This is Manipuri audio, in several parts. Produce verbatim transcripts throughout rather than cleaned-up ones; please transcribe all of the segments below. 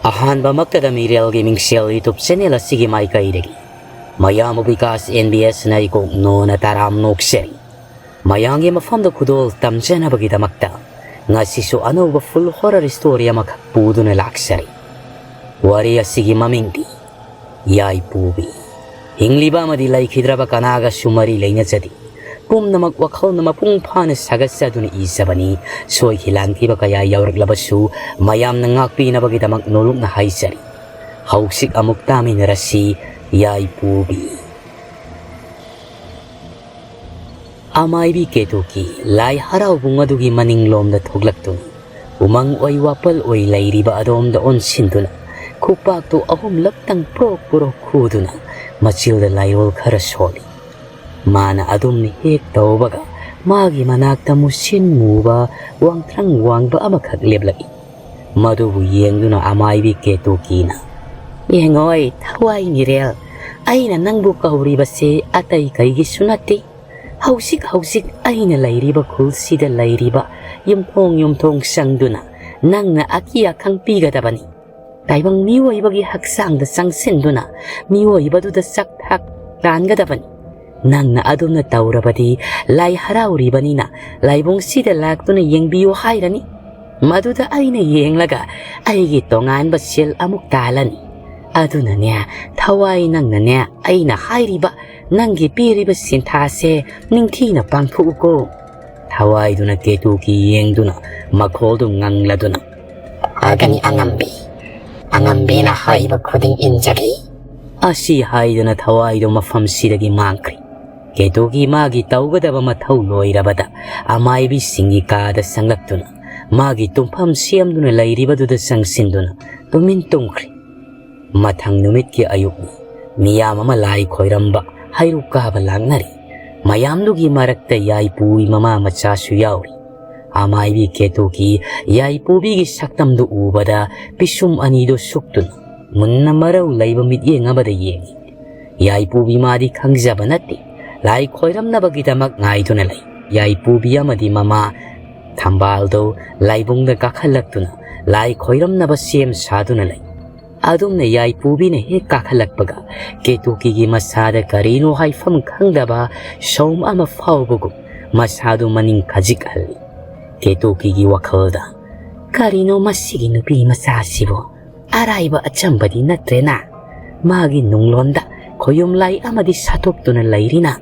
ꯑꯍꯥꯟꯕꯃꯛꯇꯗ ꯃꯤꯔꯦꯜꯒꯤ ꯃꯤꯡꯁꯦꯜ YouTube channel ꯑꯁꯤꯒꯤ ꯃꯥꯏꯀꯩꯗꯒꯤ ꯃꯌꯥꯝꯕꯨ ꯕꯤꯀꯥꯁ NBS ꯅ ꯏꯀꯣꯛ ꯅꯣꯅ ꯇꯔꯥꯝ ꯅꯣꯛꯆꯔꯤ꯫ ꯃꯌꯥꯝꯒꯤ ꯃꯐꯝꯗ ꯈꯨꯗꯣꯜ ꯇꯝꯖꯅꯕꯒꯤꯗꯃꯛꯇ ꯉꯁꯤꯁꯨ ꯑꯅꯧꯕ full horror story ꯑꯃꯈꯛ ꯄꯨꯗꯨꯅ ꯂꯥꯛꯆꯔꯤ꯫ ꯋꯥꯔꯤ ꯑꯁꯤꯒꯤ ꯃꯃꯤꯡꯗꯤ ꯌꯥꯏꯄꯨꯕꯤ꯫ ꯍꯤꯡꯂꯤꯕ ꯑꯃꯗꯤ ꯂꯩꯈꯤꯗ꯭ꯔꯕ ꯀꯅꯥꯒꯁꯨ ꯃꯔꯤ ꯂꯩꯅꯖꯗꯦ꯫ ꯄꯨꯝꯅꯃꯛ ꯋꯥꯈꯜꯅ ꯃꯄꯨꯡ ꯐꯥꯅ ꯁꯥꯒꯠꯆꯗꯨꯅ ꯏꯖꯕꯅꯤ꯫ ꯁꯣꯏꯈꯤ ꯂꯥꯟꯈꯤꯕ ꯀꯌꯥ ꯌꯥꯎꯔꯛꯂꯕꯁꯨ ꯃꯌꯥꯝꯅ ꯉꯥꯛꯄꯤꯅꯕꯒꯤꯗꯃꯛ ꯅꯣꯂꯨꯛꯅ ꯍꯥꯏꯖꯔꯤ꯫ ꯍꯧꯖꯤꯛ ꯑꯃꯨꯛ ꯇꯥꯃꯤꯟꯅꯔꯁꯤ ꯌꯥꯏꯄꯨꯕꯤ꯫ ꯑꯃꯥꯏꯕꯤ ꯀꯦꯇꯨꯀꯤ ꯂꯥꯏ ꯍꯔꯥꯎꯕꯨꯡ ꯑꯗꯨꯒꯤ ꯃꯅꯤꯡꯂꯣꯝꯗ ꯊꯣꯛꯂꯛꯇꯨꯅ ꯎꯃꯪ ꯑꯣꯏ ꯋꯥꯄꯜ ꯑꯣꯏ ꯂꯩꯔꯤꯕ ꯑꯗꯣꯝꯗ ꯑꯣꯟꯁꯤꯟꯗꯨꯅ ꯈꯨꯄꯥꯛꯇꯨ ꯑꯍꯨꯝꯂꯛꯇꯪ ꯄ꯭ꯔꯣꯛ ꯄ꯭ꯔꯣꯛ ꯈꯨꯗꯨꯅ ꯃꯆꯤꯜꯗ ꯂꯥꯏꯔꯣꯜ ꯈꯔ ꯁꯣꯜꯂꯤ꯫ ꯃꯥꯅ ꯑꯗꯨꯝ ꯍꯦꯛ ꯇꯧꯕꯒ ꯃꯥꯒꯤ ꯃꯅꯥꯛꯇ ꯃꯨꯁꯤꯟ ꯃꯨꯕ ꯋꯥꯡꯊ꯭ꯔꯪ ꯋꯥꯡꯕ ꯑꯃꯈꯛ ꯂꯦꯞꯂꯛꯏ꯫ ꯃꯗꯨꯕꯨ ꯌꯦꯡꯗꯨꯅ ꯑꯃꯥꯏꯕꯤ ꯀꯦꯇꯨꯀꯤꯅ, "ꯌꯦꯡꯉꯣꯏ, ꯊꯋꯥꯏ ꯃꯤꯔꯦꯜ, ꯑꯩꯅ ꯅꯪꯕꯨ ꯀꯧꯔꯤꯕꯁꯦ ꯑꯇꯩ ꯀꯩꯒꯤꯁꯨ ꯅꯠꯇꯦ꯫ ꯍꯧꯖꯤꯛ ꯍꯧꯖꯤꯛ ꯑꯩꯅ ꯂꯩꯔꯤꯕ ꯈꯨꯜꯁꯤꯗ ꯂꯩꯔꯤꯕ ꯌꯨꯝꯊꯣꯡ ꯌꯨꯝꯊꯣꯡ ꯆꯪꯗꯨꯅ ꯅꯪꯅ ꯑꯀꯤ ꯑꯈꯪ ꯄꯤꯒꯗꯕꯅꯤ꯫ ꯇꯥꯏꯕꯪ ꯃꯤꯑꯣꯏꯕꯒꯤ ꯍꯛꯆꯥꯡꯗ ꯆꯪꯁꯤꯟꯗꯨꯅ ꯃꯤꯑꯣꯏꯕꯗꯨꯗ ꯆꯥꯛ ꯊꯥꯛ ꯂꯥꯟꯒꯗꯕꯅꯤ꯫ ꯅꯪꯅ ꯑꯗꯨꯝꯅ ꯇꯧꯔꯕꯗꯤ ꯂꯥꯏ ꯍꯔꯥꯎꯔꯤꯕꯅꯤꯅ ꯂꯥꯏꯕꯨꯡꯁꯤꯗ ꯂꯥꯛꯇꯨꯅ ꯌꯦꯡꯕꯤꯌꯨ ꯍꯥꯏꯔꯅꯤ꯫ ꯃꯗꯨꯗ ꯑꯩꯅ ꯌꯦꯡꯂꯒ ꯑꯩꯒꯤ ꯇꯣꯉꯥꯟꯕ ꯁꯦꯜ ꯑꯃꯨꯛ ꯇꯥꯜꯂꯅꯤ꯫ ꯑꯗꯨꯅꯅꯦ, ꯊꯋꯥꯏ ꯅꯪꯅꯅꯦ, ꯑꯩꯅ ꯍꯥꯏꯔꯤꯕ ꯅꯪꯒꯤ ꯄꯤꯔꯤꯕ ꯁꯤꯟꯊꯥꯁꯦ ꯅꯤꯡꯊꯤꯅ ꯄꯥꯡꯊꯣꯛꯎꯀꯣ꯫" ꯊꯋꯥꯏꯗꯨꯅ ꯀꯦꯇꯨꯀꯤ ꯌꯦꯡꯗꯨꯅ ꯃꯈꯣꯜꯗꯨ ꯉꯪꯂꯗꯨꯅ, "ꯐꯒꯅꯤ ꯑꯉꯝꯕꯤ, ꯑꯉꯝꯕꯤꯅ ꯍꯥꯏꯕ ꯈꯨꯗꯤꯡ ꯏꯟꯖꯒꯦ" ꯑꯁꯤ ꯍꯥꯏꯗꯨꯅ ꯊꯋꯥꯏꯗꯨ ꯃꯐꯝꯁꯤꯗꯒꯤ ꯃꯥꯡꯈ꯭ꯔꯦ꯫ ꯀꯦꯇꯨꯀꯤ ꯃꯥꯒꯤ ꯇꯧꯒꯗꯕ ꯃꯊꯧ ꯂꯣꯏꯔꯕꯗ ꯑꯃꯥꯏꯕꯤꯁꯤꯡꯒꯤ ꯀꯥꯗ ꯆꯪꯂꯛꯇꯨꯅ ꯃꯥꯒꯤ ꯇꯨꯝꯐꯝ ꯁꯦꯝꯗꯨꯅ ꯂꯩꯔꯤꯕꯗꯨꯗ ꯆꯪꯁꯤꯟꯗꯨꯅ ꯇꯨꯃꯤꯟ ꯇꯨꯝꯈ꯭ꯔꯦ꯫ ꯃꯊꯪ ꯅꯨꯃꯤꯠꯀꯤ ꯑꯌꯨꯛꯅꯤ꯫ ꯃꯤꯌꯥꯝ ꯑꯃ ꯂꯥꯏ ꯈꯣꯏꯔꯝꯕ, ꯍꯩꯔꯨꯛ ꯀꯥꯕ ꯂꯥꯛꯅꯔꯤ꯫ ꯃꯌꯥꯝꯗꯨꯒꯤ ꯃꯔꯛꯇ ꯌꯥꯏꯄꯨꯕꯤ ꯃꯃꯥ ꯃꯆꯥꯁꯨ ꯌꯥꯎꯔꯤ꯫ ꯑꯃꯥꯏꯕꯤ ꯀꯦꯇꯨꯀꯤ ꯌꯥꯏꯄꯨꯕꯤꯒꯤ ꯁꯛꯇꯝꯗꯨ ꯎꯕꯗ ꯄꯤꯁꯨꯝ ꯑꯅꯤꯗꯨ ꯁꯨꯛꯇꯨꯅ ꯃꯨꯟꯅ ꯃꯔꯧ ꯂꯩꯕ ꯃꯤꯠꯌꯦꯡ ꯑꯃꯗ ꯌꯦꯡꯏ꯫ ꯌꯥꯏꯄꯨꯕꯤ ꯃꯥꯗꯤ ꯈꯪꯖꯕ ꯅꯠꯇꯦ꯫ ꯂꯥꯏ ꯈꯣꯏꯔꯝꯅꯕꯒꯤꯗꯃꯛ ꯉꯥꯏꯗꯨꯅ ꯂꯩ꯫ ꯌꯥꯏꯄꯨꯕꯤ ꯑꯃꯗꯤ ꯃꯃꯥ ꯊꯝꯕꯥꯜꯗꯣ ꯂꯥꯏꯕꯨꯡꯗ ꯀꯥꯈꯠꯂꯛꯇꯨꯅ ꯂꯥꯏ ꯈꯣꯏꯔꯝꯅꯕ ꯁꯦꯝ ꯁꯥꯗꯨꯅ ꯂꯩ꯫ ꯑꯗꯨꯝꯅ ꯌꯥꯏꯄꯨꯕꯤꯅ ꯍꯦꯛ ꯀꯥꯈꯠꯂꯛꯄꯒ ꯀꯦꯇꯨꯀꯤꯒꯤ ꯃꯁꯥꯗ ꯀꯔꯤꯅꯣ ꯍꯥꯏꯐꯝ ꯈꯪꯗꯕ ꯁꯧꯝ ꯑꯃ ꯐꯥꯎꯕꯒꯨꯝ ꯃꯁꯥꯗꯨ ꯃꯅꯤꯡ ꯈꯖꯤꯛ ꯍꯜꯂꯤ꯫ ꯀꯦꯇꯨꯀꯤꯒꯤ ꯋꯥꯈꯜꯗ, "ꯀꯔꯤꯅꯣ ꯃꯁꯤꯒꯤ ꯅꯨꯄꯤ ꯃꯆꯥꯁꯤꯕꯨ? ꯑꯔꯥꯏꯕ ꯑꯆꯝꯕꯗꯤ ꯅꯠꯇ꯭ꯔꯦꯅ꯫ ꯃꯥꯒꯤ ꯅꯨꯡꯂꯣꯟꯗ ꯈꯣꯌꯨꯝ ꯂꯥꯏ ꯑꯃꯗꯤ ꯁꯥꯠꯇꯣꯛꯇꯨꯅ ꯂꯩꯔꯤꯅ꯫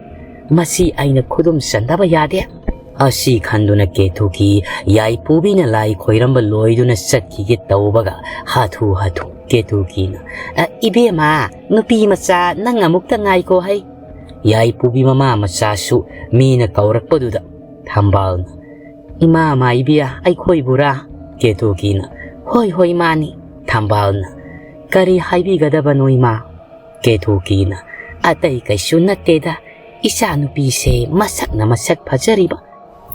ꯃꯁꯤ ꯑꯩꯅ ꯈꯨꯗꯨꯝ ꯆꯟꯗꯕ ꯌꯥꯗꯦ"꯫ ꯑꯁꯤ ꯈꯟꯗꯨꯅ ꯀꯦꯇꯨꯀꯤ ꯌꯥꯏꯄꯨꯕꯤꯅ ꯂꯥꯏ ꯈꯣꯏꯔꯝꯕ ꯂꯣꯏꯗꯨꯅ ꯆꯠꯈꯤꯒꯦ ꯇꯧꯕꯒ ꯍꯥꯊꯨ ꯍꯥꯊꯨ ꯀꯦꯇꯨꯀꯤꯅ, "ꯑ, ꯏꯕꯦꯝꯃ, ꯅꯨꯄꯤ ꯃꯆꯥ, ꯅꯪ ꯑꯃꯨꯛꯇ ꯉꯥꯏꯀꯣ ꯍꯩ"꯫ ꯌꯥꯏꯄꯨꯕꯤ ꯃꯃꯥ ꯃꯆꯥꯁꯨ ꯃꯤꯅ ꯀꯧꯔꯛꯄꯗꯨꯗ ꯊꯝꯕꯥꯜꯅ, "ꯏꯃꯥ ꯃꯥꯏꯕꯤ, ꯑꯩꯈꯣꯏꯕꯨꯔꯥ?" ꯀꯦꯇꯨꯀꯤꯅ, "ꯍꯣꯏ, ꯍꯣꯏ, ꯃꯥꯅꯤ"꯫ ꯊꯝꯕꯥꯜꯅ, "ꯀꯔꯤ ꯍꯥꯏꯕꯤꯒꯗꯕꯅꯣ ꯏꯃꯥ?" ꯀꯦꯇꯨꯀꯤꯅ, "ꯑꯇꯩ ꯀꯩꯁꯨ ꯅꯠꯇꯦꯗ, ꯏꯆꯥꯅꯨꯄꯤꯁꯦ ꯃꯁꯛꯅ ꯃꯁꯛ ꯐꯖꯔꯤꯕ,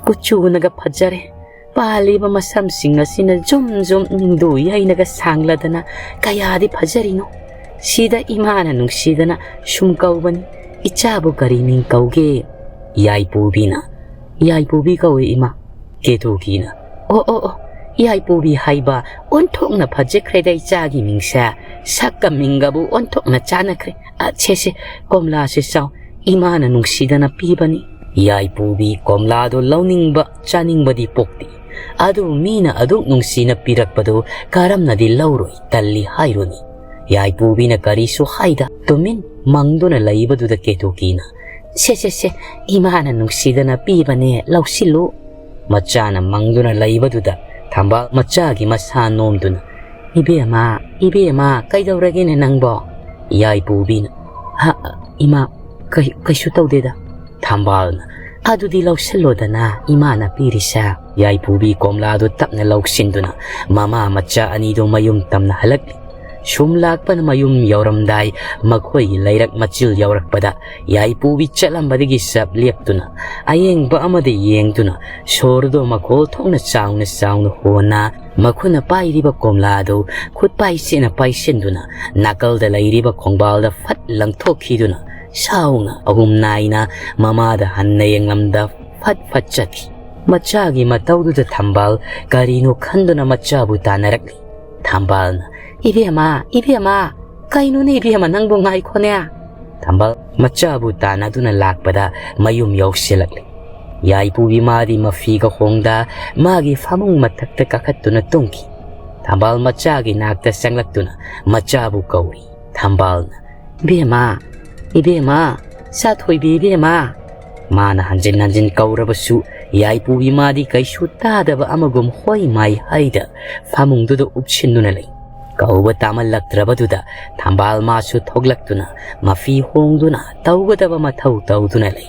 ꯀꯨꯆꯨꯅꯒ ꯐꯖꯔꯦ, ꯄꯥꯜꯂꯤꯕ ꯃꯁꯝꯁꯤꯡ ꯑꯁꯤꯅ ꯖꯨꯝ ꯖꯨꯝ ꯅꯤꯡꯗꯨ ꯌꯩꯅꯒ ꯁꯥꯡꯂꯗꯅ ꯀꯌꯥꯗꯤ ꯐꯖꯔꯤꯅꯣ꯫ ꯁꯤꯗ ꯏꯃꯥꯅ ꯅꯨꯡꯁꯤꯗꯅ ꯁꯨꯝ ꯀꯧꯕꯅꯤ, ꯏꯆꯥꯕꯨ ꯀꯔꯤ ꯃꯤꯡ ꯀꯧꯒꯦ?" ꯌꯥꯏꯄꯨꯕꯤꯅ, "ꯌꯥꯏꯄꯨꯕꯤ ꯀꯧꯏ ꯏꯃꯥ"꯫ ꯀꯦꯇꯨꯀꯤꯅ, "ꯑꯣ, ꯑꯣ, ꯑꯣ, ꯌꯥꯏꯄꯨꯕꯤ ꯍꯥꯏꯕ ꯑꯣꯟꯊꯣꯛꯅ ꯐꯖꯈ꯭ꯔꯦꯗ ꯏꯆꯥꯒꯤ ꯃꯤꯡꯁꯦ꯫ ꯁꯛꯀ ꯃꯤꯡꯒꯕꯨ ꯑꯣꯟꯊꯣꯛꯅ ꯆꯥꯟꯅꯈ꯭ꯔꯦ꯫ ꯑ, ꯁꯦ, ꯁꯦ, ꯀꯣꯝꯂꯥꯁꯦ ꯆꯥꯎ, ꯏꯃꯥꯅ ꯅꯨꯡꯁꯤꯗꯅ ꯄꯤꯕꯅꯤ"꯫ ꯌꯥꯏꯄꯨꯕꯤ ꯀꯣꯝꯂꯥꯗꯣ ꯂꯧꯅꯤꯡꯕ ꯆꯥꯅꯤꯡꯕꯗꯤ ꯄꯣꯛꯇꯦ꯫ ꯑꯗꯨꯕꯨ ꯃꯤꯅ ꯑꯗꯨꯛ ꯅꯨꯡꯁꯤꯅ ꯄꯤꯔꯛꯄꯗꯨ ꯀꯔꯝꯅꯗꯤ ꯂꯧꯔꯣꯏ ꯇꯜꯂꯤ ꯍꯥꯏꯔꯨꯅꯤ꯫ ꯌꯥꯏꯄꯨꯕꯤꯅ ꯀꯔꯤꯁꯨ ꯍꯥꯏꯗ ꯇꯨꯃꯤꯟ ꯃꯪꯗꯨꯅ ꯂꯩꯕꯗꯨꯗ ꯀꯦꯇꯨꯀꯤꯅ, "ꯁꯦ, ꯁꯦ, ꯁꯦ, ꯏꯃꯥꯅ ꯅꯨꯡꯁꯤꯗꯅ ꯄꯤꯕꯅꯦ, ꯂꯧꯁꯤꯜꯂꯨ"꯫ ꯃꯆꯥꯅ ꯃꯪꯗꯨꯅ ꯂꯩꯕꯗꯨꯗ ꯊꯝꯕꯥꯜ ꯃꯆꯥꯒꯤ ꯃꯁꯥ ꯅꯣꯝꯗꯨꯅ, "ꯏꯕꯦꯝꯃ, ꯏꯕꯦꯝꯃ, ꯀꯩꯗꯧꯔꯒꯦꯅꯦ ꯅꯪꯕꯣ?" ꯌꯥꯏꯄꯨꯕꯤꯅ, "ꯍ, ꯏꯃꯥ, ꯀꯩ-, ꯀꯩꯁꯨ ꯇꯧꯗꯦꯗ"꯫ ꯊꯝꯕꯥꯜꯅ, "ꯑꯗꯨꯗꯤ ꯂꯧꯁꯤꯜꯂꯣꯗꯅ ꯏꯃꯥꯅ ꯄꯤꯔꯤꯁꯦ"꯫ ꯌꯥꯏꯄꯨꯕꯤ ꯀꯣꯝꯂꯥꯗꯨ ꯇꯞꯅ ꯂꯧꯁꯤꯟꯗꯨꯅ ꯃꯃꯥ ꯃꯆꯥ ꯑꯅꯤꯗꯨ ꯃꯌꯨꯝ ꯇꯝꯅ ꯍꯜꯂꯛꯂꯤ꯫ ꯁꯨꯝ ꯂꯥꯛꯄꯅ ꯃꯌꯨꯝ ꯌꯧꯔꯝꯗꯥꯏ ꯃꯈꯣꯏꯒꯤ ꯂꯩꯔꯛ ꯃꯆꯤꯜ ꯌꯧꯔꯛꯄꯗ ꯌꯥꯏꯄꯨꯕꯤ ꯆꯠꯂꯝꯕꯗꯒꯤ ꯆꯞ ꯂꯦꯞꯇꯨꯅ ꯑꯌꯦꯡꯕ ꯑꯃꯗ ꯌꯦꯡꯗꯨꯅ ꯁꯣꯔꯗꯣ ꯃꯈꯣꯜ ꯊꯣꯛꯅ ꯆꯥꯎꯅ ꯆꯥꯎꯅ ꯍꯣꯟꯅ ꯃꯈꯨꯠꯅ ꯄꯥꯏꯔꯤꯕ ꯀꯣꯝꯂꯥꯗꯨ ꯈꯨꯠ ꯄꯥꯏꯁꯤꯅ ꯄꯥꯏꯁꯤꯟꯗꯨꯅ ꯅꯥꯀꯜꯗ ꯂꯩꯔꯤꯕ ꯈꯣꯡꯕꯥꯜꯗ ꯐꯠ ꯂꯪꯊꯣꯛꯈꯤꯗꯨꯅ ꯁꯥꯎꯅ ꯑꯍꯨꯝ ꯅꯥꯏꯅ ꯃꯃꯥꯗ ꯍꯟꯅ ꯌꯦꯡꯂꯝꯗ ꯐꯠ ꯐꯠ ꯆꯠꯈꯤ꯫ ꯃꯆꯥꯒꯤ ꯃꯇꯧꯗꯨꯗ ꯊꯝꯕꯥꯜ ꯀꯔꯤꯅꯣ ꯈꯟꯗꯨꯅ ꯃꯆꯥꯕꯨ ꯇꯥꯟꯅꯔꯛꯂꯤ꯫ ꯊꯝꯕꯥꯜꯅ, "ꯏꯕꯦꯝꯃ, ꯏꯕꯦꯝꯃ, ꯀꯩꯅꯣꯅꯦ ꯏꯕꯦꯝꯃ, ꯅꯪꯕꯨ ꯉꯥꯏꯈꯣꯅꯦ"꯫ ꯊꯝꯕꯥꯜ ꯃꯆꯥꯕꯨ ꯇꯥꯟꯅꯗꯨꯅ ꯂꯥꯛꯄꯗ ꯃꯌꯨꯝ ꯌꯧꯁꯤꯜꯂꯛꯂꯤ꯫ ꯌꯥꯏꯄꯨꯕꯤ ꯃꯥꯗꯤ ꯃꯐꯤꯒ ꯍꯣꯡꯗ ꯃꯥꯒꯤ ꯐꯃꯨꯡ ꯃꯊꯛꯇ ꯀꯥꯈꯠꯇꯨꯅ ꯇꯨꯝꯈꯤ꯫ ꯊꯝꯕꯥꯜ ꯃꯆꯥꯒꯤ ꯅꯥꯛꯇ ꯆꯪꯂꯛꯇꯨꯅ ꯃꯆꯥꯕꯨ ꯀꯧꯔꯤ꯫ ꯊꯝꯕꯥꯜꯅ, "ꯏꯕꯦꯝꯃ, ꯏꯕꯦꯝꯃ, ꯆꯥꯊꯣꯏꯕꯤ ꯏꯕꯦꯝꯃ"꯫ ꯃꯥꯅ ꯍꯟꯖꯤꯟ ꯍꯟꯖꯤꯟ ꯀꯧꯔꯕꯁꯨ ꯌꯥꯏꯄꯨꯕꯤ ꯃꯥꯗꯤ ꯀꯩꯁꯨ ꯇꯥꯗꯕ ꯑꯃꯒꯨꯝ ꯍꯣꯏ ꯃꯥꯏ ꯍꯥꯏꯗ ꯐꯃꯨꯡꯗꯨꯗ ꯎꯞꯁꯤꯟꯗꯨꯅ ꯂꯩ꯫ ꯀꯧꯕ ꯇꯥꯃꯜꯂꯛꯇ꯭ꯔꯕꯗꯨꯗ ꯊꯝꯕꯥꯜ ꯃꯥꯁꯨ ꯊꯣꯛꯂꯛꯇꯨꯅ ꯃꯐꯤ ꯍꯣꯡꯗꯨꯅ ꯇꯧꯒꯗꯕ ꯃꯊꯧ ꯇꯧꯗꯨꯅ ꯂꯩ꯫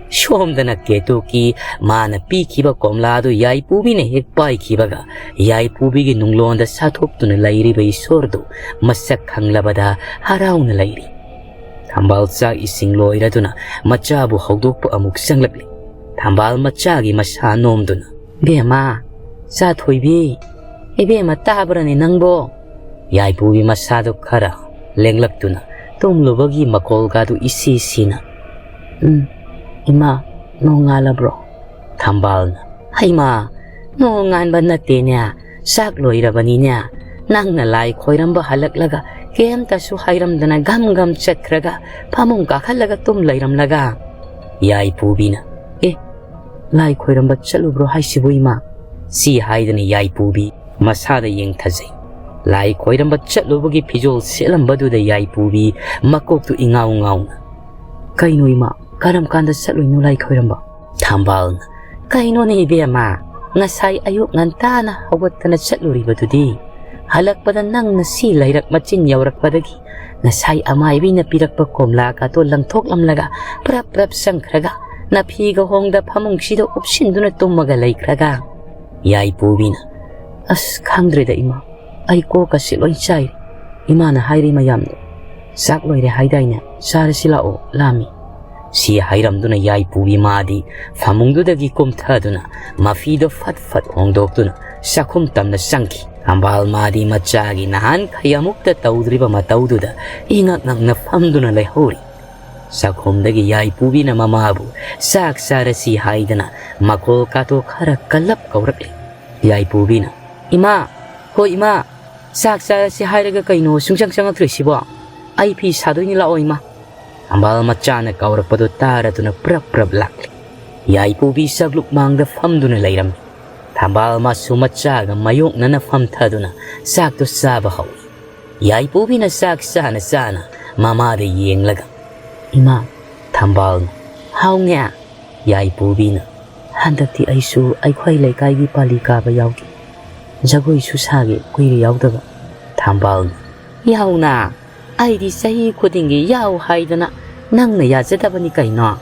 ꯁꯣꯝꯗꯅ ꯀꯦꯇꯨꯀꯤ ꯃꯥꯅ ꯄꯤꯈꯤꯕ ꯀꯣꯝꯂꯥꯗꯨ ꯌꯥꯏꯄꯨꯕꯤꯅ ꯍꯦꯛ ꯄꯥꯏꯈꯤꯕꯒ ꯌꯥꯏꯄꯨꯕꯤꯒꯤ ꯅꯨꯡꯂꯣꯟꯗ ꯁꯥꯊꯣꯛꯇꯨꯅ ꯂꯩꯔꯤꯕ ꯏꯁꯣꯔꯗꯨ ꯃꯁꯛ ꯈꯪꯂꯕꯗ ꯍꯔꯥꯎꯅ ꯂꯩꯔꯤ꯫ ꯊꯝꯕꯥꯜ ꯆꯥꯛ ꯏꯁꯤꯡ ꯂꯣꯏꯔꯗꯨꯅ ꯃꯆꯥꯕꯨ ꯍꯧꯗꯣꯛꯄ ꯑꯃꯨꯛ ꯆꯪꯂꯛꯂꯤ꯫ ꯊꯝꯕꯥꯜ ꯃꯆꯥꯒꯤ ꯃꯁꯥ ꯅꯣꯝꯗꯨꯅ, "ꯏꯕꯦꯝꯃ, ꯆꯥꯊꯣꯏꯕꯤ, ꯏꯕꯦꯝꯃ ꯇꯥꯕ꯭ꯔꯅꯦ ꯅꯪꯕꯣ?" ꯌꯥꯏꯄꯨꯒꯤ ꯃꯁꯥꯗꯨ ꯈꯔ ꯂꯦꯡꯂꯛꯇꯨꯅ ꯇꯨꯝꯂꯨꯕꯒꯤ ꯃꯈꯣꯜꯒꯗꯨ ꯏꯁꯤ ꯁꯤꯅ, "ꯎꯝ, ꯏꯃꯥ, ꯅꯣꯡꯉꯥꯜꯂꯕ꯭ꯔꯣ?" ꯊꯝꯕꯥꯜꯅ, "ꯍꯩꯃꯥ, ꯅꯣꯡꯉꯥꯟꯕ ꯅꯠꯇꯦꯅꯦ, ꯆꯥꯛ ꯂꯣꯏꯔꯕꯅꯤꯅꯦ꯫ ꯅꯪꯅ ꯂꯥꯏ ꯈꯣꯏꯔꯝꯕ ꯍꯜꯂꯛꯂꯒ ꯀꯩꯝꯇꯁꯨ ꯍꯥꯏꯔꯝꯗꯅ ꯒꯝ ꯒꯝ ꯆꯠꯈ꯭ꯔꯒ ꯐꯃꯨꯡ ꯀꯥꯈꯠꯂꯒ ꯇꯨꯝ ꯂꯩꯔꯝꯂꯒ?" ꯌꯥꯏꯄꯨꯕꯤꯅ, "ꯑꯦ, ꯂꯥꯏ ꯈꯣꯏꯔꯝꯕ ꯆꯠꯂꯨꯕ꯭ꯔꯣ ꯍꯥꯏꯁꯤꯕꯨ ꯏꯃꯥ?" ꯁꯤ ꯍꯥꯏꯗꯅ ꯌꯥꯏꯄꯨꯕꯤ ꯃꯁꯥꯗ ꯌꯦꯡꯊꯖꯩ꯫ ꯂꯥꯏ ꯈꯣꯏꯔꯝꯕ ꯆꯠꯂꯨꯕꯒꯤ ꯐꯤꯖꯣꯜ ꯁꯦꯠꯂꯝꯕꯗꯨꯗ ꯌꯥꯏꯄꯨꯕꯤ ꯃꯀꯣꯛꯇꯨ ꯏꯉꯥꯎ ꯉꯥꯎꯅ, "ꯀꯩꯅꯣ ꯏꯃꯥ, ꯀꯔꯝ ꯀꯥꯟꯗ ꯆꯠꯂꯨꯏꯅꯣ ꯂꯥꯏ ꯈꯣꯏꯔꯝꯕ?" ꯊꯝꯕꯥꯜꯅ, "ꯀꯩꯅꯣꯅꯦ ꯏꯕꯦꯝꯃ, ꯉꯁꯥꯏ ꯑꯌꯨꯛ ꯉꯟꯇꯥꯅ ꯍꯧꯒꯠꯇꯅ ꯆꯠꯂꯨꯔꯤꯕꯗꯨꯗꯤ꯫ ꯍꯜꯂꯛꯄꯗ ꯅꯪꯅ ꯁꯤ ꯂꯩꯔꯛ ꯃꯆꯤꯟ ꯌꯧꯔꯛꯄꯗꯒꯤ ꯉꯁꯥꯏ ꯑꯃꯥꯏꯕꯤꯅ ꯄꯤꯔꯛꯄ ꯀꯣꯝꯂꯥꯒꯗꯣ ꯂꯪꯊꯣꯛꯂꯝꯂꯒ ꯄ꯭ꯔꯞ ꯄ꯭ꯔꯞ ꯆꯪꯈ꯭ꯔꯒ ꯅꯐꯤꯒ ꯍꯣꯡꯗ ꯐꯃꯨꯡꯁꯤꯗ ꯎꯞꯁꯤꯟꯗꯨꯅ ꯇꯨꯝꯃꯒ ꯂꯩꯈ꯭ꯔꯒ?" ꯌꯥꯏꯄꯨꯕꯤꯅ, "ꯑꯁ, ꯈꯪꯗ꯭ꯔꯦꯗ ꯏꯃꯥ, ꯑꯩ ꯀꯣꯛꯀꯁꯤ ꯂꯣꯏ ꯆꯥꯏꯔꯦ꯫ ꯏꯃꯥꯅ ꯍꯥꯏꯔꯤ ꯃꯌꯥꯝꯗꯣ꯫ ꯆꯥꯛ ꯂꯣꯏꯔꯦ ꯍꯥꯏꯗꯥꯏꯅꯦ? ꯆꯥꯔꯁꯤ ꯂꯥꯛꯑꯣ, ꯂꯥꯝꯃꯤ꯫" ꯁꯤ ꯍꯥꯏꯔꯝꯗꯨꯅ ꯌꯥꯏꯄꯨꯕꯤ ꯃꯥꯗꯤ ꯐꯃꯨꯡꯗꯨꯗꯒꯤ ꯀꯨꯝꯊꯗꯨꯅ ꯃꯐꯤꯗꯣ ꯐꯠ ꯐꯠ ꯍꯣꯡꯗꯣꯛꯇꯨꯅ ꯆꯥꯛꯈꯨꯝ ꯇꯝꯅ ꯆꯪꯈꯤ꯫ ꯊꯝꯕꯥꯜ ꯃꯥꯗꯤ ꯃꯆꯥꯒꯤ ꯅꯍꯥꯟꯈꯩ ꯑꯃꯨꯛꯇ ꯇꯧꯗ꯭ꯔꯤꯕ ꯃꯇꯧꯗꯨꯗ ꯏꯉꯛ ꯉꯛꯅ ꯐꯝꯗꯨꯅ ꯂꯩꯍꯧꯔꯤ꯫ ꯆꯥꯛꯈꯨꯝꯗꯒꯤ ꯌꯥꯏꯄꯨꯕꯤꯅ ꯃꯃꯥꯕꯨ ꯆꯥꯛ ꯆꯥꯔꯁꯤ ꯍꯥꯏꯗꯅ ꯃꯈꯣꯜ ꯀꯥꯊꯣꯛ ꯈꯔ ꯀꯜꯂꯞ ꯀꯧꯔꯛꯂꯤ꯫ ꯌꯥꯏꯄꯨꯕꯤꯅ, "ꯏꯃꯥ, ꯍꯣꯏ ꯏꯃꯥ, ꯆꯥꯛ ꯆꯥꯔꯁꯤ ꯍꯥꯏꯔꯒ ꯀꯩꯅꯣ ꯁꯨꯡꯆꯪ ꯆꯪꯉꯛꯇ꯭ꯔꯤꯁꯤꯕꯣ? ꯑꯩ ꯐꯤ ꯁꯥꯗꯣꯏꯅꯤ, ꯂꯥꯛꯑꯣ ꯏꯃꯥ"꯫ ꯊꯝꯕꯥꯜ ꯃꯆꯥꯅ ꯀꯧꯔꯛꯄꯗꯨ ꯇꯥꯔꯗꯨꯅ ꯄ꯭ꯔꯞ ꯄ꯭ꯔꯞ ꯂꯥꯛꯂꯤ꯫ ꯌꯥꯏꯄꯨꯕꯤ ꯆꯥꯛꯂꯨꯛ ꯃꯥꯡꯗ ꯐꯝꯗꯨꯅ ꯂꯩꯔꯝꯃꯤ꯫ ꯊꯝꯕꯥꯜ ꯃꯥꯁꯨ ꯃꯆꯥꯒ ꯃꯌꯣꯛꯅꯅ ꯐꯝꯊꯗꯨꯅ ꯆꯥꯛꯇꯨ ꯆꯥꯕ ꯍꯧꯏ꯫ ꯌꯥꯏꯄꯨꯕꯤꯅ ꯆꯥꯛ ꯆꯥꯅ ꯆꯥꯅ ꯃꯃꯥꯗ ꯌꯦꯡꯂꯒ, "ꯏꯃꯥ, ꯊꯝꯕꯥꯜꯅ ꯍꯥꯎꯉꯦ"꯫ ꯌꯥꯏꯄꯨꯕꯤꯅ, "ꯍꯟꯗꯛꯇꯤ ꯑꯩꯁꯨ ꯑꯩꯈꯣꯏ ꯂꯩꯀꯥꯏꯒꯤ ꯄꯥꯂꯤ ꯀꯥꯕ ꯌꯥꯎꯒꯦ꯫ ꯖꯒꯣꯏꯁꯨ ꯁꯥꯒꯦ, ꯀꯨꯏꯔꯦ ꯌꯥꯎꯗꯕ"꯫ ꯊꯝꯕꯥꯜꯅ, "ꯌꯥꯎꯅ, ꯑꯩꯗꯤ ꯆꯍꯤ ꯈꯨꯗꯤꯡꯒꯤ ꯌꯥꯎ ꯍꯥꯏꯗꯅ ꯅꯪꯅ ꯌꯥꯖꯗꯕꯅꯤ ꯀꯩꯅꯣ"꯫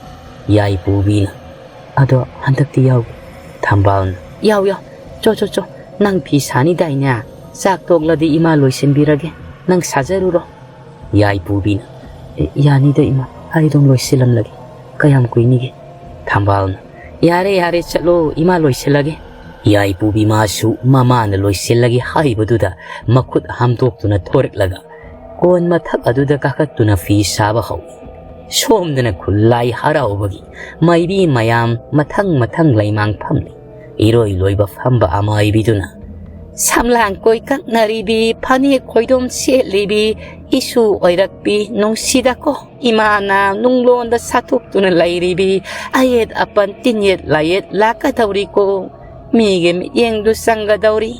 ꯌꯥꯏꯄꯨꯕꯤꯅ, "ꯑꯗꯣ ꯍꯟꯗꯛꯇꯤ ꯌꯥꯎꯒꯦ"꯫ ꯊꯝꯕꯥꯜꯅ, "ꯌꯥꯎ ꯌꯥꯎ, ꯆꯣ ꯆꯣ ꯆꯣ, ꯅꯪ ꯐꯤ ꯁꯥꯅꯤꯗꯥꯏꯅꯦ? ꯆꯥꯛ ꯇꯣꯛꯂꯗꯤ ꯏꯃꯥ ꯂꯣꯏꯁꯤꯟꯕꯤꯔꯒꯦ, ꯅꯪ ꯁꯥꯖꯔꯨꯔꯣ"꯫ ꯌꯥꯏꯄꯨꯕꯤꯅ, "ꯑꯦ, ꯌꯥꯅꯤꯗ ꯏꯃꯥ, ꯑꯩ ꯑꯗꯨꯝ ꯂꯣꯏꯁꯤꯜꯂꯝꯂꯒꯦ, ꯀꯌꯥꯝ ꯀꯨꯏꯅꯤꯒꯦ"꯫ ꯊꯝꯕꯥꯜꯅ, "ꯌꯥꯔꯦ ꯌꯥꯔꯦ, ꯆꯠꯂꯣ, ꯏꯃꯥ ꯂꯣꯏꯁꯤꯜꯂꯒꯦ"꯫ ꯌꯥꯏꯄꯨꯕꯤ ꯃꯥꯁꯨ ꯃꯃꯥꯅ ꯂꯣꯏꯁꯤꯜꯂꯒꯦ ꯍꯥꯏꯕꯗꯨꯗ ꯃꯈꯨꯠ ꯍꯥꯝꯗꯣꯛꯇꯨꯅ ꯊꯣꯔꯛꯂꯒ ꯀꯣꯟ ꯃꯊꯛ ꯑꯗꯨꯗ ꯀꯥꯈꯠꯇꯨꯅ ꯐꯤ ꯁꯥꯕ ꯍꯧꯏ꯫ ꯁꯣꯝꯗꯅ ꯈꯨꯜ ꯂꯥꯏ ꯍꯔꯥꯎꯕꯒꯤ ꯃꯥꯏꯕꯤ ꯃꯌꯥꯝ ꯃꯊꯪ ꯃꯊꯪ ꯂꯩꯃꯥꯡ ꯐꯝꯂꯤ꯫ ꯏꯔꯣꯏ ꯂꯣꯏꯕ ꯐꯝꯕ ꯑꯃꯥꯏꯕꯤꯗꯨꯅ, "ꯁꯝꯂꯥꯡ ꯀꯣꯏ ꯀꯛꯅꯔꯤꯕꯤ, ꯐꯅꯦꯛ ꯈꯣꯏꯗꯣꯝ ꯁꯦꯠꯂꯤꯕꯤ, ꯏꯁꯨ ꯑꯣꯏꯔꯛꯄꯤ ꯅꯨꯡꯁꯤꯗꯀꯣ꯫ ꯏꯃꯥꯅ ꯅꯨꯡꯂꯣꯟꯗ ꯁꯥꯊꯣꯛꯇꯨꯅ ꯂꯩꯔꯤꯕꯤ, ꯑꯌꯦꯠ ꯑꯄꯟ ꯇꯤꯟꯌꯦꯠ ꯂꯥꯏꯌꯦꯠ ꯂꯥꯛꯀꯗꯧꯔꯤꯀꯣ꯫ ꯃꯤꯒꯤ ꯃꯤꯠꯌꯦꯡꯗꯨ ꯆꯪꯒꯗꯧꯔꯤ꯫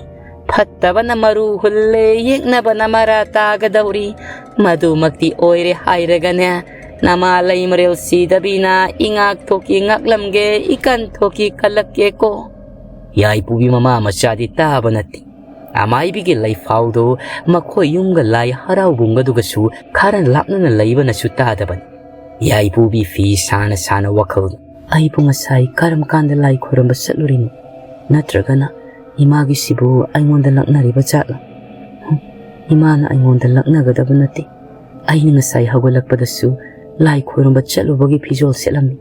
ꯐꯠꯇꯕꯅ ꯃꯔꯨ ꯍꯨꯜꯂꯦ, ꯌꯦꯛꯅꯕꯅ ꯃꯔꯥ ꯇꯥꯒꯗꯧꯔꯤ꯫ ꯃꯗꯨꯃꯛꯇꯤ ꯑꯣꯏꯔꯦ ꯍꯥꯏꯔꯒꯅꯦ, ꯅꯃꯥ ꯂꯩꯃꯔꯦꯜ ꯁꯤꯗꯕꯤꯅ ꯏꯉꯥꯛ ꯊꯣꯛꯀꯤ ꯉꯥꯛꯂꯝꯒꯦ, ꯏꯀꯟ ꯊꯣꯛꯀꯤ ꯀꯜꯂꯛꯀꯦꯀꯣ"꯫ ꯌꯥꯏꯄꯨꯕꯤ ꯃꯃꯥ ꯃꯆꯥꯗꯤ ꯇꯥꯕ ꯅꯠꯇꯦ꯫ ꯑꯃꯥꯏꯕꯤꯒꯤ ꯂꯩꯐꯥꯎꯗꯨ ꯃꯈꯣꯏ ꯌꯨꯝꯒ ꯂꯥꯏ ꯍꯔꯥꯎꯕꯨꯡꯒꯗꯨꯒꯁꯨ ꯈꯔ ꯂꯥꯞꯅꯅ ꯂꯩꯕꯅꯁꯨ ꯇꯥꯗꯕꯅꯤ꯫ ꯌꯥꯏꯄꯨꯕꯤ ꯐꯤ ꯁꯥꯅ ꯁꯥꯅ ꯋꯥꯈꯜꯗ, "ꯑꯩꯕꯨ ꯉꯁꯥꯏ ꯀꯔꯝ ꯀꯥꯟꯗ ꯂꯥꯏ ꯈꯣꯏꯔꯝꯕ ꯆꯠꯂꯨꯔꯤꯅꯣ? ꯅꯠꯇ꯭ꯔꯒꯅ ꯏꯃꯥꯒꯤꯁꯤꯕꯨ ꯑꯩꯉꯣꯟꯗ ꯂꯛꯅꯔꯤꯕ ꯖꯥꯠꯂ? ꯍꯨꯝ, ꯏꯃꯥꯅ ꯑꯩꯉꯣꯟꯗ ꯂꯛꯅꯒꯗꯕ ꯅꯠꯇꯦ꯫ ꯑꯩꯅ ꯉꯁꯥꯏ ꯍꯧꯒꯠꯂꯛꯄꯗꯁꯨ ꯂꯥꯏ ꯈꯣꯏꯔꯝꯕ ꯆꯠꯂꯨꯕꯒꯤ ꯐꯤꯖꯣꯜ ꯁꯦꯠꯂꯝꯃꯤ"꯫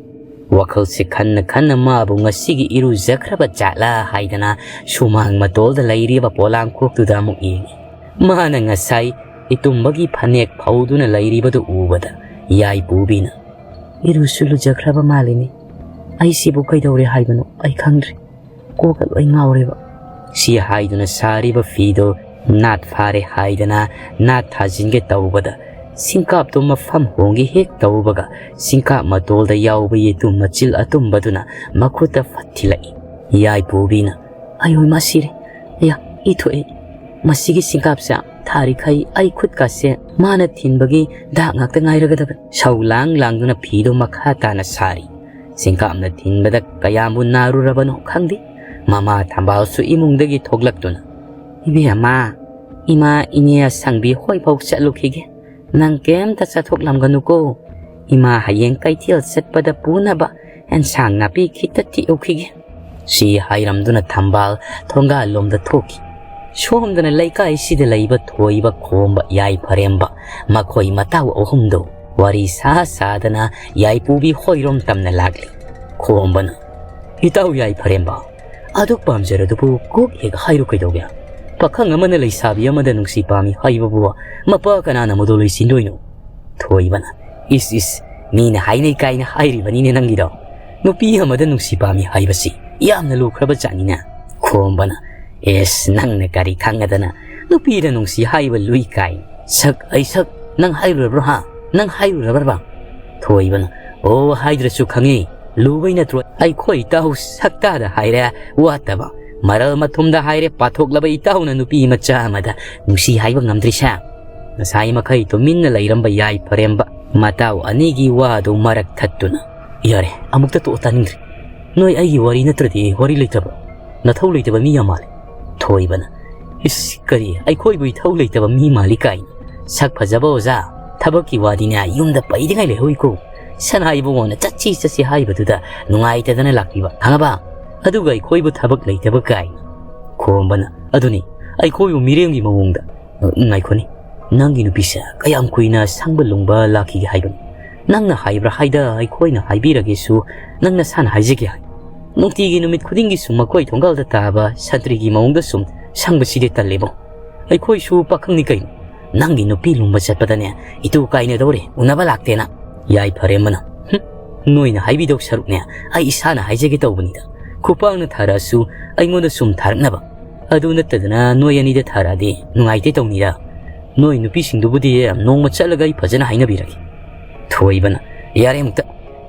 ꯋꯥꯈꯜꯁꯦ ꯈꯟꯅ ꯈꯟꯅ ꯃꯥꯕꯨ ꯉꯁꯤꯒꯤ ꯏꯔꯨꯖꯈ꯭ꯔꯕ ꯖꯥꯠꯂꯥ ꯍꯥꯏꯗꯅ ꯁꯨꯃꯥꯡ ꯃꯇꯣꯜꯗ ꯂꯩꯔꯤꯕ ꯄꯣꯂꯥꯡꯈꯣꯛꯇꯨꯗ ꯑꯃꯨꯛ ꯌꯦꯡꯉꯤ꯫ ꯃꯥꯅ ꯉꯁꯥꯏ ꯏꯇꯨꯝꯕꯒꯤ ꯐꯅꯦꯛ ꯐꯧꯗꯨꯅ ꯂꯩꯔꯤꯕꯗꯨ ꯎꯕꯗ ꯌꯥꯏꯄꯨꯕꯤꯅ, ꯏꯔꯨꯁꯨ ꯂꯨꯖꯈ꯭ꯔꯕ ꯃꯥꯜꯂꯤꯅꯦ꯫ ꯑꯩꯁꯤꯕꯨ ꯀꯩꯗꯧꯔꯦ ꯍꯥꯏꯕꯅꯣ? ꯑꯩ ꯈꯪꯗ꯭ꯔꯦ꯫ ꯀꯣꯛꯀ ꯂꯣꯏ ꯉꯥꯎꯔꯦꯕ꯫" ꯁꯤ ꯍꯥꯏꯗꯨꯅ ꯁꯥꯔꯤꯕ ꯐꯤꯗꯣ ꯅꯥꯠ ꯐꯥꯔꯦ ꯍꯥꯏꯗꯅ ꯅꯥꯠ ꯊꯥꯖꯤꯟꯒꯦ ꯇꯧꯕꯗ, ꯁꯤꯡꯀꯥꯞꯇꯣ ꯃꯐꯝ ꯍꯣꯡꯒꯦ ꯍꯦꯛ ꯇꯧꯕꯒ, ꯁꯤꯡꯀꯥꯞ ꯃꯇꯣꯜꯗ ꯌꯥꯎꯕ ꯌꯦꯇꯨꯝ ꯃꯆꯤꯜ ꯑꯇꯨꯝꯕꯗꯨꯅ ꯃꯈꯨꯠꯇ ꯐꯠ ꯊꯤꯜꯂꯛꯏ꯫ ꯌꯥꯏꯄꯨꯕꯤꯅ, "ꯑꯌꯣ ꯏꯃꯥ, ꯁꯤꯔꯦ꯫ ꯑꯌꯥ, ꯏ ꯊꯣꯛꯑꯦ꯫ ꯃꯁꯤꯒꯤ ꯁꯤꯡꯀꯥꯞꯁꯦ ꯊꯥꯔꯤꯈꯩ ꯑꯩ ꯈꯨꯠꯀꯥꯁꯦ ꯃꯥꯅ ꯊꯤꯟꯕꯒꯤ ꯗꯥꯛ ꯉꯥꯛꯇ ꯉꯥꯏꯔꯒꯗꯕꯅꯤ꯫" ꯁꯧ ꯂꯥꯡ ꯂꯥꯡꯗꯨꯅ ꯐꯤꯗꯣ ꯃꯈꯥ ꯇꯥꯅ ꯁꯥꯔꯤ꯫ ꯁꯤꯡꯀꯥꯞꯅ ꯊꯤꯟꯕꯗ ꯀꯌꯥꯝꯕꯨ ꯅꯥꯔꯨꯔꯕꯅꯣ ꯈꯪꯗꯦ꯫ ꯃꯃꯥ ꯊꯝꯕꯥꯜꯁꯨ ꯏꯃꯨꯡꯗꯒꯤ ꯊꯣꯛꯂꯛꯇꯨꯅ, "ꯏꯕꯦꯝꯃ, ꯏꯃꯥ ꯏꯅꯦ ꯑꯁꯪꯕꯤ ꯍꯣꯏꯐꯥꯎ ꯆꯠꯂꯨꯈꯤꯒꯦ꯫ ꯅꯪ ꯀꯩꯝꯇ ꯆꯠꯊꯣꯛꯂꯝꯒꯅꯨꯀꯣ꯫ ꯏꯃꯥ ꯍꯌꯦꯡ ꯀꯩꯊꯦꯜ ꯆꯠꯄꯗ ꯄꯨꯅꯕ ꯑꯦꯟꯁꯥꯡ ꯅꯥꯄꯤ ꯈꯤꯇ ꯊꯤꯎꯈꯤꯒꯦ꯫" ꯁꯤ ꯍꯥꯏꯔꯝꯗꯨꯅ ꯊꯝꯕꯥꯜ ꯊꯣꯡꯒꯥꯜ ꯂꯣꯝꯗ ꯊꯣꯛꯈꯤ꯫ ꯁꯣꯝꯗꯅ ꯂꯩꯀꯥꯏꯁꯤꯗ ꯂꯩꯕ ꯊꯣꯏꯕ, ꯈꯣꯝꯕ, ꯌꯥꯏꯐꯔꯦꯝꯕ, ꯃꯈꯣꯏ ꯃꯇꯥꯎ ꯑꯍꯨꯝꯗꯣ ꯋꯥꯔꯤ ꯁꯥ ꯁꯥꯗꯅ ꯌꯥꯏꯄꯨꯕꯤ ꯍꯣꯏꯔꯣꯝ ꯇꯝꯅ ꯂꯥꯛꯂꯤ꯫ ꯈꯣꯝꯕꯅ, "ꯏꯇꯥꯎ ꯌꯥꯏꯐꯔꯦꯝꯕ, ꯑꯗꯨꯛ ꯄꯥꯝꯖꯔꯗꯨꯕꯨ ꯀꯣꯛ ꯍꯦꯛ ꯍꯥꯏꯔꯨ ꯀꯩꯗꯧꯒꯦ? ꯄꯥꯈꯪ ꯑꯃꯅ ꯂꯩꯁꯥꯕꯤ ꯑꯃꯗ ꯅꯨꯡꯁꯤ ꯄꯥꯝꯃꯤ ꯍꯥꯏꯕꯕꯨ ꯃꯄꯥ ꯀꯅꯥꯅ ꯃꯗꯨ ꯂꯣꯏꯁꯤꯟꯗꯣꯏꯅꯣ?" ꯊꯣꯏꯕꯅ, "ꯏꯁ ꯏꯁ, ꯃꯤꯅ ꯍꯥꯏꯅꯩ ꯀꯥꯏꯅ ꯍꯥꯏꯔꯤꯕꯅꯤꯅꯦ ꯅꯪꯒꯤꯗꯣ꯫ ꯅꯨꯄꯤ ꯑꯃꯗ ꯅꯨꯡꯁꯤ ꯄꯥꯝꯃꯤ ꯍꯥꯏꯕꯁꯤ ꯌꯥꯝꯅ ꯂꯨꯈ꯭ꯔꯕ ꯖꯥꯠꯅꯤꯅꯦ꯫" ꯈꯣꯝꯕꯅ, "ꯑꯦꯁ, ꯅꯪꯅ ꯀꯔꯤ ꯈꯪꯉꯗꯅ ꯅꯨꯄꯤꯗ ꯅꯨꯡꯁꯤ ꯍꯥꯏꯕ ꯂꯨꯏ ꯀꯥꯏ? ꯁꯛ, ꯑꯩ ꯁꯛ ꯅꯪ ꯍꯥꯏꯔꯨꯔꯕ꯭ꯔꯣ ꯍꯥ? ꯅꯪ ꯍꯥꯏꯔꯨꯔꯕ꯭ꯔꯕ?" ꯊꯣꯏꯕꯅ, "ꯑꯣ, ꯍꯥꯏꯗ꯭ꯔꯁꯨ ꯈꯪꯉꯤ꯫ ꯂꯨꯕꯩ ꯅꯠꯇ꯭ꯔꯣ? ꯑꯩꯈꯣꯏ ꯏꯇꯥꯎ ꯁꯛꯇꯥꯗ ꯍꯥꯏꯔꯦ ꯋꯥꯠꯇꯕ, ꯃꯔꯜ ꯃꯊꯨꯝꯗ ꯍꯥꯏꯔꯦ ꯄꯥꯊꯣꯛꯂꯕ ꯏꯇꯥꯎꯅ ꯅꯨꯄꯤ ꯃꯆꯥ ꯑꯃꯗ ꯅꯨꯡꯁꯤ ꯍꯥꯏꯕ ꯉꯝꯗ꯭ꯔꯤꯁꯦ?" ꯉꯁꯥꯏ ꯃꯈꯩ ꯇꯨꯃꯤꯟꯅ ꯂꯩꯔꯝꯕ ꯌꯥꯏꯐꯔꯦꯝꯕ ꯃꯇꯥꯎ ꯑꯅꯤꯒꯤ ꯋꯥꯗꯨ ꯃꯔꯛ ꯊꯠꯇꯨꯅ, "ꯌꯥꯔꯦ, ꯑꯃꯨꯛꯇ ꯇꯣꯛꯑꯣ, ꯇꯥꯅꯤꯡꯗ꯭ꯔꯦ꯫ ꯅꯣꯏ ꯑꯩꯒꯤ ꯋꯥꯔꯤ ꯅꯠꯇ꯭ꯔꯗꯤ ꯋꯥꯔꯤ ꯂꯩꯇꯕ꯭ꯔꯣ? ꯅꯊꯧ ꯂꯩꯇꯕ ꯃꯤ ꯌꯥꯝ ꯃꯥꯜꯂꯦ꯫" ꯊꯣꯏꯕꯅ, "ꯏꯁ, ꯀꯔꯤ, ꯑꯩꯈꯣꯏꯕꯨ ꯏꯊꯧ ꯂꯩꯇꯕ ꯃꯤ ꯃꯥꯜꯂꯤ ꯀꯥꯏꯅ? ꯁꯛ ꯐꯖꯕ ꯑꯣꯖꯥ, ꯊꯕꯛꯀꯤ ꯋꯥꯗꯤꯅꯦ ꯌꯨꯝꯗ ꯄꯩꯗꯉꯥꯏ ꯂꯩꯍꯧꯏꯀꯣ꯫ ꯁꯅꯥ ꯏꯕꯨꯡꯉꯣꯅ ꯆꯠꯁꯤ ꯆꯠꯁꯤ ꯍꯥꯏꯕꯗꯨꯗ ꯅꯨꯡꯉꯥꯏꯇꯗꯅ ꯂꯥꯛꯄꯤꯕ, ꯈꯪꯉꯕ? ꯑꯗꯨꯒ ꯑꯩꯈꯣꯏꯕꯨ ꯊꯕꯛ ꯂꯩꯇꯕ ꯀꯥꯏꯅ꯫" ꯈꯣꯝꯕꯅ, "ꯑꯗꯨꯅꯤ, ꯑꯩꯈꯣꯏꯕꯨ ꯃꯤꯔꯦꯝꯒꯤ ꯃꯑꯣꯡꯗ꯫ ꯉꯥꯏꯈꯣꯅꯦ, ꯅꯪꯒꯤ ꯅꯨꯄꯤꯁꯦ ꯀꯌꯥꯝ ꯀꯨꯏꯅ ꯁꯪꯕ ꯂꯨꯡꯕ ꯂꯥꯛꯈꯤꯒꯦ ꯍꯥꯏꯕꯅꯣ? ꯅꯪꯅ ꯍꯥꯏꯕ꯭ꯔꯥ ꯍꯥꯏꯗ ꯑꯩꯈꯣꯏꯅ ꯍꯥꯏꯕꯤꯔꯒꯦꯁꯨ ꯅꯪ ꯅꯁꯥꯅ ꯍꯥꯏꯖꯒꯦ ꯍꯥꯏ꯫ ꯅꯨꯡꯇꯤꯒꯤ ꯅꯨꯃꯤꯠ ꯈꯨꯗꯤꯡꯒꯤ ꯁꯨꯝ ꯃꯈꯣꯏ ꯊꯣꯡꯒꯥꯜꯗ ꯇꯥꯕ ꯁꯟꯇ꯭ꯔꯤꯒꯤ ꯃꯑꯣꯡꯗ ꯁꯨꯝ ꯁꯪꯕꯁꯤꯗꯤ ꯇꯜꯂꯦꯕꯣ꯫ ꯑꯩꯈꯣꯏꯁꯨ ꯄꯥꯈꯪꯅꯤ ꯀꯩꯅꯣ꯫ ꯅꯪꯒꯤ ꯅꯨꯄꯤ ꯂꯨꯝꯕ ꯆꯠꯄꯗꯅꯦ ꯏꯇꯨ ꯀꯥꯏꯅꯗꯧꯔꯦ, ꯎꯅꯕ ꯂꯥꯛꯇꯦꯅ꯫" ꯌꯥꯏꯐꯔꯦꯝꯕꯅ, "ꯍꯨꯝ, ꯅꯣꯏꯅ ꯍꯥꯏꯕꯤꯗꯧ ꯁꯔꯨꯛꯅꯦ ꯑꯩ ꯏꯁꯥꯅ ꯍꯥꯏꯖꯒꯦ ꯇꯧꯕꯅꯤꯗ꯫ ꯈꯨꯄꯥꯛꯅ ꯊꯥꯔꯛꯑꯁꯨ ꯑꯩꯉꯣꯟꯗ ꯁꯨꯝ ꯊꯥꯔꯛꯅꯕ꯫ ꯑꯗꯨ ꯅꯠꯇꯗꯅ ꯅꯣꯏ ꯑꯅꯤꯗ ꯊꯥꯔꯛꯑꯗꯤ ꯅꯨꯡꯉꯥꯏꯇꯦ ꯇꯧꯅꯤꯗ꯫ ꯅꯣꯏ ꯅꯨꯄꯤꯁꯤꯡꯗꯨꯕꯨꯗꯤ ꯅꯣꯡꯃ ꯆꯠꯂꯒ ꯑꯩ ꯐꯖꯅ ꯍꯥꯏꯅꯕꯤꯔꯒꯦ꯫ ꯊꯣꯏꯕꯅ, "ꯌꯥꯔꯦ ꯑꯃꯨꯛꯇ꯫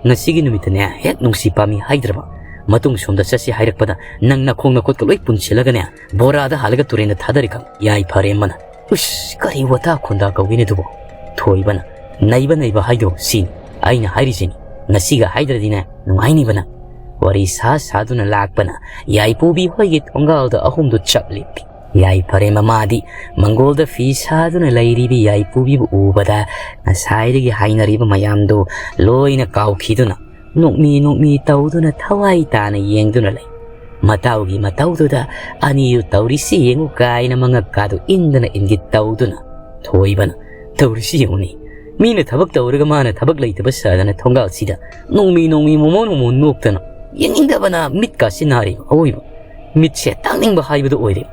ꯉꯁꯤꯒꯤ ꯅꯨꯃꯤꯠꯇꯅꯦ ꯍꯦꯛ ꯅꯨꯡꯁꯤ ꯄꯥꯝꯃꯤ ꯍꯥꯏꯗ꯭ꯔꯕ, ꯃꯇꯨꯡ ꯁꯣꯝꯗ ꯆꯠꯁꯤ ꯍꯥꯏꯔꯛꯄꯗ ꯅꯪ ꯅꯈꯣꯡ ꯅꯈꯨꯠꯀ ꯂꯣꯏ ꯄꯨꯟꯁꯤꯜꯂꯒꯅꯦ ꯕꯣꯔꯥꯗ ꯍꯥꯜꯂꯒ ꯇꯨꯔꯦꯟꯗ ꯊꯥꯗꯔꯤꯀ ꯌꯥꯏꯐꯔꯦꯝꯕꯅ꯫ ꯎꯁ, ꯀꯔꯤ ꯋꯥꯇꯥ ꯈꯣꯟꯗꯥ ꯀꯧꯒꯦꯅꯦ ꯑꯗꯨꯕꯣ?" ꯊꯣꯏꯕꯅ, "ꯅꯩꯕ ꯅꯩꯕ ꯍꯥꯏꯗꯣ ꯁꯤꯅꯤ꯫ ꯑꯩꯅ ꯍꯥꯏꯔꯤꯁꯤꯅꯤ꯫ ꯉꯁꯤꯒ ꯍꯥꯏꯗ꯭ꯔꯗꯤꯅꯦ ꯅꯨꯡꯉꯥꯏꯅꯤꯕ ꯅꯪ꯫" ꯋꯥꯔꯤ ꯁꯥ ꯁꯥꯗꯨꯅ ꯂꯥꯛꯄꯅ ꯌꯥꯏꯄꯨꯕꯤ ꯍꯣꯏꯒꯤ ꯊꯣꯡꯒꯥꯜꯗ ꯑꯍꯨꯝꯗꯨ ꯆꯞ ꯂꯦꯞꯄꯤ꯫ ꯌꯥꯏꯐꯔꯦꯝꯕ ꯃꯥꯗꯤ ꯃꯪꯒꯣꯜꯗ ꯐꯤ ꯁꯥꯗꯨꯅ ꯂꯩꯔꯤꯕꯤ ꯌꯥꯏꯄꯨꯕꯤꯕꯨ ꯎꯕꯗ ꯉꯁꯥꯏꯗꯒꯤ ꯍꯥꯏꯅꯔꯤꯕ ꯃꯌꯥꯝꯗꯨ ꯂꯣꯏꯅ ꯀꯥꯎꯈꯤꯗꯨꯅ ꯅꯣꯛꯃꯤ ꯅꯣꯛꯃꯤ ꯇꯧꯗꯨꯅ ꯊꯋꯥꯏ ꯇꯥꯅ ꯌꯦꯡꯗꯨꯅ ꯂꯩ꯫ ꯃꯇꯥꯎꯒꯤ ꯃꯇꯧꯗꯨꯗ ꯑꯅꯤꯗꯨ ꯇꯧꯔꯤꯁꯤ ꯌꯦꯡꯉꯨ ꯀꯥꯏꯅ ꯃꯉꯛꯀꯥꯗꯨ ꯏꯟꯗꯅ ꯏꯟꯒꯤꯠ ꯇꯧꯗꯨꯅ ꯊꯣꯏꯕꯅ, "ꯇꯧꯔꯤꯁꯤ ꯌꯦꯡꯉꯨꯅꯦ, ꯃꯤꯅ ꯊꯕꯛ ꯇꯧꯔꯒ ꯃꯥꯅ ꯊꯕꯛ ꯂꯩꯇꯕ ꯁꯥꯗꯅ ꯊꯣꯡꯒꯥꯜꯁꯤꯗ ꯅꯣꯡꯃꯤ ꯅꯣꯡꯃꯤ ꯃꯣꯃꯣꯟ ꯃꯣꯃꯣꯟ ꯅꯣꯛꯇꯅ ꯌꯦꯡꯅꯤꯡꯗꯕꯅ ꯃꯤꯠꯀꯥꯁꯤ ꯅꯥꯔꯦ꯫ ꯑꯑꯣꯏꯕ ꯃꯤꯠꯁꯦ ꯇꯥꯡꯅꯤꯡꯕ ꯍꯥꯏꯕꯗꯨ ꯑꯣꯏꯔꯦ꯫"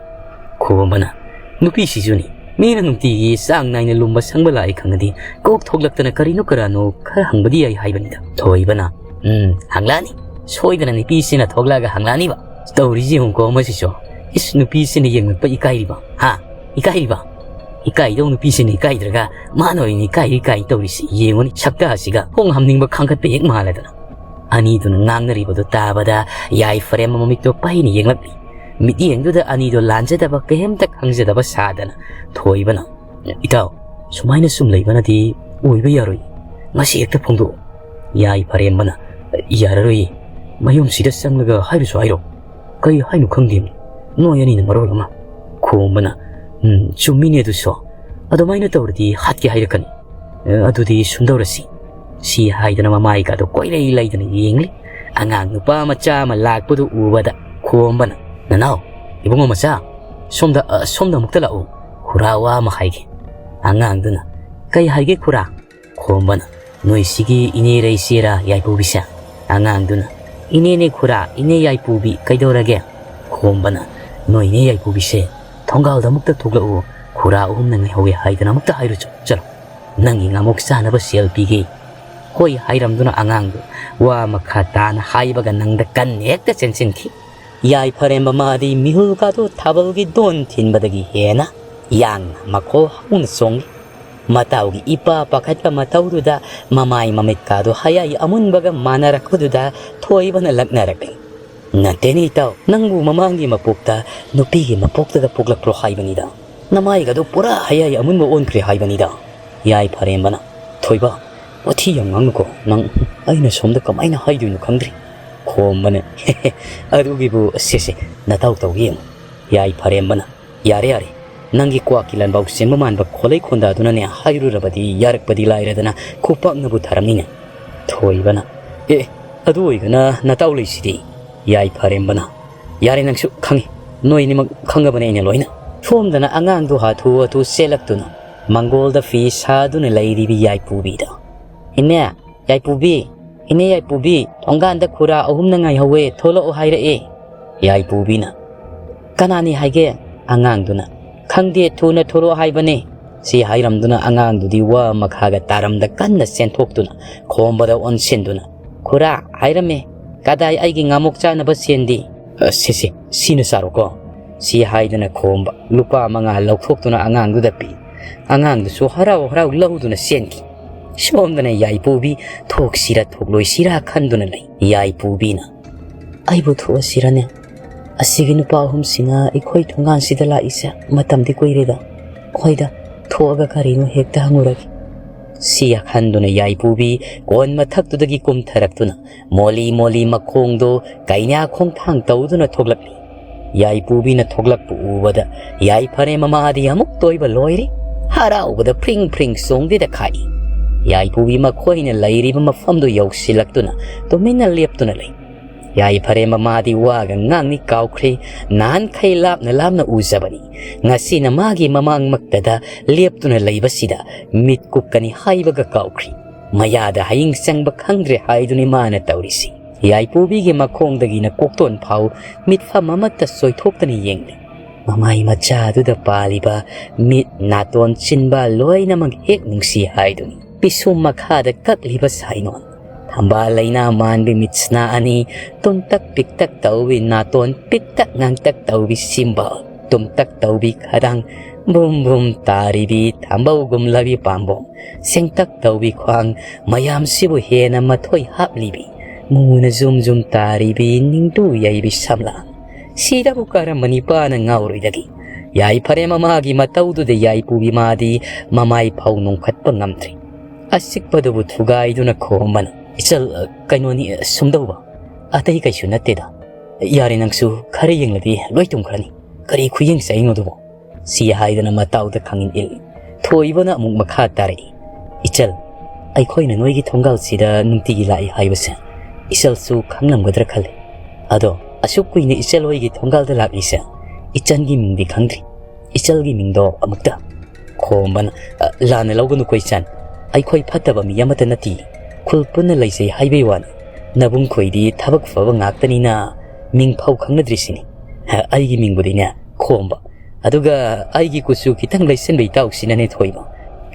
ꯈꯣꯝꯕꯅ, "ꯅꯨꯄꯤꯁꯤꯁꯨꯅꯤ, ꯃꯤꯅ ꯅꯨꯡꯇꯤꯒꯤ ꯆꯥꯡ ꯅꯥꯏꯅ ꯂꯨꯝꯕ ꯁꯪꯕ ꯂꯥꯛꯏ ꯈꯪꯉꯗꯤ ꯀꯣꯛ ꯊꯣꯛꯂꯛꯇꯅ ꯀꯔꯤꯅꯣ ꯀꯔꯥꯅꯣ ꯈꯔ ꯍꯪꯕꯗꯤ ꯌꯥꯏ ꯍꯥꯏꯕꯅꯤꯗ꯫" ꯊꯣꯏꯕꯅ, "ꯎꯝ, ꯍꯪꯂꯛꯑꯅꯤ꯫ ꯁꯣꯏꯗꯅ ꯅꯨꯄꯤꯁꯤꯅ ꯊꯣꯛꯂꯛꯑꯒ ꯍꯪꯂꯛꯑꯅꯤꯕ꯫ ꯇꯧꯔꯤꯁꯤ ꯌꯦꯡꯉꯨꯀꯣ ꯃꯁꯤꯁꯨ꯫ ꯏꯁ, ꯅꯨꯄꯤꯁꯤꯅ ꯌꯦꯡꯂꯛꯄ ꯏꯀꯥꯏꯔꯤꯕ? ꯍꯥ? ꯏꯀꯥꯏꯔꯤꯕ? ꯏꯀꯥꯏꯗꯧ ꯅꯨꯄꯤꯁꯤꯅ ꯏꯀꯥꯏꯗ꯭ꯔꯒ ꯃꯥꯅ ꯑꯣꯏꯅ ꯏꯀꯥꯏꯔꯤ ꯀꯥꯏ ꯇꯧꯔꯤꯁꯤ ꯌꯦꯡꯉꯨꯅꯤ꯫ ꯁꯛꯇ ꯑꯁꯤꯒ ꯈꯣꯡ ꯍꯥꯝꯅꯤꯡꯕ ꯈꯥꯡꯒꯠꯄ ꯍꯦꯛ ꯃꯥꯜꯂꯗꯅ꯫" ꯑꯅꯤꯗꯨꯅ ꯉꯥꯡꯅꯔꯤꯕꯗꯨ ꯇꯥꯕꯗ ꯌꯥꯏꯐꯔꯦꯝꯕ ꯃꯃꯤꯠꯇꯣ ꯄꯩꯅ ꯌꯦꯡꯂꯛꯂꯤ꯫ ꯃꯤꯠꯌꯦꯡꯗꯨꯗ ꯑꯅꯤꯗꯣ ꯂꯥꯟꯖꯗꯕ ꯀꯩꯝꯇ ꯈꯪꯖꯗꯕ ꯁꯥꯗꯅ ꯊꯣꯏꯕꯅ, "ꯏꯇꯥꯎ, ꯁꯨꯃꯥꯏꯅ ꯁꯨꯝ ꯂꯩꯕꯅꯗꯤ ꯑꯣꯏꯕ ꯌꯥꯔꯣꯏ꯫ ꯉꯁꯤ ꯍꯦꯛꯇ ꯐꯣꯡꯗꯣꯛꯑꯣ꯫" ꯌꯥꯏꯐꯔꯦꯝꯕꯅ, "ꯌꯥꯔꯔꯣꯏꯌꯦ꯫ ꯃꯌꯨꯝꯁꯤꯗ ꯆꯪꯂꯒ ꯍꯥꯏꯔꯨꯁꯨ ꯍꯥꯏꯔꯣ꯫ ꯀꯩ ꯍꯥꯏꯅꯣ ꯈꯪꯗꯦ꯫ ꯅꯣꯏ ꯑꯅꯤꯅ ꯃꯔꯣꯜ ꯑꯃ꯫" ꯈꯣꯝꯕꯅ, "ꯎꯝ, ꯆꯨꯝꯃꯤꯅꯦ ꯑꯗꯨꯁꯨ꯫ ꯑꯗꯨꯃꯥꯏꯅ ꯇꯧꯔꯗꯤ ꯍꯥꯠꯀꯦ ꯍꯥꯏꯔꯛꯀꯅꯤ꯫ ꯑꯦ, ꯑꯗꯨꯗꯤ ꯁꯨꯝꯗꯧꯔꯁꯤ꯫" ꯁꯤ ꯍꯥꯏꯗꯅ ꯃꯃꯥꯏꯒꯗꯣ ꯀꯣꯏꯂꯩ ꯂꯩꯗꯅ ꯌꯦꯡꯂꯤ꯫ ꯑꯉꯥꯡ ꯅꯨꯄꯥ ꯃꯆꯥ ꯑꯃ ꯂꯥꯛꯄꯗꯨ ꯎꯕꯗ ꯈꯣꯝꯕꯅ, "ꯅꯅꯥꯎ, ꯏꯕꯨꯡꯉꯣ ꯃꯆꯥ, ꯁꯣꯝꯗ, ꯑ, ꯁꯣꯝꯗ ꯑꯃꯨꯛꯇ ꯂꯥꯛꯎ꯫ ꯈꯨꯔꯥ ꯋꯥ ꯑꯃ ꯍꯥꯏꯒꯦ꯫" ꯑꯉꯥꯡꯗꯨꯅ, "ꯀꯩ ꯍꯥꯏꯒꯦ ꯈꯨꯔꯥ?" ꯈꯣꯝꯕꯅ, "ꯅꯣꯏꯁꯤꯒꯤ ꯏꯅꯦꯔ ꯏꯆꯦꯔ ꯌꯥꯏꯄꯨꯕꯤꯁꯦ?" ꯑꯉꯥꯡꯗꯨꯅ, "ꯏꯅꯦꯅꯦ ꯈꯨꯔꯥ, ꯏꯅꯦ ꯌꯥꯏꯄꯨꯕꯤ, ꯀꯩꯗꯧꯔꯒꯦ?" ꯈꯣꯝꯕꯅ, "ꯅꯣꯏ ꯏꯅꯦ ꯌꯥꯏꯄꯨꯕꯤꯁꯦ ꯊꯣꯡꯒꯥꯜꯗ ꯑꯃꯨꯛꯇ ꯊꯣꯛꯂꯛꯎ, ꯈꯨꯔꯥ ꯑꯍꯨꯝꯅ ꯉꯥꯏꯍꯧꯋꯦ ꯍꯥꯏꯗꯅ ꯑꯃꯨꯛꯇ ꯍꯥꯏꯔꯨꯆꯣ, ꯆꯠꯂꯣ꯫ ꯅꯪꯒꯤ ꯉꯥꯃꯣꯛ ꯆꯥꯅꯕ ꯁꯦꯜ ꯄꯤꯒꯦ꯫" ꯍꯣꯏ ꯍꯥꯏꯔꯝꯗꯨꯅ ꯑꯉꯥꯡꯗꯨ ꯋꯥ ꯃꯈꯥ ꯇꯥꯅ ꯍꯥꯏꯕꯒ ꯅꯪꯗ ꯀꯟꯅ ꯍꯦꯛꯇ ꯆꯦꯟꯁꯤꯟꯈꯤ꯫ ꯌꯥꯏꯐꯔꯦꯝꯕ ꯃꯥꯗꯤ ꯃꯤꯍꯨꯜꯒꯗꯨ ꯊꯥꯕꯜꯒꯤ ꯗꯣꯟ ꯊꯤꯟꯕꯗꯒꯤ ꯍꯦꯟꯅ ꯌꯥꯡꯅ ꯃꯈꯣꯜ ꯍꯧꯅ ꯆꯣꯡꯏ꯫ ꯃꯇꯥꯎꯒꯤ ꯏꯄꯥ ꯄꯥꯈꯠꯄ ꯃꯇꯧꯗꯨꯗ ꯃꯃꯥꯏ ꯃꯃꯤꯠꯀꯥꯗꯨ ꯍꯌꯥꯏ ꯑꯃꯨꯟꯕꯒ ꯃꯥꯟꯅꯔꯛꯄꯗꯨꯗ ꯊꯣꯏꯕꯅ ꯂꯛꯅꯔꯛꯂꯤ꯫ "ꯅꯠꯇꯦꯅꯦ ꯏꯇꯥꯎ, ꯅꯪꯕꯨ ꯃꯃꯥꯡꯒꯤ ꯃꯄꯣꯛꯇ ꯅꯨꯄꯤꯒꯤ ꯃꯄꯣꯛꯇꯒ ꯄꯣꯛꯂꯛꯄ꯭ꯔꯣ ꯍꯥꯏꯕꯅꯤꯗ꯫ ꯅꯃꯥꯏꯒꯗꯨ ꯄꯨꯔꯥ ꯍꯌꯥꯏ ꯑꯃꯨꯟꯕ ꯑꯣꯟꯈ꯭ꯔꯦ ꯍꯥꯏꯕꯅꯤꯗ꯫" ꯌꯥꯏꯐꯔꯦꯝꯕꯅ, "ꯊꯣꯏꯕ, ꯋꯥꯊꯤ ꯌꯥꯝ ꯉꯥꯡꯅꯨꯀꯣ꯫ ꯅꯪ ꯑꯩꯅ ꯁꯣꯝꯗ ꯀꯃꯥꯏꯅ ꯍꯥꯏꯗꯣꯏꯅꯣ ꯈꯪꯗ꯭ꯔꯦ꯫" ꯈꯣꯝꯕꯅ, "ꯑꯗꯨꯒꯤꯕꯨ ꯁꯦ ꯁꯦ, ꯅꯇꯥꯎ ꯇꯧꯒꯦ ꯌꯦꯡꯉꯨ꯫" ꯌꯥꯏꯐꯔꯦꯝꯕꯅ, "ꯌꯥꯔꯦ ꯌꯥꯔꯦ, ꯅꯪꯒꯤ ꯀ꯭ꯋꯥꯛꯀꯤ ꯂꯥꯟꯕꯥꯎ ꯆꯦꯟꯕ ꯃꯥꯟꯕ ꯈꯣꯂꯩ ꯈꯣꯟꯗꯥꯗꯨꯅꯅꯦ ꯍꯥꯏꯔꯨꯔꯕꯗꯤ ꯌꯥꯔꯛꯄꯗꯤ ꯂꯥꯏꯔꯗꯅ ꯈꯨꯄꯥꯛꯅꯕꯨ ꯊꯥꯔꯝꯅꯤꯅꯦ꯫" ꯊꯣꯏꯕꯅ, "ꯑꯦ, ꯑꯗꯨ ꯑꯣꯏꯒꯅ ꯅꯇꯥꯎ ꯂꯩꯁꯤꯗꯤ꯫" ꯌꯥꯏꯐꯔꯦꯝꯕꯅ, "ꯌꯥꯔꯦ, ꯅꯪꯁꯨ ꯈꯪꯉꯤ, ꯅꯣꯏꯅꯤꯃꯛ ꯈꯪꯉꯕꯅꯦ ꯑꯩꯅ ꯂꯣꯏꯅ꯫" ꯁꯣꯝꯗꯅ ꯑꯉꯥꯡꯗꯨ ꯍꯥꯊꯨ ꯍꯥꯊꯨ ꯆꯦꯜꯂꯛꯇꯨꯅ ꯃꯪꯒꯣꯜꯗ ꯐꯤ ꯁꯥꯗꯨꯅ ꯂꯩꯔꯤꯕꯤ ꯌꯥꯏꯄꯨꯕꯤꯗ, "ꯏꯅꯦ ꯌꯥꯏꯄꯨꯕꯤ, ꯏꯅꯦ ꯌꯥꯏꯄꯨꯕꯤ, ꯊꯣꯡꯒꯥꯟꯗ ꯈꯨꯔꯥ ꯑꯍꯨꯝꯅ ꯉꯥꯏꯍꯧꯋꯦ, ꯊꯣꯛꯂꯛꯑꯣ ꯍꯥꯏꯔꯛꯑꯦ꯫" ꯌꯥꯏꯄꯨꯕꯤꯅ, "ꯀꯅꯥꯅꯤ ꯍꯥꯏꯒꯦ?" ꯑꯉꯥꯡꯗꯨꯅ, "ꯈꯪꯗꯦ, ꯊꯨꯅ ꯊꯣꯛꯂꯛꯑꯣ ꯍꯥꯏꯕꯅꯦ꯫" ꯁꯤ ꯍꯥꯏꯔꯝꯗꯨꯅ ꯑꯉꯥꯡꯗꯨꯗꯤ ꯋꯥ ꯃꯈꯥꯒ ꯇꯥꯔꯝꯗ ꯀꯟꯅ ꯆꯦꯟꯊꯣꯛꯇꯨꯅ ꯈꯣꯝꯕꯗ ꯑꯣꯟꯁꯤꯟꯗꯨꯅ, "ꯈꯨꯔꯥ ꯍꯥꯏꯔꯝꯃꯦ, ꯀꯗꯥꯏ ꯑꯩꯒꯤ ꯉꯥꯃꯣꯛ ꯆꯥꯅꯕ ꯁꯦꯟꯗꯤ?" "ꯑ, ꯁꯤ, ꯁꯤ, ꯁꯤꯅ ꯆꯥꯔꯣꯀꯣ꯫" ꯁꯤ ꯍꯥꯏꯗꯅ ꯈꯣꯝꯕ ꯂꯨꯄꯥ ꯃꯉꯥ ꯂꯧꯊꯣꯛꯇꯨꯅ ꯑꯉꯥꯡꯗꯨꯗ ꯄꯤ꯫ ꯑꯉꯥꯡꯗꯨꯁꯨ ꯍꯔꯥꯎ ꯍꯔꯥꯎ ꯂꯧꯗꯨꯅ ꯆꯦꯟꯈꯤ꯫ ꯁꯣꯝꯗꯅ ꯌꯥꯏꯄꯨꯕꯤ ꯊꯣꯛꯁꯤꯔꯥ ꯊꯣꯛꯂꯣꯏꯁꯤꯔꯥ ꯈꯟꯗꯨꯅ ꯂꯩ꯫ ꯌꯥꯏꯄꯨꯕꯤꯅ, "ꯑꯩꯕꯨ ꯊꯣꯛꯑꯁꯤꯔꯅꯦ? ꯑꯁꯤꯒꯤ ꯅꯨꯄꯥ ꯑꯍꯨꯝꯁꯤꯅ ꯑꯩꯈꯣꯏ ꯊꯣꯡꯒꯥꯟꯁꯤꯗ ꯂꯥꯛꯏꯁꯦ ꯃꯇꯝꯗꯤ ꯀꯨꯏꯔꯦꯗ꯫ ꯍꯣꯏꯗ, ꯊꯣꯛꯑꯒ ꯀꯔꯤꯅꯣ ꯍꯦꯛꯇ ꯍꯪꯉꯨꯔꯒꯦ꯫" ꯁꯤ ꯈꯟꯗꯨꯅ ꯌꯥꯏꯄꯨꯕꯤ ꯀꯣꯟ ꯃꯊꯛꯇꯨꯗꯒꯤ ꯀꯨꯝꯊꯔꯛꯇꯨꯅ ꯃꯣꯂꯤ ꯃꯣꯂꯤ ꯃꯈꯣꯡꯗꯣ ꯀꯩꯅꯥ ꯈꯣꯡꯊꯥꯡ ꯇꯧꯗꯨꯅ ꯊꯣꯛꯂꯛꯂꯤ꯫ ꯌꯥꯏꯄꯨꯕꯤꯅ ꯊꯣꯛꯂꯛꯄ ꯎꯕꯗ ꯌꯥꯏꯐꯔꯦꯝꯕ ꯃꯥꯗꯤ ꯑꯃꯨꯛ ꯇꯣꯏꯕ ꯂꯣꯏꯔꯤ꯫ ꯍꯔꯥꯎꯕꯗ ꯐ꯭ꯔꯤꯡ ꯐ꯭ꯔꯤꯡ ꯆꯣꯡꯗꯦꯗ ꯈꯥꯛꯏ꯫ ꯌꯥꯏꯄꯨꯕꯤ ꯃꯈꯣꯏꯅ ꯂꯩꯔꯤꯕ ꯃꯐꯝꯗꯨ ꯌꯧꯁꯤꯜꯂꯛꯇꯨꯅ ꯇꯨꯃꯤꯟꯅ ꯂꯦꯞꯇꯨꯅ ꯂꯩ꯫ ꯌꯥꯏꯐꯔꯦꯝꯕ ꯃꯥꯗꯤ ꯋꯥꯒ ꯉꯥꯡꯅꯤ ꯀꯥꯎꯈ꯭ꯔꯦ꯫ ꯅꯍꯥꯟꯈꯩ ꯂꯥꯞꯅ ꯂꯥꯞꯅ ꯎꯖꯕꯅꯤ꯫ ꯉꯁꯤꯅ ꯃꯥꯒꯤ ꯃꯃꯥꯡꯃꯛꯇꯗ ꯂꯦꯞꯇꯨꯅ ꯂꯩꯕꯁꯤꯗ ꯃꯤꯠ ꯀꯨꯞꯀꯅꯤ ꯍꯥꯏꯕꯒ ꯀꯥꯎꯈ꯭ꯔꯤ꯫ ꯃꯌꯥꯗ ꯍꯌꯤꯡ ꯆꯪꯕ ꯈꯪꯗ꯭ꯔꯦ ꯍꯥꯏꯗꯨꯅꯤ ꯃꯥꯅ ꯇꯧꯔꯤꯁꯤ꯫ ꯌꯥꯏꯄꯨꯕꯤꯒꯤ ꯃꯈꯣꯡꯗꯒꯤꯅ ꯀꯣꯛꯇꯣꯟ ꯐꯥꯎ ꯃꯤꯠꯐꯝ ꯑꯃꯠꯇ ꯆꯣꯏꯊꯣꯛꯇꯅ ꯌꯦꯡꯂꯤ꯫ ꯃꯃꯥꯏ ꯃꯆꯥꯗꯨꯗ ꯄꯥꯜꯂꯤꯕ ꯃꯤꯠ, ꯅꯥꯇꯣꯟ, ꯆꯤꯟꯕꯥꯜ ꯂꯣꯏꯅꯃꯛ ꯍꯦꯛ ꯅꯨꯡꯁꯤ ꯍꯥꯏꯗꯨꯅꯤ꯫ ꯄꯤꯁꯨꯝ ꯃꯈꯥꯗ ꯀꯛꯂꯤꯕ ꯁꯥꯏꯅꯣꯟ, ꯊꯝꯕꯥꯜ ꯂꯩꯅꯥ ꯃꯥꯟꯕꯤ ꯃꯤꯠꯁꯅꯥ ꯑꯅꯤ, ꯇꯨꯝꯇꯛ ꯄꯤꯛꯇꯛ ꯇꯧꯕꯤ ꯅꯥꯇꯣꯟ, ꯄꯤꯛꯇꯛ ꯉꯥꯡꯇꯛ ꯇꯧꯕꯤ ꯁꯤꯝꯕꯥꯜ, ꯇꯨꯝꯇꯛ ꯇꯧꯕꯤ ꯈꯗꯥꯡ, ꯕꯨꯝ ꯕꯨꯝ ꯇꯥꯔꯤꯕꯤ ꯊꯝꯕꯧꯒꯨꯝꯂꯕꯤ ꯄꯥꯝꯕꯣꯝ, ꯁꯦꯡꯇꯛ ꯇꯧꯕꯤ ꯈ꯭ꯋꯥꯡ, ꯃꯌꯥꯝꯁꯤꯕꯨ ꯍꯦꯟꯅ ꯃꯊꯣꯏ ꯍꯥꯞꯂꯤꯕꯤ, ꯃꯨꯅ ꯖꯨꯝ ꯖꯨꯝ ꯇꯥꯔꯤꯕꯤ ꯅꯤꯡꯗꯨ ꯌꯩꯕꯤ ꯁꯝꯂꯥꯡ꯫ ꯁꯤꯗꯕꯨ ꯀꯔꯝꯕ ꯅꯤꯄꯥꯅ ꯉꯥꯎꯔꯣꯏꯗꯒꯦ? ꯌꯥꯏꯐꯔꯦ ꯃꯃꯥꯒꯤ ꯃꯇꯧꯗꯨꯗ ꯌꯥꯏꯄꯨꯕꯤ ꯃꯥꯗꯤ ꯃꯃꯥꯏ ꯐꯥꯎ ꯅꯣꯡꯈꯠꯄ ꯉꯝꯗ꯭ꯔꯤ꯫ ꯑꯆꯤꯛꯄꯗꯨꯕꯨ ꯊꯨꯒꯥꯏꯗꯨꯅ ꯈꯣꯝꯕꯅ, "ꯏꯆꯜ, ꯀꯩꯅꯣꯅꯤ, ꯁꯨꯝꯗꯧꯕ꯫ ꯑꯇꯩ ꯀꯩꯁꯨ ꯅꯠꯇꯦꯗ꯫ ꯌꯥꯔꯦ, ꯅꯪꯁꯨ ꯈꯔ ꯌꯦꯡꯂꯗꯤ ꯂꯣꯏ ꯇꯨꯝꯈ꯭ꯔꯅꯤ꯫ ꯀꯔꯤ ꯈꯨꯌꯦꯡ ꯆꯌꯦꯡꯅꯣꯗꯨꯕꯣ?" ꯁꯤ ꯍꯥꯏꯗꯨꯅ ꯃꯇꯥꯎꯗ ꯈꯪꯏꯟ ꯏꯜꯂꯤ꯫ ꯊꯣꯏꯕꯅ ꯑꯃꯨꯛ ꯃꯈꯥ ꯇꯥꯔꯛꯏ, "ꯏꯆꯜ, ꯑꯩꯈꯣꯏꯅ ꯅꯣꯏꯒꯤ ꯊꯣꯡꯒꯥꯜꯁꯤꯗ ꯅꯨꯡꯇꯤꯒꯤ ꯂꯥꯛꯏ ꯍꯥꯏꯕꯁꯦ ꯏꯆꯜꯁꯨ ꯈꯪꯂꯝꯒꯗ꯭ꯔꯥ ꯈꯜꯂꯤ꯫ ꯑꯗꯣ ꯑꯁꯨꯛ ꯀꯨꯏꯅ ꯏꯆꯜ ꯍꯣꯏꯒꯤ ꯊꯣꯡꯒꯥꯜꯗ ꯂꯥꯛꯂꯤꯁꯦ ꯏꯆꯟꯒꯤ ꯃꯤꯡꯗꯤ ꯈꯪꯗ꯭ꯔꯤ꯫ ꯏꯆꯜꯒꯤ ꯃꯤꯡꯗꯣ ꯑꯃꯨꯛꯇ"꯫ ꯈꯣꯝꯕꯅ, "ꯑ, ꯂꯥꯟꯅ ꯂꯧꯒꯅꯨꯀꯣ ꯏꯆꯟ꯫ ꯑꯩꯈꯣꯏ ꯐꯠꯇꯕ ꯃꯤ ꯑꯃꯠꯇ ꯅꯠꯇꯦ꯫ ꯈꯨꯜ ꯄꯨꯟꯅ ꯂꯩꯖꯩ ꯍꯥꯏꯕꯩ ꯋꯥꯅꯤ꯫ ꯅꯕꯨꯡ ꯈꯣꯏꯗꯤ ꯊꯕꯛ ꯐꯕ ꯉꯥꯛꯇꯅꯤꯅ ꯃꯤꯡ ꯐꯥꯎ ꯈꯪꯅꯗ꯭ꯔꯤꯁꯤꯅꯤ꯫ ꯑ, ꯑꯩꯒꯤ ꯃꯤꯡꯕꯨꯗꯤꯅꯦ ꯈꯣꯝꯕ꯫ ꯑꯗꯨꯒ ꯑꯩꯒꯤ ꯀꯨꯆꯨ ꯈꯤꯇꯪ ꯂꯩꯁꯤꯟꯕ ꯏꯇꯥꯎꯁꯤꯅꯅꯦ ꯊꯣꯏꯕ꯫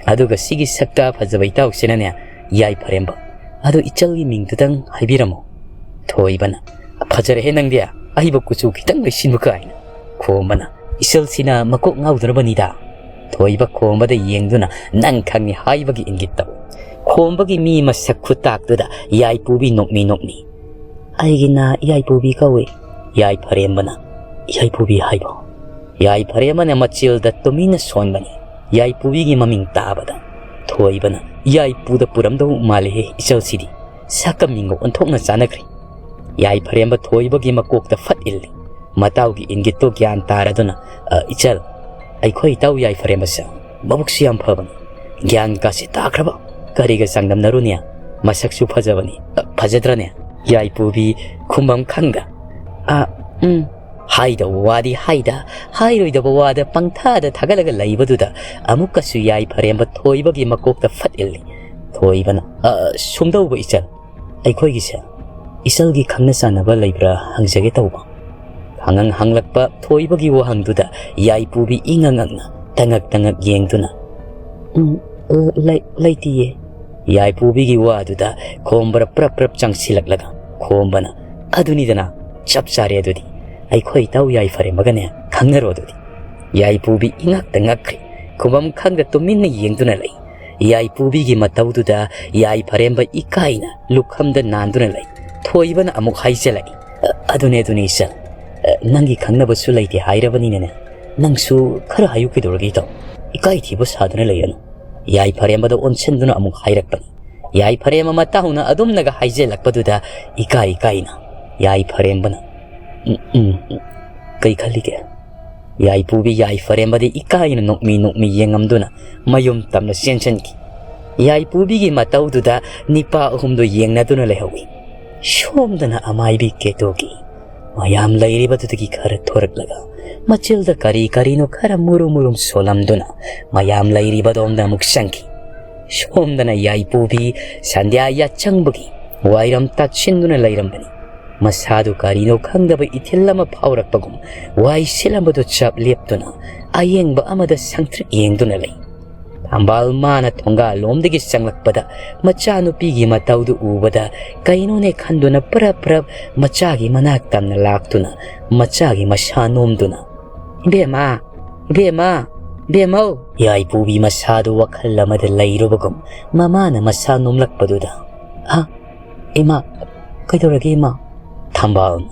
ꯑꯗꯨꯒ ꯁꯤꯒꯤ ꯁꯛꯇ ꯐꯖꯕ ꯏꯇꯥꯎꯁꯤꯅꯅꯦ ꯌꯥꯏꯐꯔꯦꯝꯕ꯫ ꯑꯗꯣ ꯏꯆꯜꯒꯤ ꯃꯤꯡꯗꯨꯗꯪ ꯍꯥꯏꯕꯤꯔꯝꯃꯣ"꯫ ꯊꯣꯏꯕꯅ, "ꯐꯖꯔꯦꯍꯦ ꯅꯪꯗꯤ, ꯑꯍꯩꯕ ꯀꯨꯆꯨ ꯈꯤꯇꯪ ꯂꯩꯁꯤꯟꯕ ꯀꯥꯏꯅ"꯫ ꯈꯣꯝꯕꯅ, "ꯏꯆꯜꯁꯤꯅ ꯃꯀꯣꯛ ꯉꯥꯎꯗꯅꯕꯅꯤꯗ"꯫ ꯊꯣꯏꯕ ꯈꯣꯝꯕꯗ ꯌꯦꯡꯗꯨꯅ, "ꯅꯪ ꯈꯪꯉꯤ ꯍꯥꯏꯕꯒꯤ ꯏꯪꯒꯤꯠ ꯇꯧ"꯫ ꯈꯣꯝꯕꯒꯤ ꯃꯤ ꯃꯁꯛ ꯈꯨꯇꯥꯛꯇꯨꯗ ꯌꯥꯏꯄꯨꯕꯤ ꯅꯣꯛꯃꯤ ꯅꯣꯛꯃꯤ꯫ "ꯑꯩꯒꯤꯅ ꯌꯥꯏꯄꯨꯕꯤ ꯀꯧꯏ"꯫ ꯌꯥꯏꯐꯔꯦꯝꯕꯅ, "ꯌꯥꯏꯄꯨꯕꯤ ꯍꯥꯏꯕꯣ?" ꯌꯥꯏꯐꯔꯦꯝꯕꯅ ꯃꯆꯤꯜꯗ ꯇꯨꯃꯤꯟꯅ ꯁꯣꯟꯕꯅꯤ꯫ ꯌꯥꯏꯄꯨꯕꯤꯒꯤ ꯃꯃꯤꯡ ꯇꯥꯕꯗ ꯊꯣꯏꯕꯅ, "ꯌꯥꯏꯄꯨꯗ ꯄꯨꯔꯝꯗꯧ ꯃꯥꯜꯂꯦꯍꯦ ꯏꯆꯜꯁꯤꯗꯤ, ꯁꯛꯀ ꯃꯤꯡꯒ ꯑꯣꯟꯊꯣꯛꯅ ꯆꯥꯟꯅꯈ꯭ꯔꯦ"꯫ ꯌꯥꯏꯐꯔꯦꯝꯕ ꯊꯣꯏꯕꯒꯤ ꯃꯀꯣꯛꯇ ꯐꯠ ꯏꯜꯂꯤ꯫ ꯃꯇꯥꯎꯒꯤ ꯏꯪꯒꯤꯠꯇꯣ ꯒ꯭ꯌꯥꯟ ꯇꯥꯔꯗꯨꯅ, "ꯑ, ꯏꯆꯜ, ꯑꯩꯈꯣꯏ ꯏꯇꯥꯎ ꯌꯥꯏꯐꯔꯦꯝꯕꯁꯦ ꯃꯕꯨꯛꯁꯨ ꯌꯥꯝ ꯐꯕꯅꯤ꯫ ꯒ꯭ꯌꯥꯟ ꯀꯥꯁꯦ ꯇꯥꯈ꯭ꯔꯕ? ꯀꯔꯤꯒ ꯆꯥꯡꯗꯝꯅꯔꯨꯅꯤ? ꯃꯁꯛꯁꯨ ꯐꯖꯕꯅꯤ꯫ ꯑ, ꯐꯖꯗ꯭ꯔꯅꯦ?" ꯌꯥꯏꯄꯨꯕꯤ ꯈꯨꯝꯕꯝ ꯈꯪꯗ, "ꯑ, ꯎꯝ, ꯍꯥꯏꯗꯧꯕ ꯋꯥꯗꯤ ꯍꯥꯏꯗ, ꯍꯥꯏꯔꯣꯏꯗꯕ ꯋꯥꯗ ꯄꯪꯊꯥꯗ ꯊꯥꯒꯠꯂꯒ ꯂꯩꯕꯗꯨꯗ ꯑꯃꯨꯛꯀꯁꯨ ꯌꯥꯏꯐꯔꯦꯝꯕ ꯊꯣꯏꯕꯒꯤ ꯃꯀꯣꯛꯇ ꯐꯠ ꯏꯜꯂꯤ꯫ ꯊꯣꯏꯕꯅ, "ꯑ, ꯁꯨꯝꯗꯧꯕ ꯏꯆꯜ, ꯑꯩꯈꯣꯏꯒꯤꯁꯦ ꯏꯆꯜꯒꯤ ꯈꯪꯅ ꯆꯥꯟꯅꯕ ꯂꯩꯕ꯭ꯔꯥ ꯍꯪꯖꯒꯦ ꯇꯧꯕ"꯫ ꯈꯪꯍꯪ ꯍꯪꯂꯛꯄ ꯊꯣꯏꯕꯒꯤ ꯋꯥꯍꯪꯗꯨꯗ ꯌꯥꯏꯄꯨꯕꯤ ꯏꯉꯛ ꯉꯛꯅ ꯇꯉꯛ ꯇꯉꯛ ꯌꯦꯡꯗꯨꯅ, "ꯎꯝ, "ꯑ, ꯂꯩ-, ꯂꯩꯇꯤꯌꯦ"꯫ ꯌꯥꯏꯄꯨꯕꯤꯒꯤ ꯋꯥꯗꯨꯗ ꯈꯣꯝꯕꯔ ꯄ꯭ꯔꯞ ꯄ꯭ꯔꯞ ꯆꯪꯁꯤꯜꯂꯛꯂꯒ ꯈꯣꯝꯕꯅ, "ꯑꯗꯨꯅꯤꯗꯅ, ꯆꯞ ꯆꯥꯔꯦ ꯑꯗꯨꯗꯤ꯫ ꯑꯩꯈꯣꯏ ꯏꯇꯥꯎ ꯌꯥꯏꯐꯔꯦꯝꯕꯒꯅꯦ ꯈꯪꯅꯔꯣ ꯑꯗꯨꯗꯤ"꯫ ꯌꯥꯏꯄꯨꯕꯤ ꯏꯉꯛꯇ ꯉꯛꯈ꯭ꯔꯦ꯫ ꯈꯨꯕꯝ ꯈꯪꯗ ꯇꯨꯃꯤꯟꯅ ꯌꯦꯡꯗꯨꯅ ꯂꯩ꯫ ꯌꯥꯏꯄꯨꯕꯤꯒꯤ ꯃꯇꯧꯗꯨꯗ ꯌꯥꯏꯐꯔꯦꯝꯕ ꯏꯀꯥꯏꯅ ꯂꯨꯈꯝꯗ ꯅꯥꯟꯗꯨꯅ ꯂꯩ꯫ ꯊꯣꯏꯕꯅ ꯑꯃꯨꯛ ꯍꯥꯏꯖꯤꯜꯂꯛꯏ, "ꯑ-, ꯑꯗꯨꯅꯦ, ꯑꯗꯨꯅꯦ, ꯏꯆꯜ꯫ ꯑ, ꯅꯪꯒꯤ ꯈꯪꯅꯕꯁꯨ ꯂꯩꯇꯦ ꯍꯥꯏꯔꯕꯅꯤꯅꯅꯦ, ꯅꯪꯁꯨ ꯈꯔ ꯍꯥꯏꯌꯨ ꯀꯩꯗꯧꯔꯒꯦ ꯏꯇꯥꯎ? ꯏꯀꯥꯏ ꯊꯤꯕ ꯁꯥꯗꯨꯅ ꯂꯩꯔꯅꯨ"꯫ ꯌꯥꯏꯐꯔꯦꯝꯕꯗ ꯑꯣꯟꯁꯤꯟꯗꯨꯅ ꯑꯃꯨꯛ ꯍꯥꯏꯔꯛꯄꯅꯤ꯫ ꯌꯥꯏꯐꯔꯦꯝꯕ ꯃꯇꯥꯎꯅ ꯑꯗꯨꯝꯅꯒ ꯍꯥꯏꯖꯤꯜꯂꯛꯄꯗꯨꯗ ꯏꯀꯥꯏ ꯏꯀꯥꯏꯅ ꯌꯥꯏꯐꯔꯦꯝꯕꯅ, "ꯎꯝ, ꯎꯝ, ꯎꯝ, ꯀꯩ ꯈꯜꯂꯤꯒꯦ?" ꯌꯥꯏꯄꯨꯕꯤ ꯌꯥꯏꯐꯔꯦꯝꯕꯗꯤ ꯏꯀꯥꯏꯅ ꯅꯣꯛꯃꯤ ꯅꯣꯛꯃꯤ ꯌꯦꯡꯉꯝꯗꯨꯅ ꯃꯌꯨꯝ ꯇꯝꯅ ꯆꯦꯟꯁꯤꯟꯈꯤ꯫ ꯌꯥꯏꯄꯨꯕꯤꯒꯤ ꯃꯇꯧꯗꯨꯗ ꯅꯤꯄꯥ ꯑꯍꯨꯝꯗꯨ ꯌꯦꯡꯅꯗꯨꯅ ꯂꯩꯍꯧꯏ꯫ ꯁꯣꯝꯗꯅ ꯑꯃꯥꯏꯕꯤ ꯀꯦꯇꯨꯒꯤ ꯃꯌꯥꯝ ꯂꯩꯔꯤꯕꯗꯨꯗꯒꯤ ꯈꯔ ꯊꯣꯔꯛꯂꯒ ꯃꯆꯤꯜꯗ ꯀꯔꯤ ꯀꯔꯤꯅꯣ ꯈꯔ ꯃꯨꯔꯨꯝ ꯃꯨꯔꯨꯝ ꯁꯣꯜꯂꯝꯗꯨꯅ ꯃꯌꯥꯝ ꯂꯩꯔꯤꯕꯗꯣꯝꯗ ꯑꯃꯨꯛ ꯆꯪꯈꯤ꯫ ꯁꯣꯝꯗꯅ ꯌꯥꯏꯄꯨꯕꯤ ꯁꯟꯙ꯭ꯌꯥ ꯌꯥꯆꯪꯕꯒꯤ ꯋꯥꯏꯔꯝ ꯇꯥꯠꯁꯤꯟꯗꯨꯅ ꯂꯩꯔꯝꯕꯅꯤ꯫ ꯃꯁꯥꯗꯨ ꯀꯔꯤꯅꯣ ꯈꯪꯗꯕ ꯏꯊꯤꯜ ꯑꯃ ꯐꯥꯎꯔꯛꯄꯒꯨꯝ ꯋꯥꯏ ꯁꯤꯠꯂꯝꯕꯗꯨ ꯆꯞ ꯂꯦꯞꯇꯨꯅ ꯑꯌꯦꯡꯕ ꯑꯃꯗ ꯁꯪꯇ꯭ꯔꯤꯛ ꯌꯦꯡꯗꯨꯅ ꯂꯩ꯫ ꯊꯝꯕꯥꯜ ꯃꯥꯅ ꯊꯣꯡꯒꯥꯜꯂꯣꯝꯗꯒꯤ ꯆꯪꯂꯛꯄꯗ ꯃꯆꯥꯅꯨꯄꯤꯒꯤ ꯃꯇꯧꯗꯨ ꯎꯕꯗ ꯀꯩꯅꯣꯅꯦ ꯈꯟꯗꯨꯅ ꯄ꯭ꯔꯞ ꯄ꯭ꯔꯞ ꯃꯆꯥꯒꯤ ꯃꯅꯥꯛ ꯇꯝꯅ ꯂꯥꯛꯇꯨꯅ ꯃꯆꯥꯒꯤ ꯃꯁꯥ ꯅꯣꯝꯗꯨꯅ, "ꯏꯕꯦꯝꯃ, ꯏꯕꯦꯝꯃ, ꯏꯕꯦꯝꯃꯧ!" ꯌꯥꯏꯄꯨꯕꯤ ꯃꯁꯥꯗꯨ ꯋꯥꯈꯜ ꯑꯃꯗ ꯂꯩꯔꯨꯕꯒꯨꯝ ꯃꯃꯥꯅ ꯃꯁꯥ ꯅꯣꯝꯂꯛꯄꯗꯨꯗ, "ꯑ, ꯏꯃꯥ, ꯀꯩꯗꯧꯔꯒꯦ ꯏꯃꯥ?" ꯊꯝꯕꯥꯜ,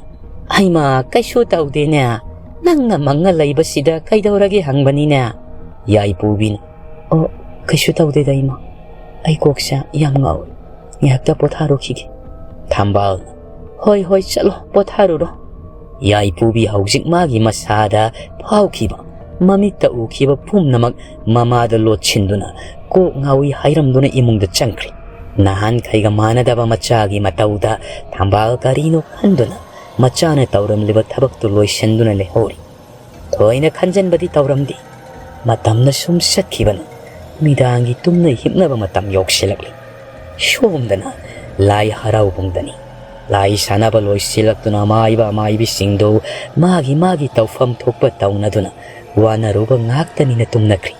"ꯍꯩꯃꯥ, ꯀꯩꯁꯨ ꯇꯧꯗꯦꯅꯦ꯫ ꯅꯪꯅ ꯃꯪꯉ ꯂꯩꯕꯁꯤꯗ ꯀꯩꯗꯧꯔꯒꯦ ꯍꯪꯕꯅꯤꯅꯦ꯫" ꯌꯥꯏꯄꯨꯕꯤꯅ, "ꯑꯣ, ꯀꯩꯁꯨ ꯇꯧꯗꯦꯗ ꯏꯃꯥ꯫ ꯑꯩ ꯀꯣꯛꯁꯦ ꯌꯥꯝ ꯉꯥꯎꯏ꯫ ꯉꯥꯏꯍꯥꯛꯇ ꯄꯣꯊꯥꯔꯨꯈꯤꯒꯦ꯫" ꯊꯝꯕꯥꯜꯅ, "ꯍꯣꯏ, ꯍꯣꯏ, ꯆꯠꯂꯣ, ꯄꯣꯊꯥꯔꯨꯔꯣ꯫" ꯌꯥꯏꯄꯨꯕꯤ ꯍꯧꯖꯤꯛ ꯃꯥꯒꯤ ꯃꯁꯥꯗ ꯐꯥꯎꯈꯤꯕ, ꯃꯃꯤꯠꯇ ꯎꯈꯤꯕ ꯄꯨꯝꯅꯃꯛ ꯃꯃꯥꯗ ꯂꯣꯠꯁꯤꯟꯗꯨꯅ ꯀꯣꯛ ꯉꯥꯎꯏ ꯍꯥꯏꯔꯝꯗꯨꯅ ꯏꯃꯨꯡꯗ ꯆꯪꯈ꯭ꯔꯦ꯫ ꯅꯍꯥꯟꯈꯩꯒ ꯃꯥꯟꯅꯗꯕ ꯃꯆꯥꯒꯤ ꯃꯇꯧꯗ ꯊꯝꯕꯥꯜ ꯀꯔꯤꯅꯣ ꯈꯟꯗꯨꯅ ꯃꯆꯥꯅ ꯇꯧꯔꯝꯂꯤꯕ ꯊꯕꯛꯇꯨ ꯂꯣꯏꯁꯤꯟꯗꯨꯅ ꯂꯩꯍꯧꯔꯤ꯫ ꯊꯣꯏꯅ ꯈꯟꯖꯟꯕꯗꯤ ꯇꯧꯔꯝꯗꯦ꯫ ꯃꯇꯝꯅ ꯁꯨꯝ ꯆꯠꯈꯤꯕꯅ ꯅꯨꯃꯤꯗꯥꯡꯒꯤ ꯇꯨꯝꯅ ꯍꯤꯞꯅꯕ ꯃꯇꯝ ꯌꯧꯁꯤꯜꯂꯛꯂꯤ꯫ ꯁꯣꯝꯗꯅ ꯂꯥꯏ ꯍꯔꯥꯎꯕꯨꯡꯗꯅꯤ꯫ ꯂꯥꯏ ꯁꯥꯟꯅꯕ ꯂꯣꯏꯁꯤꯜꯂꯛꯇꯨꯅ ꯑꯃꯥꯏꯕ ꯑꯃꯥꯏꯕꯤꯁꯤꯡꯗꯨ ꯃꯥꯒꯤ ꯃꯥꯒꯤ ꯇꯧꯐꯝ ꯊꯣꯛꯄ ꯇꯧꯅꯗꯨꯅ ꯋꯥꯅꯔꯨꯕ ꯉꯥꯛꯇꯅꯤꯅ ꯇꯨꯝꯅꯈ꯭ꯔꯤ꯫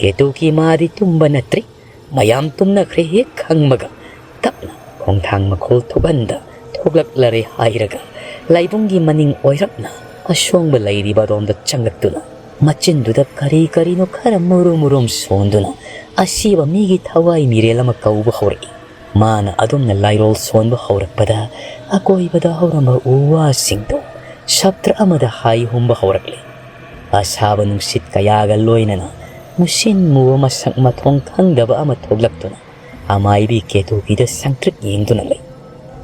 ꯀꯦꯇꯨꯀꯤ ꯃꯥꯗꯤ ꯇꯨꯝꯕ ꯅꯠꯇ꯭ꯔꯤ꯫ ꯃꯌꯥꯝ ꯇꯨꯝꯅꯈ꯭ꯔꯦ ꯍꯦꯛ ꯈꯪꯕꯒ ꯇꯞꯅ ꯈꯣꯡꯊꯥꯡ ꯃꯈꯣꯜ ꯊꯣꯛꯍꯟꯗ ꯊꯣꯛꯂꯛꯂꯔꯦ ꯍꯥꯏꯔꯒ ꯂꯥꯏꯕꯨꯡꯒꯤ ꯃꯅꯤꯡ ꯑꯣꯏꯔꯞꯅ ꯑꯁꯣꯡꯕ ꯂꯩꯔꯤꯕ ꯔꯣꯝꯗ ꯆꯪꯂꯛꯇꯨꯅ ꯃꯆꯤꯟꯗꯨꯗ ꯀꯔꯤ ꯀꯔꯤꯅꯣ ꯈꯔ ꯃꯨꯔꯨꯝ ꯃꯨꯔꯨꯝ ꯁꯣꯟꯗꯨꯅ ꯑꯁꯤꯕ ꯃꯤꯒꯤ ꯊꯋꯥꯏ ꯃꯤꯔꯦꯜ ꯑꯃ ꯀꯧꯕ ꯍꯧꯔꯛꯏ꯫ ꯃꯥꯅ ꯑꯗꯨꯝꯅ ꯂꯥꯏꯔꯣꯜ ꯁꯣꯟꯕ ꯍꯧꯔꯛꯄꯗ ꯑꯀꯣꯏꯕꯗ ꯍꯧꯔꯝꯕ ꯎ ꯋꯥꯁꯤꯡꯗꯨ ꯁꯞꯇ꯭ꯔ ꯑꯃꯗ ꯍꯥꯏ ꯍꯨꯝꯕ ꯍꯧꯔꯛꯂꯦ꯫ ꯑꯁꯥꯕ ꯅꯨꯡꯁꯤꯠ ꯀꯌꯥꯒ ꯂꯣꯏꯅꯅ ꯃꯨꯁꯤꯟ ꯃꯨꯕ ꯃꯁꯛ ꯃꯊꯣꯡ ꯈꯪꯗꯕ ꯑꯃ ꯊꯣꯛꯂꯛꯇꯨꯅ ꯑꯃꯥꯏꯕꯤ ꯀꯦꯇꯨꯀꯤꯗ ꯁꯪꯇ꯭ꯔꯤꯛ ꯌꯦꯡꯗꯨꯅ ꯂꯩ꯫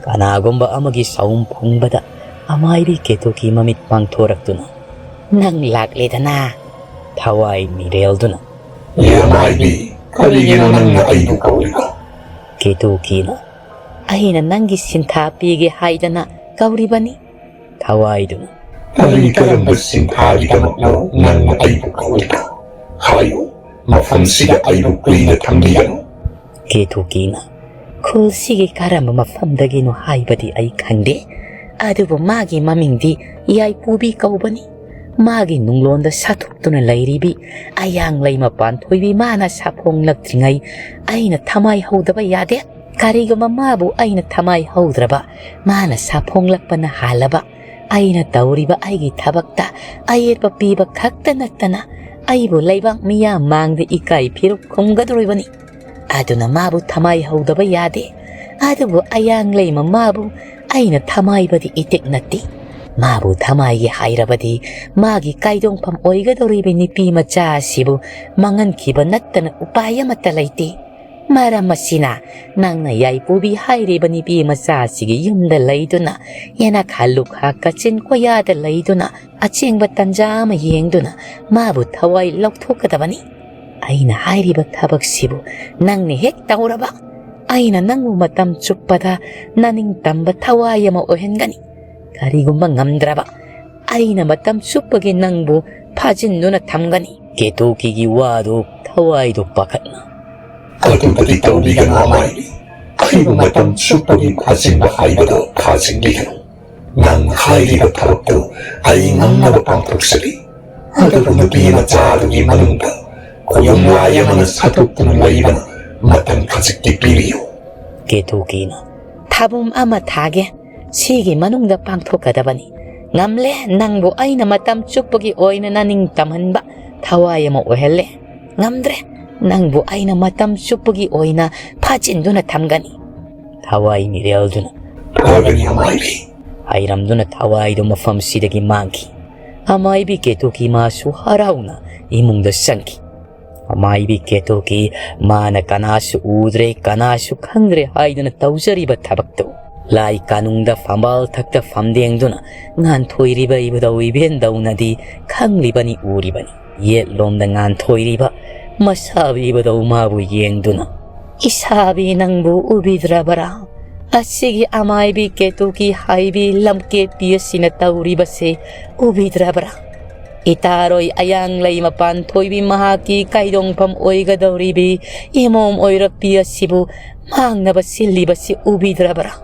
ꯀꯅꯥꯒꯨꯝꯕ ꯑꯃꯒꯤ ꯁꯥꯎꯝ ꯐꯪꯕꯗ ꯑꯃꯥꯏꯕꯤ ꯀꯦꯇꯨꯀꯤ ꯃꯃꯤꯠ ꯄꯥꯡꯊꯣꯔꯛꯇꯨꯅ, "ꯅꯪ ꯂꯥꯛꯂꯦꯗꯅ?" ꯊꯋꯥꯏ ꯃꯤꯔꯦꯜꯗꯨꯅ, "ꯑꯦ ꯑꯃꯥꯏꯕꯤ, ꯀꯔꯤꯒꯤꯅꯣ ꯅꯪꯅ ꯑꯩꯕꯨ ꯀꯧꯔꯤꯕ?" ꯀꯦꯇꯨꯀꯤꯅ, "ꯑꯩꯅ ꯅꯪꯒꯤ ꯁꯤꯟꯊꯥ ꯄꯤꯒꯦ ꯍꯥꯏꯗꯅ ꯀꯧꯔꯤꯕꯅꯤ꯫" ꯊꯋꯥꯏꯗꯨꯅ, "ꯀꯔꯤ ꯀꯔꯝꯕ ꯁꯤꯟꯊꯥꯒꯤꯗꯃꯛꯅꯣ ꯅꯪꯅ ꯑꯩꯕꯨ ꯀꯧꯔꯤꯕ? ꯍꯥꯏꯌꯨ, ꯃꯐꯝꯁꯤꯗ ꯑꯩꯕꯨ ꯀꯨꯏꯅ ꯊꯝꯕꯤꯒꯅꯨ꯫" ꯀꯦꯇꯨꯀꯤꯅ, "ꯈꯨꯜꯁꯤꯒꯤ ꯀꯔꯝꯕ ꯃꯐꯝꯗꯒꯤꯅꯣ ꯍꯥꯏꯕꯗꯤ ꯑꯩ ꯈꯪꯗꯦ, ꯑꯗꯨꯕꯨ ꯃꯥꯒꯤ ꯃꯃꯤꯡꯗꯤ ꯌꯥꯏꯄꯨꯕꯤ ꯀꯧꯕꯅꯤ꯫ ꯃꯥꯒꯤ ꯅꯨꯡꯂꯣꯟꯗ ꯁꯥꯊꯣꯛꯇꯨꯅ ꯂꯩꯔꯤꯕꯤ ꯑꯌꯥꯡꯂꯩꯃ ꯄꯥꯟꯊꯣꯏꯕꯤ ꯃꯥꯅ ꯁꯥꯐꯣꯡꯂꯛꯇ꯭ꯔꯤꯉꯩ ꯑꯩꯅ ꯊꯃꯥꯏ ꯍꯧꯗꯕ ꯌꯥꯗꯦ꯫ ꯀꯔꯤꯒꯨꯝꯕ ꯃꯥꯕꯨ ꯑꯩꯅ ꯊꯃꯥꯏ ꯍꯧꯗ꯭ꯔꯕ, ꯃꯥꯅ ꯁꯥꯐꯣꯡꯂꯛꯄꯅ ꯍꯥꯜꯂꯕ, ꯑꯩꯅ ꯇꯧꯔꯤꯕ ꯑꯩꯒꯤ ꯊꯕꯛꯇ ꯑꯌꯦꯠꯄ ꯄꯤꯕ ꯈꯛꯇ ꯅꯠꯇꯅ ꯑꯩꯕꯨ ꯂꯩꯕꯥꯛ ꯃꯤꯌꯥꯝ ꯃꯥꯡꯗ ꯏꯀꯥꯏ ꯐꯤꯔꯨꯛ ꯈꯨꯝꯒꯗꯧꯔꯤꯕꯅꯤ꯫ ꯑꯗꯨꯅ ꯃꯥꯕꯨ ꯊꯃꯥꯏ ꯍꯧꯗꯕ ꯌꯥꯗꯦ꯫ ꯑꯗꯨꯕꯨ ꯑꯌꯥꯡꯂꯩꯃ ꯃꯥꯕꯨ ꯑꯩꯅ ꯊꯃꯥꯏꯕꯗꯤ ꯏꯇꯤꯛ ꯅꯠꯇꯦ꯫ ꯃꯥꯕꯨ ꯊꯃꯥꯏꯒꯦ ꯍꯥꯏꯔꯕꯗꯤ ꯃꯥꯒꯤ ꯀꯥꯏꯗꯣꯡꯐꯝ ꯑꯣꯏꯒꯗꯧꯔꯤꯕ ꯅꯨꯄꯤ ꯃꯆꯥ ꯑꯁꯤꯕꯨ ꯃꯥꯡꯍꯟꯈꯤꯕ ꯅꯠꯇꯅ ꯎꯄꯥꯏ ꯑꯃꯠꯇ ꯂꯩꯇꯦ꯫ ꯃꯔꯝ ꯑꯁꯤꯅ ꯅꯪꯅ ꯌꯥꯏꯄꯨꯕꯤ ꯍꯥꯏꯔꯤꯕ ꯅꯨꯄꯤ ꯃꯆꯥ ꯑꯁꯤꯒꯤ ꯌꯨꯝꯗ ꯂꯩꯗꯨꯅ, ꯌꯦꯅꯈꯥ ꯂꯨꯈꯥ ꯀꯥꯆꯤꯟ ꯀꯣꯌꯥꯗ ꯂꯩꯗꯨꯅ ꯑꯆꯦꯡꯕ ꯇꯟꯖꯥ ꯑꯃ ꯌꯦꯡꯗꯨꯅ ꯃꯥꯕꯨ ꯊꯋꯥꯏ ꯂꯧꯊꯣꯛꯀꯗꯕꯅꯤ꯫ ꯑꯩꯅ ꯍꯥꯏꯔꯤꯕ ꯊꯕꯛꯁꯤꯕꯨ ꯅꯪꯅ ꯍꯦꯛ ꯇꯧꯔꯕ, ꯑꯩꯅ ꯅꯪꯕꯨ ꯃꯇꯝ ꯆꯨꯞꯄꯗ ꯅꯅꯤꯡꯇꯝꯕ ꯊꯋꯥꯏ ꯑꯃ ꯑꯣꯏꯍꯟꯒꯅꯤ꯫ ꯀꯔꯤꯒꯨꯝꯕ ꯉꯝꯗ꯭ꯔꯕ, ꯑꯩꯅ ꯃꯇꯝ ꯆꯨꯞꯄꯒꯤ ꯅꯪꯕꯨ ꯐꯥꯖꯤꯟꯗꯨꯅ ꯊꯝꯒꯅꯤ꯫" ꯀꯦꯇꯨꯀꯤꯒꯤ ꯋꯥꯗꯨ ꯊꯋꯥꯏꯗꯨ ꯄꯥꯈꯠꯅ, "ꯑꯗꯨꯕꯨꯗꯤ ꯇꯧꯕꯤꯒꯅꯨ ꯑꯃꯥꯏꯕꯤ꯫ ꯑꯩꯕꯨ ꯃꯇꯝ ꯆꯨꯞꯄꯒꯤ ꯐꯥꯖꯤꯟꯕ ꯍꯥꯏꯕꯗꯣ ꯐꯥꯖꯤꯟꯕꯤꯒꯅꯨ꯫ ꯅꯪ ꯍꯥꯏꯔꯤꯕ ꯊꯕꯛꯇꯨ ꯑꯩ ꯉꯝꯅꯕ ꯄꯥꯡꯊꯣꯛꯆꯒꯦ꯫ ꯑꯗꯨꯕꯨ ꯅꯨꯄꯤ ꯃꯆꯥ ꯑꯗꯨꯒꯤ ꯃꯅꯨꯡꯗ ꯈꯨꯌꯨꯝ ꯂꯥꯏ ꯑꯃꯅ ꯁꯥꯊꯣꯛꯇꯨꯅ ꯂꯩꯕꯅ ꯃꯇꯝ ꯈꯖꯤꯛꯇꯤ ꯄꯤꯕꯤꯌꯨ꯫ ꯀꯦꯇꯨꯀꯤꯅ, "ꯊꯥꯕꯨꯝ ꯑꯃ ꯊꯥꯒꯦ, ꯁꯤꯒꯤ ꯃꯅꯨꯡꯗ ꯄꯥꯡꯊꯣꯛꯀꯗꯕꯅꯤ꯫ ꯉꯝꯂꯦ, ꯅꯪꯕꯨ ꯑꯩꯅ ꯃꯇꯝ ꯆꯨꯞꯄꯒꯤ ꯑꯣꯏꯅ ꯅꯅꯤꯡ ꯇꯝꯍꯟꯕ ꯊꯋꯥꯏ ꯑꯃ ꯑꯣꯏꯍꯜꯂꯦ꯫ ꯉꯝꯗ꯭ꯔꯦ, ꯅꯪꯕꯨ ꯑꯩꯅ ꯃꯇꯝ ꯆꯨꯞꯄꯒꯤ ꯑꯣꯏꯅ ꯐꯥꯖꯤꯟꯗꯨꯅ ꯊꯝꯒꯅꯤ"꯫ ꯊꯋꯥꯏ ꯃꯤꯔꯦꯜꯗꯨꯅ, "ꯐꯒꯅꯤ ꯑꯃꯥꯏꯕꯤ" ꯍꯥꯏꯔꯝꯗꯨꯅ ꯊꯋꯥꯏꯗꯨ ꯃꯐꯝꯁꯤꯗꯒꯤ ꯃꯥꯡꯈꯤ꯫ ꯑꯃꯥꯏꯕꯤ ꯀꯦꯇꯨꯀꯤ ꯃꯥꯁꯨ ꯍꯔꯥꯎꯅ ꯏꯃꯨꯡꯗ ꯆꯪꯈꯤ꯫ ꯑꯃꯥꯏꯕꯤ ꯀꯦꯇꯨꯀꯤ ꯃꯥꯅ ꯀꯅꯥꯁꯨ ꯎꯗ꯭ꯔꯦ, ꯀꯅꯥꯁꯨ ꯈꯪꯗ꯭ꯔꯦ ꯍꯥꯏꯗꯨꯅ ꯇꯧꯖꯔꯤꯕ ꯊꯕꯛꯇꯨ, ꯂꯥꯏ ꯀꯥꯅꯨꯡꯗ ꯐꯝꯕꯥꯜ ꯊꯛꯇ ꯐꯝꯗꯦꯡꯗꯨꯅ ꯉꯥꯟꯊꯣꯏꯔꯤꯕ ꯏꯕꯨꯙꯧ ꯏꯕꯦꯟꯗꯧꯅꯗꯤ ꯈꯪꯂꯤꯕꯅꯤ, ꯎꯔꯤꯕꯅꯤ꯫ ꯌꯦꯠꯂꯣꯝꯗ ꯉꯥꯟꯊꯣꯏꯔꯤꯕ ꯃꯁꯥꯕꯤ ꯏꯕꯨꯙꯧ ꯃꯥꯕꯨ ꯌꯦꯡꯗꯨꯅ, "ꯏꯁꯥꯕꯤ ꯅꯪꯕꯨ ꯎꯕꯤꯗ꯭ꯔꯕꯔꯥ? ꯑꯁꯤꯒꯤ ꯑꯃꯥꯏꯕꯤ ꯀꯦꯇꯨꯀꯤ ꯍꯥꯏꯕꯤ ꯂꯝꯀꯦꯠꯄꯤ ꯑꯁꯤꯅ ꯇꯧꯔꯤꯕꯁꯦ ꯎꯕꯤꯗ꯭ꯔꯕꯔꯥ? ꯏꯇꯥꯔꯣꯏ ꯑꯌꯥꯡ ꯂꯩꯃ ꯄꯥꯟꯊꯣꯏꯕꯤ ꯃꯍꯥꯛꯀꯤ ꯀꯥꯏꯗꯣꯡꯐꯝ ꯑꯣꯏꯒꯗꯧꯔꯤꯕꯤ ꯏꯃꯣꯝ ꯑꯣꯏꯔꯛꯄꯤ ꯑꯁꯤꯕꯨ ꯃꯥꯡꯅꯕ ꯁꯤꯜꯂꯤꯕꯁꯤ ꯎꯕꯤꯗ꯭ꯔꯕꯔꯥ?"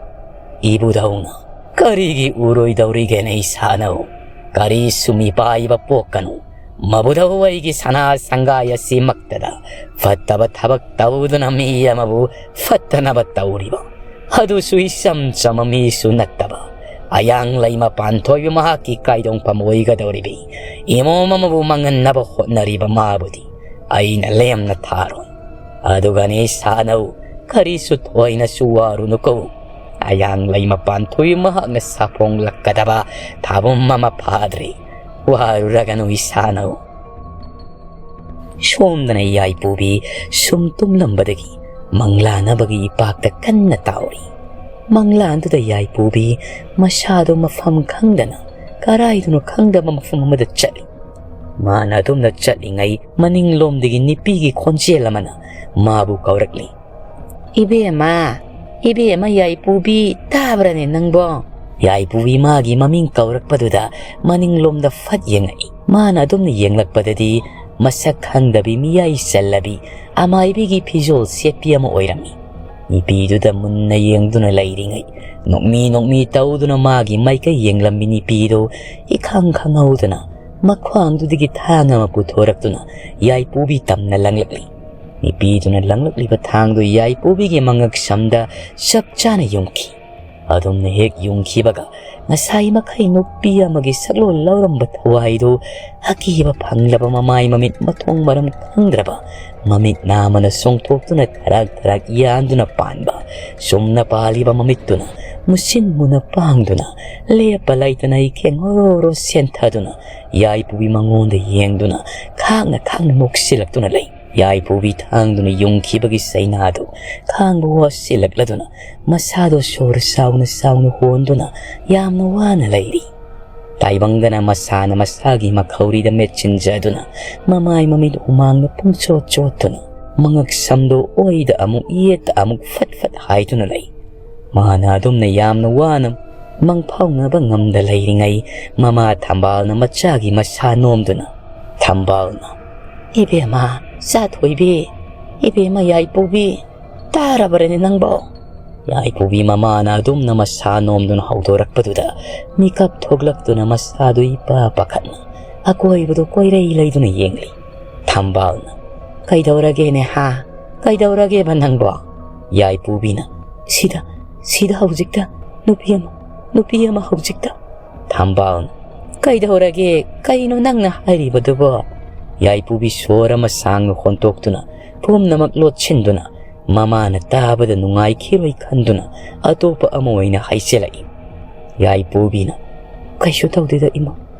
ꯏꯕꯨꯙꯧꯅ, "ꯀꯔꯤꯒꯤ ꯎꯔꯣꯏꯗꯧꯔꯤꯒꯦꯅꯦ ꯏꯁꯥꯅꯧ? ꯀꯔꯤꯁꯨ ꯃꯤꯄꯥꯏꯕ ꯄꯣꯛꯀꯅꯨ꯫ ꯃꯕꯨꯙꯧ ꯑꯩꯒꯤ ꯁꯅꯥ ꯁꯪꯒꯥꯏ ꯑꯁꯤꯃꯛꯇꯗ ꯐꯠꯇꯕ ꯊꯕꯛ ꯇꯧꯗꯨꯅ ꯃꯤ ꯑꯃꯕꯨ ꯐꯠꯇꯅꯕ ꯇꯧꯔꯤꯕ, ꯑꯗꯨꯁꯨ ꯏꯆꯝ ꯆꯝꯕ ꯃꯤꯁꯨ ꯅꯠꯇꯕ, ꯑꯌꯥꯡ ꯂꯩꯃ ꯄꯥꯟꯊꯣꯏꯕꯤ ꯃꯍꯥꯛꯀꯤ ꯀꯥꯏꯗꯣꯡꯐꯝ ꯑꯣꯏꯒꯗꯧꯔꯤꯕꯤ ꯏꯃꯣꯝ ꯑꯃꯕꯨ ꯃꯥꯡꯍꯟꯅꯕ ꯍꯣꯠꯅꯔꯤꯕ ꯃꯥꯕꯨꯗꯤ ꯑꯩꯅ ꯂꯦꯝꯅ ꯊꯥꯔꯣꯏ꯫ ꯑꯗꯨꯒꯅꯤ ꯁꯥꯅꯧ, ꯀꯔꯤꯁꯨ ꯊꯣꯏꯅꯁꯨ ꯋꯥꯔꯨꯅꯨꯀꯣ꯫ ꯑꯌꯥꯡ ꯂꯩꯃ ꯄꯥꯟꯊꯣꯏꯕꯤ ꯃꯍꯥꯛꯅ ꯁꯥꯐꯣꯡꯂꯛꯀꯗꯕ ꯊꯥꯕꯨꯝ ꯑꯃ ꯐꯥꯗ꯭ꯔꯤ꯫ ꯋꯥꯔꯨꯔꯒꯅꯨ ꯏꯁꯥꯅꯧ"꯫ ꯁꯣꯝꯗꯅ ꯌꯥꯏꯄꯨꯕꯤ ꯁꯨꯝ ꯇꯨꯝꯂꯝꯕꯗꯒꯤ ꯃꯪꯂꯥꯅꯕꯒꯤ ꯏꯄꯥꯛꯇ ꯀꯟꯅ ꯇꯥꯎꯔꯤ꯫ ꯃꯪꯂꯥꯟꯗꯨꯗ ꯌꯥꯏꯄꯨꯕꯤ ꯃꯁꯥꯗꯨ ꯃꯐꯝ ꯈꯪꯗꯅ ꯀꯔꯥꯏꯗꯅꯣ ꯈꯪꯗꯕ ꯃꯐꯝ ꯑꯃꯗ ꯆꯠꯂꯤ꯫ ꯃꯥꯅ ꯑꯗꯨꯝꯅ ꯆꯠꯂꯤꯉꯩ ꯃꯅꯤꯡꯂꯣꯝꯗꯒꯤ ꯅꯨꯄꯤꯒꯤ ꯈꯣꯟꯖꯦꯜ ꯑꯃꯅ ꯃꯥꯕꯨ ꯀꯧꯔꯛꯂꯤ꯫ "ꯏꯕꯦꯝꯃ, ꯏꯕꯦꯝꯃ ꯌꯥꯏꯄꯨꯕꯤ, ꯇꯥꯕ꯭ꯔꯅꯦ ꯅꯪꯕꯣ?" ꯌꯥꯏꯄꯨꯕꯤ ꯃꯥꯒꯤ ꯃꯃꯤꯡ ꯀꯧꯔꯛꯄꯗꯨꯗ ꯃꯅꯤꯡꯂꯣꯝꯗ ꯐꯠ ꯌꯦꯡꯉꯛꯏ꯫ ꯃꯥꯅ ꯑꯗꯨꯝꯅ ꯌꯦꯡꯂꯛꯄꯗꯗꯤ ꯃꯁꯛ ꯈꯪꯗꯕꯤ ꯃꯤꯌꯥꯏ ꯆꯜꯂꯕꯤ ꯑꯃꯥꯏꯕꯤꯒꯤ ꯐꯤꯖꯣꯜ ꯁꯦꯠꯄꯤ ꯑꯃ ꯑꯣꯏꯔꯝꯃꯤ꯫ ꯅꯨꯄꯤꯗꯨꯗ ꯃꯨꯟꯅ ꯌꯦꯡꯗꯨꯅ ꯂꯩꯔꯤꯉꯩ ꯅꯣꯛꯃꯤ ꯅꯣꯛꯃꯤ ꯇꯧꯗꯨꯅ ꯃꯥꯒꯤ ꯃꯥꯏꯀꯩ ꯌꯦꯡꯂꯝꯃꯤ ꯅꯨꯄꯤꯗꯨ ꯏꯈꯪ ꯈꯪꯍꯧꯗꯅ ꯃꯈ꯭ꯋꯥꯡꯗꯨꯗꯒꯤ ꯊꯥꯡ ꯑꯃ ꯄꯨꯊꯣꯔꯛꯇꯨꯅ ꯌꯥꯏꯄꯨꯕꯤ ꯇꯝꯅ ꯂꯪꯂꯛꯂꯤ꯫ ꯅꯨꯄꯤꯗꯨꯅ ꯂꯪꯂꯛꯂꯤꯕ ꯊꯥꯡꯗꯨ ꯌꯥꯏꯄꯨꯕꯤꯒꯤ ꯃꯉꯛ ꯁꯝꯗ ꯆꯞ ꯆꯥꯅ ꯌꯨꯡꯈꯤ꯫ ꯑꯗꯨꯝꯅ ꯍꯦꯛ ꯌꯨꯡꯈꯤꯕꯒ, ꯉꯁꯥꯏ ꯃꯈꯩ ꯅꯨꯄꯤ ꯑꯃꯒꯤ ꯁꯛꯂꯣꯟ ꯂꯧꯔꯝꯕ ꯊꯋꯥꯏꯗꯨ ꯑꯀꯤꯕ ꯐꯪꯂꯕ ꯃꯃꯥꯏ ꯃꯃꯤꯠ ꯃꯊꯣꯡ ꯃꯔꯝ ꯈꯪꯗ꯭ꯔꯕ ꯃꯃꯤꯠ ꯅꯥꯃꯅ ꯆꯣꯡꯊꯣꯛꯇꯨꯅ ꯊꯔꯥꯛ ꯊꯔꯥꯛ ꯌꯥꯟꯗꯨꯅ ꯄꯥꯟꯕ, ꯆꯨꯝꯅ ꯄꯥꯜꯂꯤꯕ ꯃꯃꯤꯠꯇꯨꯅ ꯃꯨꯁꯤꯟ ꯃꯨꯅ ꯄꯥꯡꯗꯨꯅ, ꯂꯦꯞꯄ ꯂꯩꯇꯅ ꯏꯀꯦ ꯉꯣꯔꯣ ꯉꯣꯔꯣ ꯁꯦꯟꯊꯗꯨꯅ ꯌꯥꯏꯄꯨꯕꯤ ꯃꯉꯣꯟꯗ ꯌꯦꯡꯗꯨꯅ ꯈꯥꯡꯅ ꯈꯥꯡꯅ ꯅꯣꯛꯁꯤꯜꯂꯛꯇꯨꯅ ꯂꯩ꯫ ꯌꯥꯏꯄꯨꯕꯤ ꯊꯥꯡꯗꯨꯅ ꯌꯨꯡꯈꯤꯕꯒꯤ ꯆꯩꯅꯥꯗꯨ ꯈꯥꯡꯕ ꯋꯥꯁꯤꯜꯂꯛꯂꯗꯨꯅ ꯃꯁꯥꯗꯣ ꯁꯣꯔ ꯆꯥꯎꯅ ꯆꯥꯎꯅ ꯍꯣꯟꯗꯨꯅ ꯌꯥꯝꯅ ꯋꯥꯅ ꯂꯩꯔꯤ꯫ ꯇꯥꯏꯕꯪꯗꯅ ꯃꯁꯥꯅ ꯃꯁꯥꯒꯤ ꯃꯈꯧꯔꯤꯗ ꯃꯦꯠꯁꯤꯟꯖꯗꯨꯅ, ꯃꯃꯥꯏ ꯃꯃꯤꯠ ꯍꯨꯃꯥꯡꯅ ꯄꯨꯡꯆꯣꯠ ꯆꯣꯠꯇꯨꯅ, ꯃꯉꯛ ꯁꯝꯗꯣ ꯑꯣꯏꯗ ꯑꯃꯨꯛ ꯌꯦꯠꯇ ꯑꯃꯨꯛ ꯐꯠ ꯐꯠ ꯍꯥꯏꯗꯨꯅ ꯂꯩ꯫ ꯃꯥꯅ ꯑꯗꯨꯝꯅ ꯌꯥꯝꯅ ꯋꯥꯅ ꯃꯪꯐꯥꯎꯅꯕ ꯉꯝꯗ ꯂꯩꯔꯤꯉꯩ, ꯃꯃꯥ ꯊꯝꯕꯥꯜꯅ ꯃꯆꯥꯒꯤ ꯃꯁꯥ ꯅꯣꯝꯗꯨꯅ, ꯊꯝꯕꯥꯜꯅ, "ꯏꯕꯦꯝꯃ, ꯆꯥꯊꯣꯏꯕꯤ, ꯏꯕꯦꯝꯃ ꯌꯥꯏꯄꯨꯕꯤ, ꯇꯥꯔꯕ꯭ꯔꯅꯦ ꯅꯪꯕꯣ?" ꯌꯥꯏꯄꯨꯕꯤ ꯃꯃꯥꯅ ꯑꯗꯨꯝꯅ ꯃꯁꯥ ꯅꯣꯝꯗꯨꯅ ꯍꯧꯗꯣꯔꯛꯄꯗꯨꯗ, ꯃꯤꯀꯞ ꯊꯣꯛꯂꯛꯇꯨꯅ ꯃꯁꯥꯗꯨ ꯏꯄꯥ ꯄꯥꯈꯠꯅ ꯑꯀꯣꯏꯕꯗꯨ ꯀꯣꯏꯔꯩ ꯂꯩꯗꯨꯅ ꯌꯦꯡꯂꯤ꯫ ꯊꯝꯕꯥꯜꯅ, "ꯀꯩꯗꯧꯔꯒꯦꯅꯦ ꯍꯥ? ꯀꯩꯗꯧꯔꯒꯦꯕ ꯅꯪꯕꯣ?" ꯌꯥꯏꯄꯨꯕꯤꯅ, "ꯁꯤꯗ, ꯁꯤꯗ ꯍꯧꯖꯤꯛꯇ ꯅꯨꯄꯤ ꯑꯃ, ꯅꯨꯄꯤ ꯑꯃ ꯍꯧꯖꯤꯛꯇ꯫" ꯊꯝꯕꯥꯜꯅ, "ꯀꯩꯗꯧꯔꯒꯦ? ꯀꯩꯅꯣ ꯅꯪꯅ ꯍꯥꯏꯔꯤꯕꯗꯨꯕꯣ?" ꯌꯥꯏꯄꯨꯕꯤ ꯁꯣꯔ ꯑꯃ ꯁꯥꯡꯅ ꯍꯣꯟꯇꯣꯛꯇꯨꯅ, ꯄꯨꯝꯅꯃꯛ ꯂꯣꯠꯁꯤꯟꯗꯨꯅ, ꯃꯃꯥꯅ ꯇꯥꯕꯗ ꯅꯨꯡꯉꯥꯏꯈꯤꯔꯣꯏ ꯈꯟꯗꯨꯅ ꯑꯇꯣꯞꯄ ꯑꯃ ꯑꯣꯏꯅ ꯍꯥꯏꯖꯤꯜꯂꯛꯏ꯫ ꯌꯥꯏꯄꯨꯕꯤꯅ, "ꯀꯩꯁꯨ ꯇꯧꯗꯦꯗ ꯏꯃꯥ,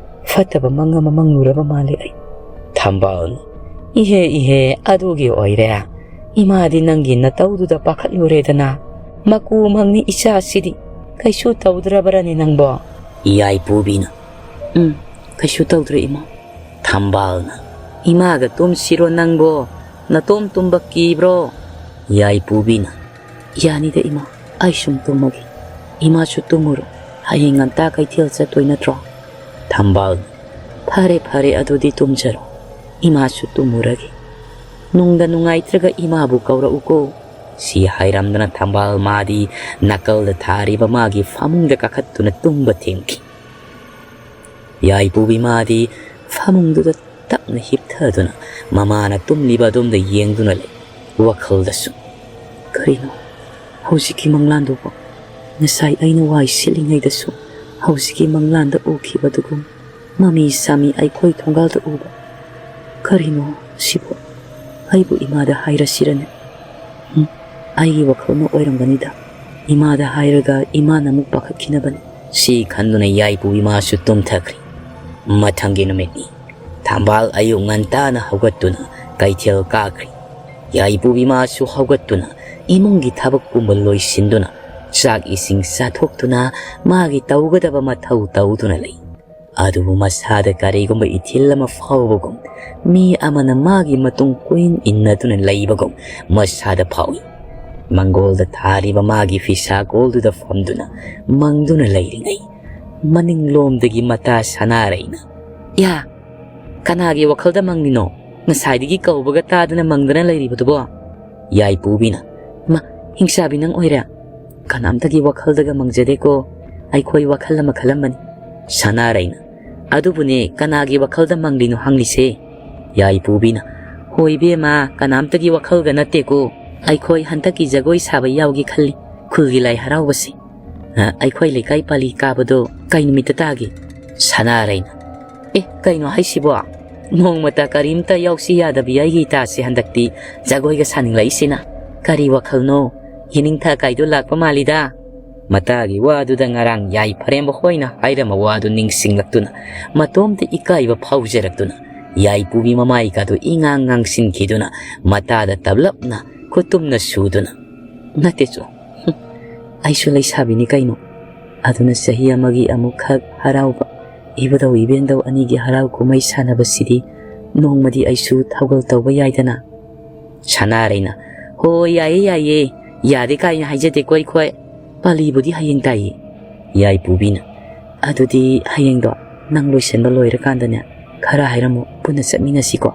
ꯐꯠꯇꯕ ꯃꯪ ꯑꯃ ꯃꯪꯂꯨꯔꯕ ꯃꯥꯜꯂꯦ ꯑꯩ꯫" ꯊꯝꯕꯥꯜꯅ, "ꯏꯍꯦ ꯏꯍꯦ, ꯑꯗꯨꯒꯤ ꯑꯣꯏꯔꯦ꯫ ꯏꯃꯥꯗꯤ ꯅꯪꯒꯤ ꯅꯇꯧꯗꯨꯗ ꯄꯥꯈꯠꯂꯨꯔꯦꯗꯅ꯫ ꯃꯀꯨ ꯃꯪꯅꯤ ꯏꯆꯥꯁꯤꯗꯤ꯫ ꯀꯩꯁꯨ ꯇꯧꯗ꯭ꯔꯕ꯭ꯔꯅꯦ ꯅꯪꯕꯣ?" ꯌꯥꯏꯄꯨꯕꯤꯅ, "ꯎꯝ, ꯀꯩꯁꯨ ꯇꯧꯗ꯭ꯔꯦ ꯏꯃꯥ꯫" ꯊꯝꯕꯥꯜꯅ, "ꯏꯃꯥꯒ ꯇꯨꯝꯁꯤꯔꯣ ꯅꯪꯕꯣ? ꯅꯇꯣꯝ ꯇꯨꯝꯕ ꯀꯤꯕ꯭ꯔꯣ?" ꯌꯥꯏꯄꯨꯕꯤꯅ, "ꯌꯥꯅꯤꯗ ꯏꯃꯥ, ꯑꯩ ꯁꯨꯝ ꯇꯨꯝꯃꯒꯦ꯫ ꯏꯃꯥꯁꯨ ꯇꯨꯝꯃꯨꯔꯣ, ꯍꯌꯦꯡ ꯉꯟꯇꯥ ꯀꯩꯊꯦꯜ ꯆꯠꯇꯣꯏ ꯅꯠꯇ꯭ꯔꯣ?" ꯊꯝꯕꯥꯜꯅ, "ꯐꯔꯦ ꯐꯔꯦ, ꯑꯗꯨꯗꯤ ꯇꯨꯝꯖꯔꯣ, ꯏꯃꯥꯁꯨ ꯇꯨꯝꯃꯨꯔꯒꯦ꯫ ꯅꯨꯡꯗ ꯅꯨꯡꯉꯥꯏꯇ꯭ꯔꯒ ꯏꯃꯥꯕꯨ ꯀꯧꯔꯛꯎꯀꯣ꯫" ꯁꯤ ꯍꯥꯏꯔꯝꯗꯅ ꯊꯝꯕꯥꯜ ꯃꯥꯗꯤ ꯅꯥꯀꯜꯗ ꯊꯥꯔꯤꯕ ꯃꯥꯒꯤ ꯐꯃꯨꯡꯗ ꯀꯥꯈꯠꯇꯨꯅ ꯇꯨꯝꯕ ꯊꯦꯡꯈꯤ꯫ ꯌꯥꯏꯄꯨꯕꯤ ꯃꯥꯗꯤ ꯐꯃꯨꯡꯗꯨꯗ ꯇꯞꯅ ꯍꯤꯞꯊꯗꯨꯅ ꯃꯃꯥꯅ ꯇꯨꯝꯂꯤꯕ ꯑꯗꯣꯝꯗ ꯌꯦꯡꯗꯨꯅ ꯂꯩ꯫ ꯋꯥꯈꯜꯗꯁꯨ, "ꯀꯔꯤꯅꯣ ꯍꯧꯖꯤꯛꯀꯤ ꯃꯪꯂꯥꯟꯗꯨꯕꯨ? ꯉꯁꯥꯏ ꯑꯩꯅ ꯋꯥꯏ ꯁꯤꯠꯂꯤꯉꯩꯗꯁꯨ ꯍꯧꯖꯤꯛꯀꯤ ꯃꯪꯂꯥꯟꯗ ꯎꯈꯤꯕꯗꯨꯒꯨꯝ ꯃꯃꯤ ꯁꯥꯃꯤ ꯑꯩꯈꯣꯏ ꯊꯣꯡꯒꯥꯜꯗ ꯎꯕ꯫ ꯀꯔꯤꯅꯣ ꯁꯤꯕꯨ? ꯑꯩꯕꯨ ꯏꯃꯥꯗ ꯍꯥꯏꯔꯁꯤꯔꯅꯦ? ꯎꯝ, ꯑꯩꯒꯤ ꯋꯥꯈꯜꯅ ꯑꯣꯏꯔꯝꯒꯅꯤꯗ꯫ ꯏꯃꯥꯗ ꯍꯥꯏꯔꯒ ꯏꯃꯥꯅ ꯑꯃꯨꯛ ꯄꯥꯈꯠꯈꯤꯅꯕꯅꯤ"꯫ ꯁꯤ ꯈꯟꯗꯨꯅ ꯌꯥꯏꯄꯨ ꯏꯃꯥꯁꯨ ꯇꯨꯝꯊꯈ꯭ꯔꯦ꯫ ꯃꯊꯪꯒꯤ ꯅꯨꯃꯤꯠꯅꯤ꯫ ꯊꯝꯕꯥꯜ ꯑꯌꯨꯛ ꯉꯟꯇꯥꯅ ꯍꯧꯒꯠꯇꯨꯅ ꯀꯩꯊꯦꯜ ꯀꯥꯈ꯭ꯔꯦ꯫ ꯌꯥꯏꯄꯨ ꯏꯃꯥꯁꯨ ꯍꯧꯒꯠꯇꯨꯅ ꯏꯃꯨꯡꯒꯤ ꯊꯕꯛ ꯄꯨꯝꯕ ꯂꯣꯏꯁꯤꯟꯗꯨꯅ ꯆꯥꯛ ꯏꯁꯤꯡ ꯆꯥꯊꯣꯛꯇꯨꯅ ꯃꯥꯒꯤ ꯇꯧꯒꯗꯕ ꯃꯊꯧ ꯇꯧꯗꯨꯅ ꯂꯩ꯫ ꯑꯗꯨꯕꯨ ꯃꯁꯥꯗ ꯀꯔꯤꯒꯨꯝꯕ ꯏꯊꯤꯜ ꯑꯃ ꯐꯥꯎꯕꯒꯨꯝ, ꯃꯤ ꯑꯃꯅ ꯃꯥꯒꯤ ꯃꯇꯨꯡ ꯀꯣꯏꯏꯟ ꯏꯟꯅꯗꯨꯅ ꯂꯩꯕꯒꯨꯝ ꯃꯁꯥꯗ ꯐꯥꯎꯏ꯫ ꯃꯪꯒꯣꯜꯗ ꯊꯥꯔꯤꯕ ꯃꯥꯒꯤ ꯐꯤꯁꯥ ꯀꯣꯜꯗꯨꯗ ꯐꯝꯗꯨꯅ ꯃꯪꯗꯨꯅ ꯂꯩꯔꯤꯉꯩ, ꯃꯅꯤꯡꯂꯣꯝꯗꯒꯤ ꯃꯇꯥ ꯁꯅꯥꯔꯩꯅ, "ꯌꯥ, ꯀꯅꯥꯒꯤ ꯋꯥꯈꯜꯗ ꯃꯪꯂꯤꯅꯣ? ꯉꯁꯥꯏꯗꯒꯤ ꯀꯧꯕꯒ ꯇꯥꯗꯅ ꯃꯪꯗꯅ ꯂꯩꯔꯤꯕꯗꯨꯕꯣ?" ꯌꯥꯏꯄꯨꯕꯤꯅ, "ꯃꯥ, ꯍꯤꯡꯆꯥꯕꯤ ꯅꯪ ꯑꯣꯏꯔꯦ? ꯀꯅꯥꯝꯇꯒꯤ ꯋꯥꯈꯜꯗꯒ ꯃꯪꯖꯗꯦꯀꯣ꯫ ꯑꯩꯈꯣꯏ ꯋꯥꯈꯜ ꯑꯃ ꯈꯜꯂꯝꯕꯅꯤ"꯫ ꯁꯅꯥꯔꯩꯅ, "ꯑꯗꯨꯕꯨꯅꯦ, ꯀꯅꯥꯒꯤ ꯋꯥꯈꯜꯗ ꯃꯪꯂꯤꯅꯣ ꯍꯪꯂꯤꯁꯦ?" ꯌꯥꯏꯄꯨꯕꯤꯅ, "ꯍꯣꯏ ꯏꯕꯦꯝꯃ, ꯀꯅꯥꯝꯇꯒꯤ ꯋꯥꯈꯜꯒ ꯅꯠꯇꯦꯀꯣ꯫ ꯑꯩꯈꯣꯏ ꯍꯟꯗꯛꯀꯤ ꯖꯒꯣꯏ ꯁꯥꯕ ꯌꯥꯎꯒꯦ ꯈꯜꯂꯤ, ꯈꯨꯜꯒꯤ ꯂꯥꯏ ꯍꯔꯥꯎꯕꯁꯦ꯫ ꯑ, ꯑꯩꯈꯣꯏ ꯂꯩꯀꯥꯏ ꯄꯥꯂꯤ ꯀꯥꯕꯗꯣ ꯀꯩ ꯅꯨꯃꯤꯠꯇ ꯇꯥꯒꯦ?" ꯁꯅꯥꯔꯩꯅ, "ꯑꯦ, ꯀꯩꯅꯣ ꯍꯥꯏꯁꯤꯕꯣ? ꯅꯣꯡꯃꯇ ꯀꯔꯤꯝꯇ ꯌꯥꯎꯁꯤ ꯌꯥꯗꯕꯤ ꯑꯩꯒꯤ ꯏꯇꯥꯁꯦ ꯍꯟꯗꯛꯇꯤ ꯖꯒꯣꯏꯒ ꯁꯥꯅꯤꯡꯂꯛꯏꯁꯤꯅ꯫ ꯀꯔꯤ ꯋꯥꯈꯜꯅꯣ? ꯌꯦꯅꯤꯡꯊꯥ ꯀꯥꯏꯗꯣ ꯂꯥꯛꯄ ꯃꯥꯜꯂꯤꯗ"꯫ ꯃꯇꯥꯒꯤ ꯋꯥꯗꯨꯗ ꯉꯔꯥꯡ ꯌꯥꯏꯐꯔꯦꯝꯕ ꯍꯣꯏꯅ ꯍꯥꯏꯔꯝꯕ ꯋꯥꯗꯨ ꯅꯤꯡꯁꯤꯡꯂꯛꯇꯨꯅ, ꯃꯇꯣꯝꯇ ꯏꯀꯥꯏꯕ ꯐꯥꯎꯖꯔꯛꯇꯨꯅ, ꯌꯥꯏꯄꯨꯒꯤ ꯃꯃꯥꯏꯒꯗꯨ ꯏꯉꯥꯡ ꯉꯥꯡꯁꯤꯟꯈꯤꯗꯨꯅ, ꯃꯇꯥꯗ ꯇꯞꯂꯞꯅ ꯈꯨꯇꯨꯝꯅ ꯁꯨꯗꯨꯅ, "ꯅꯠꯇꯦ ꯆꯣ, ꯍꯨꯝ, ꯑꯩꯁꯨ ꯂꯩꯁꯥꯕꯤꯅꯤ ꯀꯩꯅꯣ꯫ ꯑꯗꯨꯅ ꯆꯍꯤ ꯑꯃꯒꯤ ꯑꯃꯨꯛꯈꯛ ꯍꯔꯥꯎꯕ, ꯏꯕꯨꯙꯧ ꯏꯕꯦꯟꯗꯧ ꯑꯅꯤꯒꯤ ꯍꯔꯥꯎ ꯀꯨꯝꯍꯩ ꯁꯥꯟꯅꯕꯁꯤꯗꯤ ꯅꯣꯡꯃꯗꯤ ꯑꯩꯁꯨ ꯊꯧꯒꯜ ꯇꯧꯕ ꯌꯥꯏꯗꯅ"꯫ ꯁꯅꯥꯔꯩꯅ, "ꯍꯣꯏ, ꯌꯥꯏꯌꯦ, ꯌꯥꯏꯌꯦ꯫ ꯌꯥꯗꯦ ꯀꯥꯏꯅ ꯍꯥꯏꯖꯗꯦꯀꯣ ꯑꯩꯈꯣꯏ꯫ ꯄꯥꯂꯤꯕꯨꯗꯤ ꯍꯌꯦꯡ ꯇꯥꯏꯌꯦ"꯫ ꯌꯥꯏꯄꯨꯕꯤꯅ, "ꯑꯗꯨꯗꯤ ꯍꯌꯦꯡꯗꯣ ꯅꯪ ꯂꯣꯏꯁꯤꯟꯕ ꯂꯣꯏꯔꯀꯥꯟꯗꯅꯦ, ꯈꯔ ꯍꯥꯏꯔꯝꯃꯨ, ꯄꯨꯟꯅ ꯆꯠꯃꯤꯟꯅꯁꯤꯀꯣ"꯫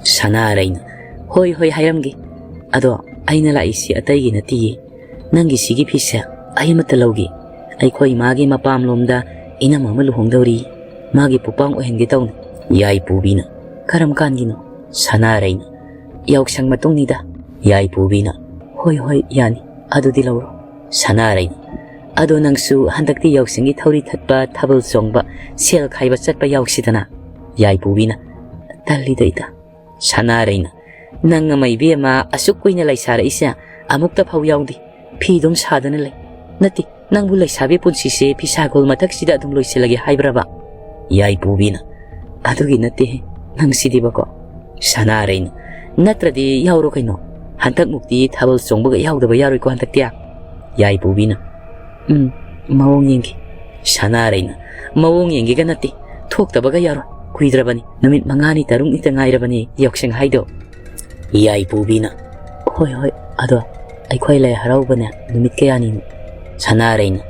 ꯁꯅꯥꯔꯩꯅ, "ꯍꯣꯏ, ꯍꯣꯏ, ꯍꯥꯏꯔꯝꯒꯦ꯫ ꯑꯗꯣ ꯑꯩꯅ ꯂꯥꯛꯏꯁꯤ ꯑꯇꯩꯒꯤ ꯅꯠꯇꯤꯌꯦ꯫ ꯅꯪꯒꯤ ꯁꯤꯒꯤ ꯐꯤꯁꯦ ꯑꯩ ꯑꯃꯠꯇ ꯂꯧꯒꯦ꯫ ꯑꯩꯈꯣꯏ ꯏꯃꯥꯒꯤ ꯃꯄꯥꯝꯂꯣꯝꯗ ꯏꯅꯝ ꯑꯃ ꯂꯨꯍꯣꯡꯗꯧꯔꯤ꯫ ꯃꯥꯒꯤ ꯄꯨꯄꯥꯡ ꯑꯣꯏꯍꯟꯒꯦ ꯇꯧꯅꯤ"꯫ ꯌꯥꯏꯄꯨꯕꯤꯅ, "ꯀꯔꯝ ꯀꯥꯟꯒꯤꯅꯣ?" ꯁꯅꯥꯔꯩꯅ, "ꯌꯥꯎꯁꯪ ꯃꯇꯨꯡꯅꯤꯗ꯫" ꯌꯥꯏꯄꯨꯕꯤꯅ, "ꯍꯣꯏ, ꯍꯣꯏ, ꯌꯥꯅꯤ, ꯑꯗꯨꯗꯤ ꯂꯧꯔꯣ꯫" ꯁꯅꯥꯔꯩꯅ, "ꯑꯗꯣ ꯅꯪꯁꯨ ꯍꯟꯗꯛꯇꯤ ꯌꯥꯎꯁꯪꯒꯤ ꯊꯧꯔꯤ ꯊꯠꯄ, ꯊꯥꯕꯜ ꯆꯣꯡꯕ, ꯁꯦꯜ ꯈꯥꯏꯕ ꯆꯠꯄ ꯌꯥꯎꯁꯤꯗꯅ?" ꯌꯥꯏꯄꯨꯕꯤꯅ, "ꯇꯜꯂꯤꯗ ꯏꯇꯥ꯫" ꯁꯅꯥꯔꯩꯅ, "ꯅꯪ ꯑꯃ ꯏꯕꯦꯝꯃ ꯑꯁꯨꯛ ꯀꯨꯏꯅ ꯂꯩꯁꯥꯔꯛꯏꯁꯦ ꯑꯃꯨꯛꯇ ꯐꯥꯎ ꯌꯥꯎꯗꯦ꯫ ꯐꯤ ꯑꯗꯨꯝ ꯁꯥꯗꯨꯅ ꯂꯩ꯫ ꯅꯠꯇꯦ, ꯅꯪꯕꯨ ꯂꯩꯁꯥꯕꯤ ꯄꯨꯟꯁꯤꯁꯦ ꯐꯤꯁꯥꯒꯣꯜ ꯃꯊꯛꯁꯤꯗ ꯑꯗꯨꯝ ꯂꯣꯏꯁꯤꯜꯂꯒꯦ ꯍꯥꯏꯕ꯭ꯔꯕ?" ꯌꯥꯏꯄꯨꯕꯤꯅ, "ꯑꯗꯨꯒꯤ ꯅꯠꯇꯦꯍꯦ, ꯅꯪ ꯁꯤꯗꯤꯕꯀꯣ꯫" ꯁꯅꯥꯔꯩꯅ, "ꯅꯠꯇ꯭ꯔꯗꯤ ꯌꯥꯎꯔꯣ ꯀꯩꯅꯣ꯫ ꯍꯟꯗꯛꯃꯨꯛꯇꯤ ꯊꯥꯕꯜ ꯆꯣꯡꯕꯒ ꯌꯥꯎꯗꯕ ꯌꯥꯔꯣꯏꯀꯣ ꯍꯟꯗꯛꯇꯤ꯫" ꯌꯥꯏꯄꯨꯕꯤꯅ, "ꯎꯝ, ꯃꯑꯣꯡ ꯌꯦꯡꯒꯦ꯫" ꯁꯅꯥꯔꯩꯅ, "ꯃꯑꯣꯡ ꯌꯦꯡꯒꯦꯒ ꯅꯠꯇꯦ, ꯊꯣꯛꯇꯕꯒ ꯌꯥꯔꯣꯏ꯫ ꯀꯨꯏꯗ꯭ꯔꯕꯅꯤ, ꯅꯨꯃꯤꯠ ꯃꯉꯥꯅꯤ ꯇꯔꯨꯛꯅꯤꯇ ꯉꯥꯏꯔꯕꯅꯤ ꯌꯥꯎꯁꯪ ꯍꯥꯏꯗꯣ꯫" ꯌꯥꯏꯄꯨꯕꯤꯅ, "ꯍꯣꯏ, ꯍꯣꯏ, ꯑꯗꯣ ꯑꯩꯈꯣꯏ ꯂꯥꯏ ꯍꯔꯥꯎꯕꯅꯦ ꯅꯨꯃꯤꯠ ꯀꯌꯥꯅꯤꯅꯣ?" ꯁꯅꯥꯔꯩꯅ,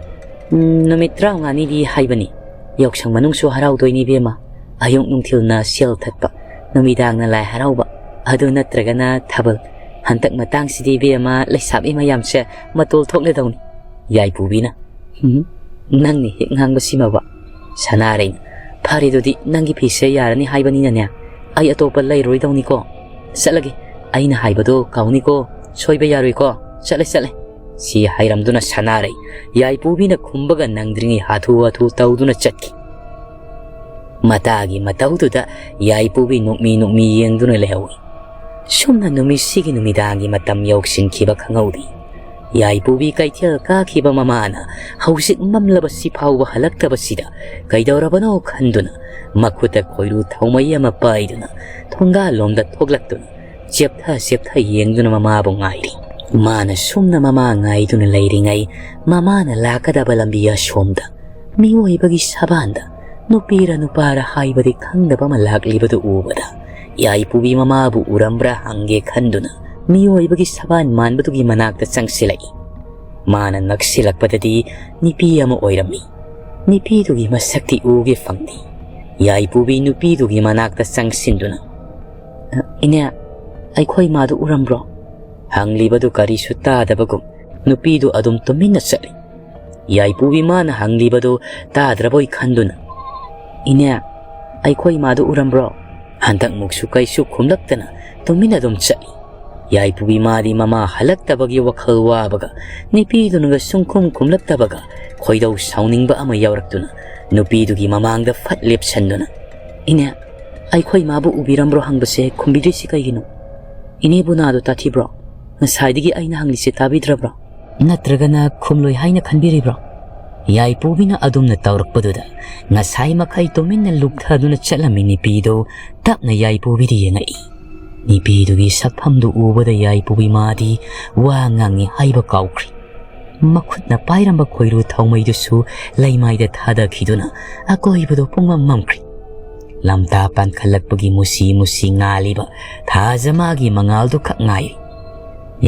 "ꯎꯝ, ꯅꯨꯃꯤꯠ ꯇꯔꯥꯃꯉꯥꯅꯤꯗꯤ ꯍꯥꯏꯕꯅꯤ꯫ ꯌꯥꯎꯁꯪ ꯃꯅꯨꯡꯁꯨ ꯍꯔꯥꯎꯗꯣꯏꯅꯤ ꯏꯕꯦꯝꯃ꯫ ꯑꯌꯨꯛ ꯅꯨꯡꯊꯤꯜꯅ ꯁꯦꯜ ꯊꯠꯄ, ꯅꯨꯃꯤꯗꯥꯡꯅ ꯂꯥꯏ ꯍꯔꯥꯎꯕ, ꯑꯗꯨ ꯅꯠꯇ꯭ꯔꯒꯅ ꯊꯥꯕꯜ꯫ ꯍꯟꯗꯛ ꯃꯇꯥꯡꯁꯤꯗꯤ ꯏꯕꯦꯝꯃ ꯂꯩꯁꯥꯕꯤ ꯃꯌꯥꯝꯁꯦ ꯃꯇꯣꯜ ꯊꯣꯛꯂꯗꯧꯅꯤ꯫" ꯌꯥꯏꯄꯨꯕꯤꯅ, "ꯎꯝ, ꯅꯪꯅ ꯍꯦꯛ ꯉꯥꯡꯕꯁꯤꯃꯕ꯫" ꯁꯅꯥꯔꯩꯅ, "ꯐꯔꯦ, ꯑꯗꯨꯗꯤ ꯅꯪꯒꯤ ꯐꯤꯁꯦ ꯌꯥꯔꯅꯤ ꯍꯥꯏꯕꯅꯤꯅꯅꯦ, ꯑꯩ ꯑꯇꯣꯞꯄ ꯂꯩꯔꯣꯏꯗꯧꯅꯤꯀꯣ꯫ ꯆꯠꯂꯒꯦ, ꯑꯩꯅ ꯍꯥꯏꯕꯗꯣ ꯀꯥꯎꯅꯤꯀꯣ, ꯁꯣꯏꯕ ꯌꯥꯔꯣꯏꯀꯣ꯫ ꯆꯠꯂꯦ, ꯆꯠꯂꯦ꯫" ꯁꯤ ꯍꯥꯏꯔꯝꯗꯨꯅ ꯁꯅꯥꯔꯩ ꯌꯥꯏꯄꯨꯕꯤꯅ ꯈꯨꯝꯕꯒ ꯅꯪꯗ꯭ꯔꯤꯉꯩ ꯍꯥꯊꯨ ꯍꯥꯊꯨ ꯇꯧꯗꯨꯅ ꯆꯠꯈꯤ꯫ ꯃꯇꯥꯒꯤ ꯃꯇꯧꯗꯨꯗ ꯌꯥꯏꯄꯨꯕꯤ ꯅꯣꯛꯃꯤ ꯅꯣꯛꯃꯤ ꯌꯦꯡꯗꯨꯅ ꯂꯩꯍꯧꯏ꯫ ꯁꯨꯝꯅ ꯅꯨꯃꯤꯠꯁꯤꯒꯤ ꯅꯨꯃꯤꯗꯥꯡꯒꯤ ꯃꯇꯝ ꯌꯧꯁꯤꯟꯈꯤꯕ ꯈꯪꯍꯧꯗꯦ꯫ ꯌꯥꯏꯄꯨꯕꯤ ꯀꯩꯊꯦꯜ ꯀꯥꯈꯤꯕ ꯃꯃꯥꯅ ꯍꯧꯖꯤꯛ ꯃꯝꯂꯕꯁꯤ ꯐꯥꯎꯕ ꯍꯜꯂꯛꯇꯕꯁꯤꯗ ꯀꯩꯗꯧꯔꯕꯅꯣ ꯈꯟꯗꯨꯅ ꯃꯈꯨꯠꯇ ꯈꯣꯏꯔꯨ ꯊꯥꯎꯃꯩ ꯑꯃ ꯄꯥꯏꯗꯨꯅ ꯊꯣꯡꯒꯥꯜꯂꯣꯝꯗ ꯊꯣꯛꯂꯛꯇꯨꯅ ꯆꯦꯞꯊ ꯆꯦꯞꯊ ꯌꯦꯡꯗꯨꯅ ꯃꯃꯥꯕꯨ ꯉꯥꯏꯔꯤ꯫ ꯃꯥꯅ ꯁꯨꯝꯅ ꯃꯃꯥ ꯉꯥꯏꯗꯨꯅ ꯂꯩꯔꯤꯉꯩ ꯃꯃꯥꯅ ꯂꯥꯛꯀꯗꯕ ꯂꯝꯕꯤ ꯑꯁꯣꯝꯗ ꯃꯤꯑꯣꯏꯕꯒꯤ ꯁꯕꯥꯟꯗ ꯅꯨꯄꯤꯔ ꯅꯨꯄꯥꯔ ꯍꯥꯏꯕꯗꯤ ꯈꯪꯗꯕ ꯑꯃ ꯂꯥꯛꯂꯤꯕꯗꯨ ꯎꯕꯗ ꯌꯥꯏꯄꯨꯕꯤ ꯃꯃꯥꯕꯨ ꯎꯔꯝꯕ꯭ꯔꯥ ꯍꯪꯒꯦ ꯈꯟꯗꯨꯅ ꯃꯤꯑꯣꯏꯕꯒꯤ ꯁꯕꯥꯟ ꯃꯥꯟꯕꯗꯨꯒꯤ ꯃꯅꯥꯛꯇ ꯆꯪꯁꯤꯜꯂꯛꯏ꯫ ꯃꯥꯅ ꯅꯛꯁꯤꯜꯂꯛꯄꯗꯗꯤ ꯅꯨꯄꯤ ꯑꯃ ꯑꯣꯏꯔꯝꯃꯤ꯫ ꯅꯨꯄꯤꯗꯨꯒꯤ ꯃꯁꯛꯇꯤ ꯎꯒꯦ ꯐꯪꯗꯦ꯫ ꯌꯥꯏꯄꯨꯕꯤ ꯅꯨꯄꯤꯗꯨꯒꯤ ꯃꯅꯥꯛꯇ ꯆꯪꯁꯤꯟꯗꯨꯅ, "ꯏꯅꯦ, ꯑꯩꯈꯣꯏ ꯃꯥꯗꯨ ꯎꯔꯝꯕ꯭ꯔꯣ?" ꯍꯪꯂꯤꯕꯗꯨ ꯀꯔꯤꯁꯨ ꯇꯥꯗꯕꯒꯨꯝ ꯅꯨꯄꯤꯗꯨ ꯑꯗꯨꯝ ꯇꯨꯃꯤꯟꯅ ꯆꯠꯂꯤ꯫ ꯌꯥꯏꯄꯨꯕꯤ ꯃꯥꯅ ꯍꯪꯂꯤꯕꯗꯨ ꯇꯥꯗ꯭ꯔꯕꯣꯏ ꯈꯟꯗꯨꯅ, "ꯏꯅꯦ, "ꯑꯩꯈꯣꯏ ꯏꯃꯥꯗꯨ ꯎꯔꯝꯕ꯭ꯔꯣ?" ꯍꯟꯗꯛꯃꯨꯛꯁꯨ ꯀꯩꯁꯨ ꯈꯨꯝꯂꯛꯇꯅ ꯇꯨꯃꯤꯟꯅ ꯑꯗꯨꯝ ꯆꯠꯂꯤ꯫ ꯌꯥꯏꯄꯨꯕꯤ ꯃꯥꯗꯤ ꯃꯃꯥ ꯍꯜꯂꯛꯇꯕꯒꯤ ꯋꯥꯈꯜ ꯋꯥꯕꯒ, ꯅꯨꯄꯤꯗꯨꯅꯒ ꯁꯨꯡꯈꯨꯝ ꯈꯨꯝꯂꯛꯇꯕꯒ, ꯈꯣꯏꯗꯧ ꯁꯥꯎꯅꯤꯡꯕ ꯑꯃ ꯌꯥꯎꯔꯛꯇꯨꯅ ꯅꯨꯄꯤꯗꯨꯒꯤ ꯃꯃꯥꯡꯗ ꯐꯠ ꯂꯦꯞꯁꯟꯗꯨꯅ, "ꯏꯅꯦ, ꯑꯩꯈꯣꯏ ꯏꯃꯥꯕꯨ ꯎꯕꯤꯔꯝꯕ꯭ꯔꯣ ꯍꯪꯕꯁꯦ ꯈꯨꯝꯕꯤꯗ꯭ꯔꯤꯁꯤ ꯀꯩꯒꯤꯅꯣ? ꯏꯅꯦꯕꯨ ꯅꯥꯗꯣ ꯇꯥꯊꯤꯕ꯭ꯔꯣ? ꯉꯁꯥꯏꯗꯒꯤ ꯑꯩꯅ ꯍꯪꯂꯤꯁꯦ ꯇꯥꯕꯤꯗ꯭ꯔꯕ꯭ꯔꯣ? ꯅꯠꯇ꯭ꯔꯒꯅ ꯈꯨꯝꯂꯣꯏ ꯍꯥꯏꯅ ꯈꯟꯕꯤꯔꯤꯕ꯭ꯔꯣ?" ꯌꯥꯏꯄꯨꯕꯤꯅ ꯑꯗꯨꯝꯅ ꯇꯧꯔꯛꯄꯗꯨꯗ ꯉꯁꯥꯏ ꯃꯈꯩ ꯇꯨꯃꯤꯟꯅ ꯂꯨꯞꯊꯗꯨꯅ ꯆꯠꯂꯝꯃꯤ ꯅꯨꯄꯤꯗꯨ ꯇꯞꯅ ꯌꯥꯏꯄꯨꯕꯤꯗ ꯌꯦꯡꯉꯛꯏ꯫ ꯅꯨꯄꯤꯗꯨꯒꯤ ꯁꯛꯐꯝꯗꯨ ꯎꯕꯗ ꯌꯥꯏꯄꯨꯕꯤ ꯃꯥꯗꯤ ꯋꯥ ꯉꯥꯡꯉꯤ ꯍꯥꯏꯕ ꯀꯥꯎꯈ꯭ꯔꯤ꯫ ꯃꯈꯨꯠꯅ ꯄꯥꯏꯔꯝꯕ ꯈꯣꯏꯔꯨ ꯊꯥꯎꯃꯩꯗꯨꯁꯨ ꯂꯩꯃꯥꯏꯗ ꯊꯥꯗꯈꯤꯗꯨꯅ ꯑꯀꯣꯏꯕꯗꯨ ꯄꯨꯡꯃꯝ ꯃꯝꯈ꯭ꯔꯤ꯫ ꯂꯝꯇꯥ ꯄꯥꯟꯈꯠꯂꯛꯄꯒꯤ ꯃꯨꯁꯤ ꯃꯨꯁꯤ ꯉꯥꯜꯂꯤꯕ ꯊꯥꯖ ꯃꯥꯒꯤ ꯃꯉꯥꯜꯗꯨ ꯈꯛ ꯉꯥꯏꯔꯤ꯫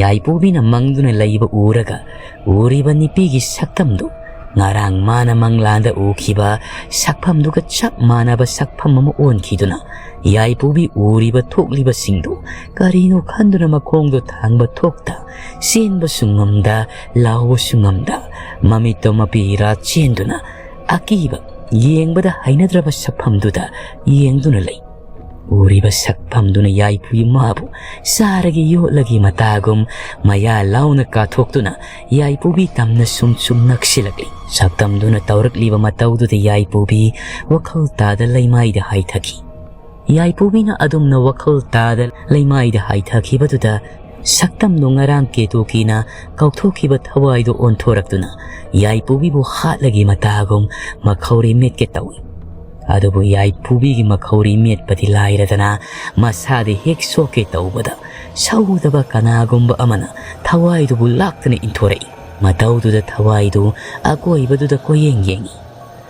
ꯌꯥꯏꯄꯨꯕꯤꯅ ꯃꯪꯗꯨꯅ ꯂꯩꯕ ꯎꯔꯒ ꯎꯔꯤꯕ ꯅꯨꯄꯤꯒꯤ ꯁꯛꯇꯝꯗꯨ ꯉꯔꯥꯡ ꯃꯥꯅ ꯃꯪꯂꯥꯟꯗ ꯎꯈꯤꯕ ꯁꯛꯐꯝꯗꯨꯒ ꯆꯞ ꯃꯥꯟꯅꯕ ꯁꯛꯐꯝ ꯑꯃ ꯑꯣꯟꯈꯤꯗꯨꯅ ꯌꯥꯏꯄꯨꯕꯤ ꯎꯔꯤꯕ ꯊꯣꯛꯂꯤꯕꯁꯤꯡꯗꯨ ꯀꯔꯤꯅꯣ ꯈꯟꯗꯨꯅ ꯃꯈꯣꯡꯗꯣ ꯊꯥꯡꯕ ꯊꯣꯛꯇ, ꯆꯦꯟꯕꯁꯨ ꯉꯝꯗ, ꯂꯥꯎꯕꯁꯨ ꯉꯝꯗ, ꯃꯃꯤꯠꯇꯣ ꯃꯄꯤ ꯏꯔꯥ ꯆꯦꯟꯗꯨꯅ ꯑꯀꯤꯕ, ꯌꯦꯡꯕꯗ ꯍꯩꯅꯗ꯭ꯔꯕ ꯁꯛꯐꯝꯗꯨꯗ ꯌꯦꯡꯗꯨꯅ ꯂꯩ꯫ ꯎꯔꯤꯕ ꯁꯛꯐꯝꯗꯨꯅ ꯌꯥꯏꯄꯨꯕꯤ ꯃꯥꯕꯨ ꯆꯥꯔꯒ ꯌꯣꯠꯂꯒꯤ ꯃꯇꯥꯒꯨꯝ ꯃꯌꯥ ꯂꯥꯎꯅ ꯀꯥꯊꯣꯛꯇꯨꯅ ꯌꯥꯏꯄꯨꯕꯤ ꯇꯝꯅ ꯁꯨꯝ ꯁꯨꯝ ꯅꯛꯁꯤꯜꯂꯛꯂꯤ꯫ ꯁꯛꯇꯝꯗꯨꯅ ꯇꯧꯔꯛꯂꯤꯕ ꯃꯇꯧꯗꯨꯗ ꯌꯥꯏꯄꯨꯕꯤ ꯋꯥꯈꯜ ꯇꯥꯗ ꯂꯩꯃꯥꯏꯗ ꯍꯥꯏꯊꯈꯤ꯫ ꯌꯥꯏꯄꯨꯕꯤꯅ ꯑꯗꯨꯝꯅ ꯋꯥꯈꯜ ꯇꯥꯗ ꯂꯩꯃꯥꯏꯗ ꯍꯥꯏꯊꯈꯤꯕꯗꯨꯗ ꯁꯛꯇꯝꯗꯨ ꯉꯔꯥꯡ ꯀꯦꯇꯨꯀꯤꯅ ꯀꯥꯎꯊꯣꯛꯈꯤꯕ ꯊꯋꯥꯏꯗꯨ ꯑꯣꯟꯊꯣꯔꯛꯇꯨꯅ ꯌꯥꯏꯄꯨꯕꯤꯕꯨ ꯍꯥꯠꯂꯒꯤ ꯃꯇꯥꯒꯨꯝ ꯃꯈꯧꯔꯤ ꯃꯦꯠꯀꯦ ꯇꯧꯏ꯫ ꯑꯗꯨꯕꯨ ꯌꯥꯏꯄꯨꯕꯤꯒꯤ ꯃꯈꯧꯔꯤ ꯃꯦꯠꯄꯗꯤ ꯂꯥꯏꯔꯗꯅ ꯃꯁꯥꯗꯤ ꯍꯦꯛ ꯁꯣꯛꯀꯦ ꯇꯧꯕꯗ ꯁꯧꯗꯕ ꯀꯅꯥꯒꯨꯝꯕ ꯑꯃꯅ ꯊꯋꯥꯏꯗꯨꯕꯨ ꯂꯥꯛꯇꯅ ꯏꯟꯊꯣꯔꯛꯏ꯫ ꯃꯇꯧꯗꯨꯗ ꯊꯋꯥꯏꯗꯨ ꯑꯀꯣꯏꯕꯗꯨꯗ ꯀꯣꯏꯌꯦꯡ ꯌꯦꯡꯏ꯫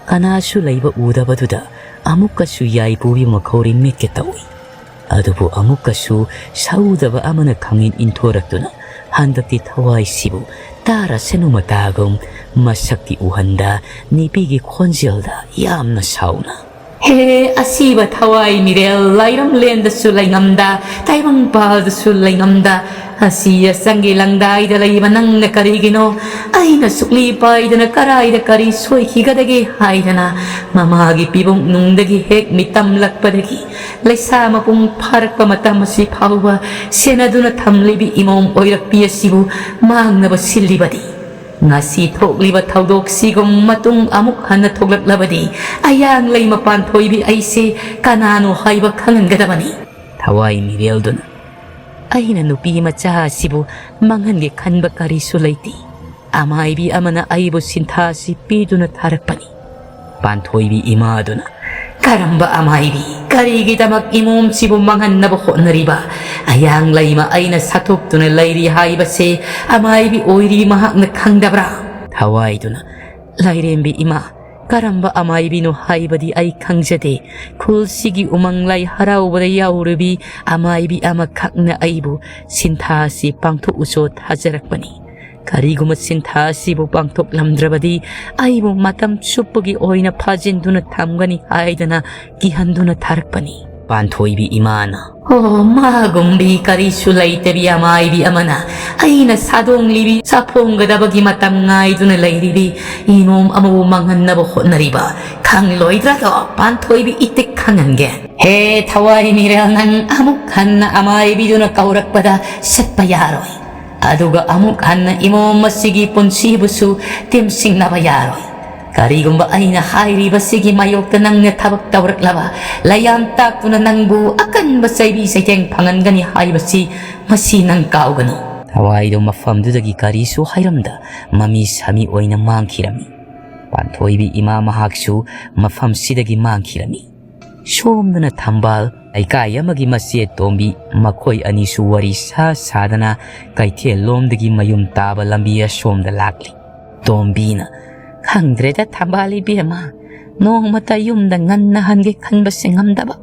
ꯀꯅꯥꯁꯨ ꯂꯩꯕ ꯎꯗꯕꯗꯨꯗ ꯑꯃꯨꯛꯀꯁꯨ ꯌꯥꯏꯄꯨꯕꯤ ꯃꯈꯧꯔꯤ ꯃꯦꯠꯀꯦ ꯇꯧꯏ꯫ ꯑꯗꯨꯕꯨ ꯑꯃꯨꯛꯀꯁꯨ ꯁꯧꯗꯕ ꯑꯃꯅ ꯈꯪꯏꯟ ꯏꯟꯊꯣꯔꯛꯇꯨꯅ ꯍꯟꯗꯛꯇꯤ ꯊꯋꯥꯏꯁꯤꯕꯨ ꯇꯥꯔꯁꯅꯨ ꯃꯇꯥꯒꯨꯝ ꯃꯁꯛꯇꯤ ꯎꯍꯟꯗ ꯅꯨꯄꯤꯒꯤ ꯈꯣꯟꯖꯦꯜꯗ ꯌꯥꯝꯅ ꯁꯥꯎꯅ, ꯍꯦ ꯑꯁꯤꯕ ꯊꯋꯥꯏ ꯃꯤꯔꯦꯜ, ꯂꯥꯏꯔꯝꯂꯦꯟꯗꯁꯨ ꯂꯩꯉꯝꯗ, ꯇꯥꯏꯕꯪꯄꯥꯜꯗꯁꯨ ꯂꯩꯉꯝꯗ, ꯑꯁꯤ ꯑꯁꯪꯒꯤ ꯂꯪꯗꯥꯏꯗ ꯂꯩꯕ ꯅꯪꯅ ꯀꯔꯤꯒꯤꯅꯣ ꯑꯩꯅ ꯁꯨꯛꯂꯤ ꯄꯥꯏꯗꯅ ꯀꯔꯥꯏꯗ ꯀꯔꯤ ꯁꯣꯏꯈꯤꯒꯗꯒꯦ ꯍꯥꯏꯗꯅ ꯃꯃꯥꯒꯤ ꯄꯤꯕꯨꯡꯅꯨꯡꯗꯒꯤ ꯍꯦꯛ ꯃꯤꯇꯝꯂꯛꯄꯗꯒꯤ ꯂꯩꯁꯥ ꯃꯄꯨꯡ ꯐꯥꯔꯛꯄ ꯃꯇꯝ ꯑꯁꯤ ꯐꯥꯎꯕ ꯁꯦꯟꯅꯗꯨꯅ ꯊꯝꯂꯤꯕꯤ ꯏꯃꯣꯝ ꯑꯣꯏꯔꯛꯄꯤ ꯑꯁꯤꯕꯨ ꯃꯥꯡꯅꯕ ꯁꯤꯜꯂꯤꯕꯗꯤ? ꯉꯁꯤ ꯊꯣꯛꯂꯤꯕ ꯊꯧꯗꯣꯛꯁꯤꯒꯨꯝ ꯃꯇꯨꯡ ꯑꯃꯨꯛ ꯍꯟꯅ ꯊꯣꯛꯂꯛꯂꯕꯗꯤ ꯑꯌꯥꯡ ꯂꯩꯃ ꯄꯥꯟꯊꯣꯏꯕꯤ ꯑꯩꯁꯦ ꯀꯅꯥꯅꯣ ꯍꯥꯏꯕ ꯈꯪꯍꯟꯒꯗꯕꯅꯤ꯫ ꯊꯋꯥꯏ ꯃꯤꯔꯦꯜꯗꯨꯅ ꯑꯩꯅ ꯅꯨꯄꯤ ꯃꯆꯥ ꯑꯁꯤꯕꯨ ꯃꯥꯡꯍꯟꯒꯦ ꯈꯟꯕ ꯀꯔꯤꯁꯨ ꯂꯩꯇꯦ꯫ ꯑꯃꯥꯏꯕꯤ ꯑꯃꯅ ꯑꯩꯕꯨ ꯁꯤꯟꯊꯥꯁꯤ ꯄꯤꯗꯨꯅ ꯊꯥꯔꯛꯄꯅꯤ꯫ ꯄꯥꯟꯊꯣꯏꯕꯤ ꯏꯃꯥꯗꯨꯅ, "ꯀꯔꯝꯕ ꯑꯃꯥꯏꯕꯤ? ꯀꯔꯤꯒꯤꯗꯃꯛ ꯏꯃꯣꯝꯁꯤꯕꯨ ꯃꯥꯡꯍꯟꯅꯕ ꯍꯣꯠꯅꯔꯤꯕ? ꯑꯌꯥꯡ ꯂꯩꯃ ꯑꯩꯅ ꯁꯥꯊꯣꯛꯇꯨꯅ ꯂꯩꯔꯤ ꯍꯥꯏꯕꯁꯦ ꯑꯃꯥꯏꯕꯤ ꯑꯣꯏꯔꯤ ꯃꯍꯥꯛꯅ ꯈꯪꯗꯕ꯭ꯔꯥ?" ꯊꯋꯥꯏꯗꯨꯅ, "ꯂꯥꯏꯔꯦꯝꯕꯤ ꯏꯃꯥ, ꯀꯔꯝꯕ ꯑꯃꯥꯏꯕꯤꯅꯣ ꯍꯥꯏꯕꯗꯤ ꯑꯩ ꯈꯪꯖꯗꯦ꯫ ꯈꯨꯜꯁꯤꯒꯤ ꯎꯃꯪ ꯂꯥꯏ ꯍꯔꯥꯎꯕꯗ ꯌꯥꯎꯔꯨꯕꯤ ꯑꯃꯥꯏꯕꯤ ꯑꯃꯈꯛꯅ ꯑꯩꯕꯨ ꯁꯤꯟꯊꯥ ꯑꯁꯤ ꯄꯥꯡꯊꯣꯛꯎꯆꯣ ꯊꯥꯖꯔꯛꯄꯅꯤ꯫ ꯀꯔꯤꯒꯨꯝꯕ ꯁꯤꯟꯊꯥ ꯑꯁꯤꯕꯨ ꯄꯥꯡꯊꯣꯛꯂꯝꯗ꯭ꯔꯕꯗꯤ ꯑꯩꯕꯨ ꯃꯇꯝ ꯆꯨꯞꯄꯒꯤ ꯑꯣꯏꯅ ꯐꯥꯖꯤꯟꯗꯨꯅ ꯊꯝꯒꯅꯤ ꯍꯥꯏꯗꯅ ꯀꯤꯍꯟꯗꯨꯅ ꯊꯥꯔꯛꯄꯅꯤ꯫" ꯄꯥꯟꯊꯣꯏꯕꯤ ꯏꯃꯥꯅ, "ꯑꯣ, ꯃꯥꯒꯨꯝꯕꯤ ꯀꯔꯤꯁꯨ ꯂꯩꯇꯕꯤ ꯑꯃꯥꯏꯕꯤ ꯑꯃꯅ ꯑꯩꯅ ꯁꯥꯗꯣꯡꯂꯤꯕꯤ ꯁꯥꯐꯣꯡꯒꯗꯕꯒꯤ ꯃꯇꯝ ꯉꯥꯏꯗꯨꯅ ꯂꯩꯔꯤꯕꯤ ꯏꯃꯣꯝ ꯑꯃꯕꯨ ꯃꯥꯡꯍꯟꯅꯕ ꯍꯣꯠꯅꯔꯤꯕ ꯈꯪꯂꯣꯏꯗ꯭ꯔꯥꯗꯣ, ꯄꯥꯟꯊꯣꯏꯕꯤ ꯏꯇꯤꯛ ꯈꯪꯍꯟꯒꯦ꯫ ꯍꯦ ꯊꯋꯥꯏ ꯃꯤꯔꯦꯜ, ꯅꯪ ꯑꯃꯨꯛ ꯍꯟꯅ ꯑꯃꯥꯏꯕꯤꯗꯨꯅ ꯀꯧꯔꯛꯄꯗ ꯆꯠꯄ ꯌꯥꯔꯣꯏ꯫ ꯑꯗꯨꯒ ꯑꯃꯨꯛ ꯍꯟꯅ ꯏꯃꯣꯝ ꯑꯁꯤꯒꯤ ꯄꯨꯟꯁꯤꯕꯨꯁꯨ ꯇꯦꯝꯁꯤꯡꯅꯕ ꯌꯥꯔꯣꯏ꯫ ꯀꯔꯤꯒꯨꯝꯕ ꯑꯩꯅ ꯍꯥꯏꯔꯤꯕꯁꯤꯒꯤ ꯃꯥꯌꯣꯛꯇ ꯅꯪꯅ ꯊꯕꯛ ꯇꯧꯔꯛꯂꯕ, ꯂꯩꯌꯥꯝ ꯇꯥꯛꯇꯨꯅ ꯅꯪꯕꯨ ꯑꯀꯟꯕ ꯆꯩꯕꯤ ꯆꯩꯊꯦꯡ ꯐꯪꯍꯟꯒꯅꯤ ꯍꯥꯏꯕꯁꯤ ꯃꯁꯤ ꯅꯪ ꯀꯥꯎꯒꯅꯨ꯫" ꯊꯋꯥꯏꯗꯣ ꯃꯐꯝꯗꯨꯗꯒꯤ ꯀꯔꯤꯁꯨ ꯍꯥꯏꯔꯝꯗ ꯃꯃꯤ ꯁꯥꯃꯤ ꯑꯣꯏꯅ ꯃꯥꯡꯈꯤꯔꯝꯃꯤ꯫ ꯄꯥꯟꯊꯣꯏꯕꯤ ꯏꯃꯥ ꯃꯍꯥꯛꯁꯨ ꯃꯐꯝꯁꯤꯗꯒꯤ ꯃꯥꯡꯈꯤꯔꯝꯃꯤ꯫ ꯁꯣꯝꯗꯅ ꯊꯝꯕꯥꯜ, ꯂꯩꯀꯥꯏ ꯑꯃꯒꯤ ꯃꯆꯦ ꯇꯣꯝꯕꯤ, ꯃꯈꯣꯏ ꯑꯅꯤꯁꯨ ꯋꯥꯔꯤ ꯁꯥ ꯁꯥꯗꯅ ꯀꯩꯊꯦꯜ ꯂꯣꯝꯗꯒꯤ ꯃꯌꯨꯝ ꯇꯥꯕ ꯂꯝꯕꯤ ꯑꯁꯣꯝꯗ ꯂꯥꯛꯂꯤ꯫ ꯇꯣꯝꯕꯤꯅ, "ꯈꯪꯗ꯭ꯔꯦꯗ ꯊꯝꯕꯥꯜ ꯏꯕꯦꯝꯃ, ꯅꯣꯡꯃꯇ ꯌꯨꯝꯗ ꯉꯟꯅ ꯍꯟꯒꯦ ꯈꯟꯕꯁꯦ ꯉꯝꯗꯕ꯫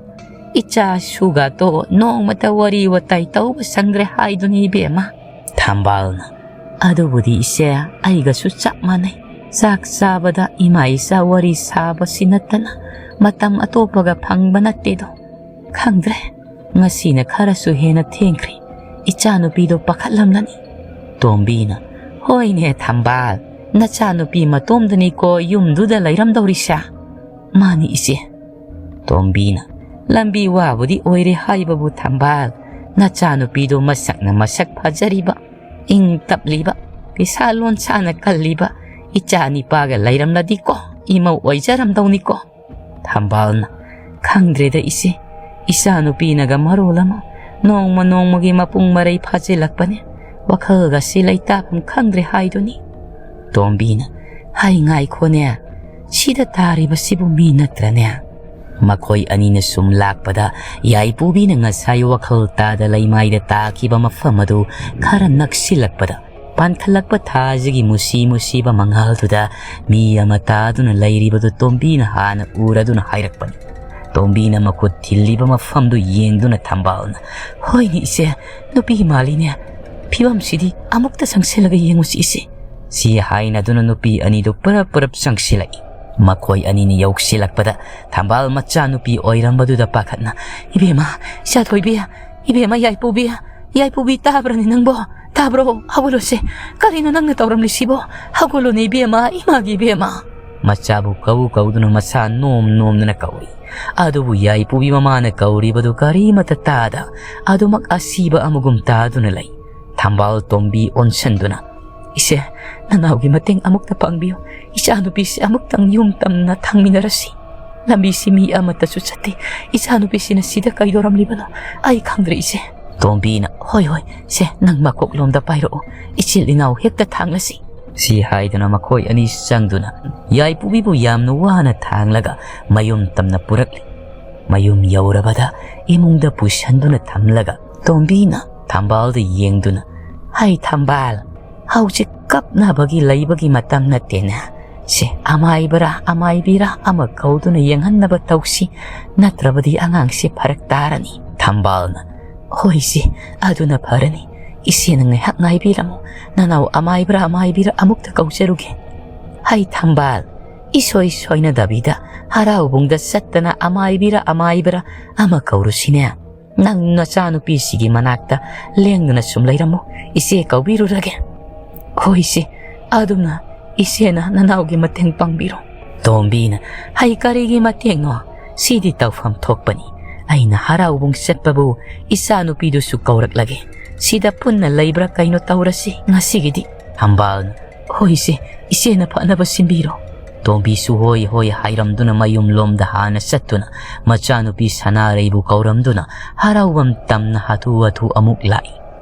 ꯏꯆꯥꯁꯨꯒꯇꯣ ꯅꯣꯡꯃꯇ ꯋꯥꯔꯤ ꯋꯥꯇꯥꯏ ꯇꯧꯕ ꯁꯪꯗ꯭ꯔꯦ ꯍꯥꯏꯗꯨꯅꯤ ꯏꯕꯦꯝꯃ꯫" ꯊꯝꯕꯥꯜꯅ, "ꯑꯗꯨꯕꯨꯗꯤ ꯏꯆꯦ, ꯑꯩꯒꯁꯨ ꯆꯞ ꯃꯥꯟꯅꯩ꯫ ꯆꯥꯛ ꯆꯥꯕꯗ ꯏꯃꯥ ꯏꯆꯥ ꯋꯥꯔꯤ ꯁꯥꯕꯁꯤ ꯅꯠꯇꯅ ꯃꯇꯝ ꯑꯇꯣꯞꯄꯒ ꯐꯪꯕ ꯅꯠꯇꯦꯗꯣ꯫ ꯈꯪꯗ꯭ꯔꯦ, ꯉꯁꯤꯅ ꯈꯔꯁꯨ ꯍꯦꯟꯅ ꯊꯦꯡꯈ꯭ꯔꯦ꯫ ꯏꯆꯥꯅꯨꯄꯤꯗꯣ ꯄꯥꯈꯠꯂꯝꯂꯅꯤ꯫ ꯇꯣꯝꯕꯤꯅ, "ꯍꯣꯏꯅꯦ ꯊꯝꯕꯥꯜ, ꯅꯆꯥꯅꯨꯄꯤ ꯃꯇꯣꯝꯗꯅꯤꯀꯣ ꯌꯨꯝꯗꯨꯗ ꯂꯩꯔꯝꯗꯧꯔꯤꯁꯦ?" "ꯃꯥꯅꯤ ꯏꯆꯦ꯫" ꯇꯣꯝꯕꯤꯅ, "ꯂꯝꯕꯤ ꯋꯥꯕꯨꯗꯤ ꯑꯣꯏꯔꯦ ꯍꯥꯏꯕꯕꯨ ꯊꯝꯕꯥꯜ, ꯅꯆꯥꯅꯨꯄꯤꯗꯣ ꯃꯁꯛꯅ ꯃꯁꯛ ꯐꯖꯔꯤꯕ, ꯏꯪ ꯇꯞꯂꯤꯕ, ꯐꯤꯁꯥ ꯂꯣꯟꯁꯥꯅ ꯀꯜꯂꯤꯕ ꯏꯆꯥ ꯅꯤꯄꯥꯒ ꯂꯩꯔꯝꯂꯗꯤꯀꯣ ꯏꯃꯧ ꯑꯣꯏꯖꯔꯝꯗꯧꯅꯤꯀꯣ꯫" ꯊꯝꯕꯥꯜꯅ, "ꯈꯪꯗ꯭ꯔꯦꯗ ꯏꯆꯦ, ꯏꯆꯥꯅꯨꯄꯤꯅꯒ ꯃꯔꯣꯜ ꯑꯃ ꯅꯣꯡꯃ ꯅꯣꯡꯃꯒꯤ ꯃꯄꯨꯡ ꯃꯔꯩ ꯐꯥꯖꯤꯜꯂꯛꯄꯅꯦ, ꯋꯥꯈꯜꯒꯁꯤ ꯂꯩꯇꯥꯐꯝ ꯈꯪꯗ꯭ꯔꯦ ꯍꯥꯏꯗꯨꯅꯤ꯫" ꯇꯣꯝꯕꯤꯅ, "ꯍꯩ ꯉꯥꯏꯈꯣꯅꯦ, ꯁꯤꯗ ꯇꯥꯔꯤꯕꯁꯤꯕꯨ ꯃꯤ ꯅꯠꯇ꯭ꯔꯅꯦ?" ꯃꯈꯣꯏ ꯑꯅꯤꯅ ꯁꯨꯝ ꯂꯥꯛꯄꯗ ꯌꯥꯏꯄꯨꯕꯤꯅ ꯉꯁꯥꯏ ꯋꯥꯈꯜ ꯇꯥꯗ ꯂꯩꯃꯥꯏꯗ ꯇꯥꯈꯤꯕ ꯃꯐꯝ ꯑꯗꯨ ꯈꯔ ꯅꯛꯁꯤꯜꯂꯛꯄꯗ, ꯄꯥꯟꯈꯠꯂꯛꯄ ꯊꯥꯁꯤꯒꯤ ꯃꯨꯁꯤ ꯃꯨꯁꯤꯕ ꯃꯉꯥꯜꯗꯨꯗ ꯃꯤ ꯑꯃ ꯇꯥꯗꯨꯅ ꯂꯩꯔꯤꯕꯗꯨ ꯇꯣꯝꯕꯤꯅ ꯍꯥꯟꯅ ꯎꯔꯗꯨꯅ ꯍꯥꯏꯔꯛꯄꯅꯤ꯫ ꯇꯣꯝꯕꯤꯅ ꯃꯈꯨꯠ ꯊꯤꯜꯂꯤꯕ ꯃꯐꯝꯗꯨ ꯌꯦꯡꯗꯨꯅ ꯊꯝꯕꯥꯜꯅ, "ꯍꯣꯏꯅꯦ ꯏꯆꯦ, ꯅꯨꯄꯤ ꯃꯥꯜꯂꯤꯅꯦ꯫ ꯐꯤꯕꯝꯁꯤꯗꯤ ꯑꯃꯨꯛꯇ ꯆꯪꯁꯤꯜꯂꯒ ꯌꯦꯡꯉꯨꯁꯤ ꯏꯆꯦ꯫" ꯁꯤ ꯍꯥꯏꯅꯗꯨꯅ ꯅꯨꯄꯤ ꯑꯅꯤꯗꯨ ꯄꯔꯞ ꯄꯔꯞ ꯆꯪꯁꯤꯜꯂꯛꯏ꯫ ꯃꯈꯣꯏ ꯑꯅꯤꯅ ꯌꯧꯁꯤꯜꯂꯛꯄꯗ ꯊꯝꯕꯥꯜ ꯃꯆꯥꯅꯨꯄꯤ ꯑꯣꯏꯔꯝꯕꯗꯨꯗ ꯄꯥꯈꯠꯅ, "ꯏꯕꯦꯝꯃ, ꯏꯆꯥꯊꯣꯏꯕꯤ, ꯏꯕꯦꯝꯃ ꯌꯥꯏꯄꯨꯕꯤ, ꯌꯥꯏꯄꯨꯕꯤ ꯇꯥꯕ꯭ꯔꯅꯤ ꯅꯪꯕꯣ? ꯇꯥꯕ꯭ꯔꯣ? ꯍꯧꯒꯠꯂꯣꯁꯦ꯫ ꯀꯔꯤꯅꯣ ꯅꯪꯅ ꯇꯧꯔꯝꯂꯤꯁꯤꯕꯣ? ꯍꯧꯒꯠꯂꯣꯅꯦ ꯏꯕꯦꯝꯃ, ꯏꯃꯥꯒꯤ ꯏꯕꯦꯝꯃ꯫" ꯃꯆꯥꯕꯨ ꯀꯧ ꯀꯧꯗꯨꯅ ꯃꯁꯥ ꯅꯣꯝ ꯅꯣꯝꯗꯨꯅ ꯀꯧꯏ꯫ ꯑꯗꯨꯕꯨ ꯌꯥꯏꯄꯨꯕꯤ ꯃꯃꯥꯅ ꯀꯧꯔꯤꯕꯗꯨ ꯀꯔꯤꯃꯠꯇ ꯇꯥꯗ ꯑꯗꯨꯃꯛ ꯑꯁꯤꯕ ꯑꯃꯒꯨꯝ ꯇꯥꯗꯨꯅ ꯂꯩ꯫ ꯊꯝꯕꯥꯜ ꯇꯣꯝꯕꯤ ꯑꯣꯟꯁꯟꯗꯨꯅ, "ꯏꯆꯦ, ꯅꯅꯥꯎꯒꯤ ꯃꯇꯦꯡ ꯑꯃꯨꯛꯇ ꯄꯥꯡꯕꯤꯌꯨ꯫ ꯏꯆꯥꯅꯨꯄꯤꯁꯤ ꯑꯃꯨꯛꯇꯪ ꯌꯨꯝ ꯇꯝꯅ ꯊꯝꯃꯤꯟꯅꯔꯁꯤ꯫ ꯂꯝꯕꯤꯁꯤ ꯃꯤ ꯑꯃꯠꯇꯁꯨ ꯆꯠꯇꯦ꯫ ꯏꯆꯥꯅꯨꯄꯤꯁꯤꯅ ꯁꯤꯗ ꯀꯩꯗꯧꯔꯝꯂꯤꯕꯅꯣ ꯑꯩ ꯈꯪꯗ꯭ꯔꯦ ꯏꯆꯦ꯫" ꯇꯣꯝꯕꯤꯅ, "ꯍꯣꯏ, ꯍꯣꯏ, ꯁꯦ, ꯅꯪ ꯃꯀꯣꯛꯂꯣꯝꯗ ꯄꯥꯏꯔꯛꯎ꯫ ꯏꯆꯤꯜ ꯏꯅꯥꯎ ꯍꯦꯛꯇ ꯊꯥꯡꯂꯁꯤ꯫" ꯁꯤ ꯍꯥꯏꯗꯨꯅ ꯃꯈꯣꯏ ꯑꯅꯤ ꯆꯪꯗꯨꯅ ꯌꯥꯏꯄꯨꯕꯤꯕꯨ ꯌꯥꯝꯅ ꯋꯥꯅ ꯊꯥꯡꯂꯒ ꯃꯌꯨꯝ ꯇꯝꯅ ꯄꯨꯔꯛꯂꯤ꯫ ꯃꯌꯨꯝ ꯌꯧꯔꯕꯗ ꯏꯃꯨꯡꯗ ꯄꯨꯁꯟꯗꯨꯅ ꯊꯝꯂꯒ ꯇꯣꯝꯕꯤꯅ ꯊꯝꯕꯥꯜꯗ ꯌꯦꯡꯗꯨꯅ, "ꯍꯩ ꯊꯝꯕꯥꯜ, ꯍꯧꯖꯤꯛ ꯀꯞꯅꯕꯒꯤ ꯂꯩꯕꯒꯤ ꯃꯇꯝ ꯅꯠꯇꯦꯅꯦ꯫ ꯁꯦ, ꯑꯃꯥꯏꯕꯔꯥ ꯑꯃꯥꯏꯕꯤꯔꯥ ꯑꯃ ꯀꯧꯗꯨꯅ ꯌꯦꯡꯍꯟꯅꯕ ꯇꯧꯁꯤ, ꯅꯠꯇ꯭ꯔꯕꯗꯤ ꯑꯉꯥꯡꯁꯦ ꯐꯔꯛ ꯇꯥꯔꯅꯤ꯫" ꯊꯝꯕꯥꯜꯅ, "ꯍꯣꯏ ꯏꯆꯦ, ꯑꯗꯨꯅ ꯐꯔꯅꯤ꯫ ꯏꯆꯦꯅ ꯉꯥꯏꯍꯥꯛ ꯉꯥꯏꯕꯤꯔꯝꯃꯨ, ꯅꯅꯥꯎ ꯑꯃꯥꯏꯕ꯭ꯔꯥ ꯑꯃꯥꯏꯕꯤꯔꯥ ꯑꯃꯨꯛꯇ ꯀꯧꯖꯔꯨꯒꯦ꯫" "ꯍꯩ ꯊꯝꯕꯥꯜ, ꯏꯁꯣꯏ ꯁꯣꯏꯅꯗꯕꯤꯗ ꯍꯔꯥꯎꯕꯨꯡꯗ ꯆꯠꯇꯅ ꯑꯃꯥꯏꯕꯤꯔ ꯑꯃꯥꯏꯕꯔ ꯑꯃ ꯀꯧꯔꯨꯁꯤꯅꯦ꯫ ꯅꯪ ꯅꯆꯥꯅꯨꯄꯤꯁꯤꯒꯤ ꯃꯅꯥꯛꯇ ꯂꯦꯡꯗꯅ ꯁꯨꯝ ꯂꯩꯔꯝꯃꯨ, ꯏꯆꯦ ꯀꯧꯕꯤꯔꯨꯔꯒꯦ꯫" "ꯍꯣꯏ ꯏꯆꯦ, ꯑꯗꯨꯝꯅ ꯏꯆꯦꯅ ꯅꯅꯥꯎꯒꯤ ꯃꯇꯦꯡ ꯄꯥꯡꯕꯤꯔꯣ꯫" ꯇꯣꯝꯕꯤꯅ, "ꯍꯩ, ꯀꯔꯤꯒꯤ ꯃꯇꯦꯡꯅꯣ? ꯁꯤꯗꯤ ꯇꯧꯐꯝ ꯊꯣꯛꯄꯅꯤ꯫ ꯑꯩꯅ ꯍꯔꯥꯎꯕꯨꯡ ꯆꯠꯄꯕꯨ ꯏꯆꯥꯅꯨꯄꯤꯗꯨꯁꯨ ꯀꯧꯔꯛꯂꯒꯦ꯫ ꯁꯤꯗ ꯄꯨꯟꯅ ꯂꯩꯕ꯭ꯔꯥ ꯀꯩꯅꯣ ꯇꯧꯔꯁꯤ ꯉꯁꯤꯒꯤꯗꯤ꯫" ꯊꯝꯕꯥꯜꯅ, "ꯍꯣꯏ ꯏꯆꯦ, ꯏꯆꯦꯅ ꯐꯅꯕ ꯁꯤꯟꯕꯤꯔꯣ꯫" ꯇꯣꯝꯕꯤꯁꯨ ꯍꯣꯏ ꯍꯣꯏ ꯍꯥꯏꯔꯝꯗꯨꯅ ꯃꯌꯨꯝꯂꯣꯝꯗ ꯍꯥꯟꯅ ꯆꯠꯇꯨꯅ ꯃꯆꯥꯅꯨꯄꯤ ꯁꯅꯥꯔꯩꯕꯨ ꯀꯧꯔꯝꯗꯨꯅ ꯍꯔꯥꯎꯐꯝ ꯇꯝꯅ ꯍꯥꯊꯨ ꯍꯥꯊꯨ ꯑꯃꯨꯛ ꯂꯥꯛꯏ꯫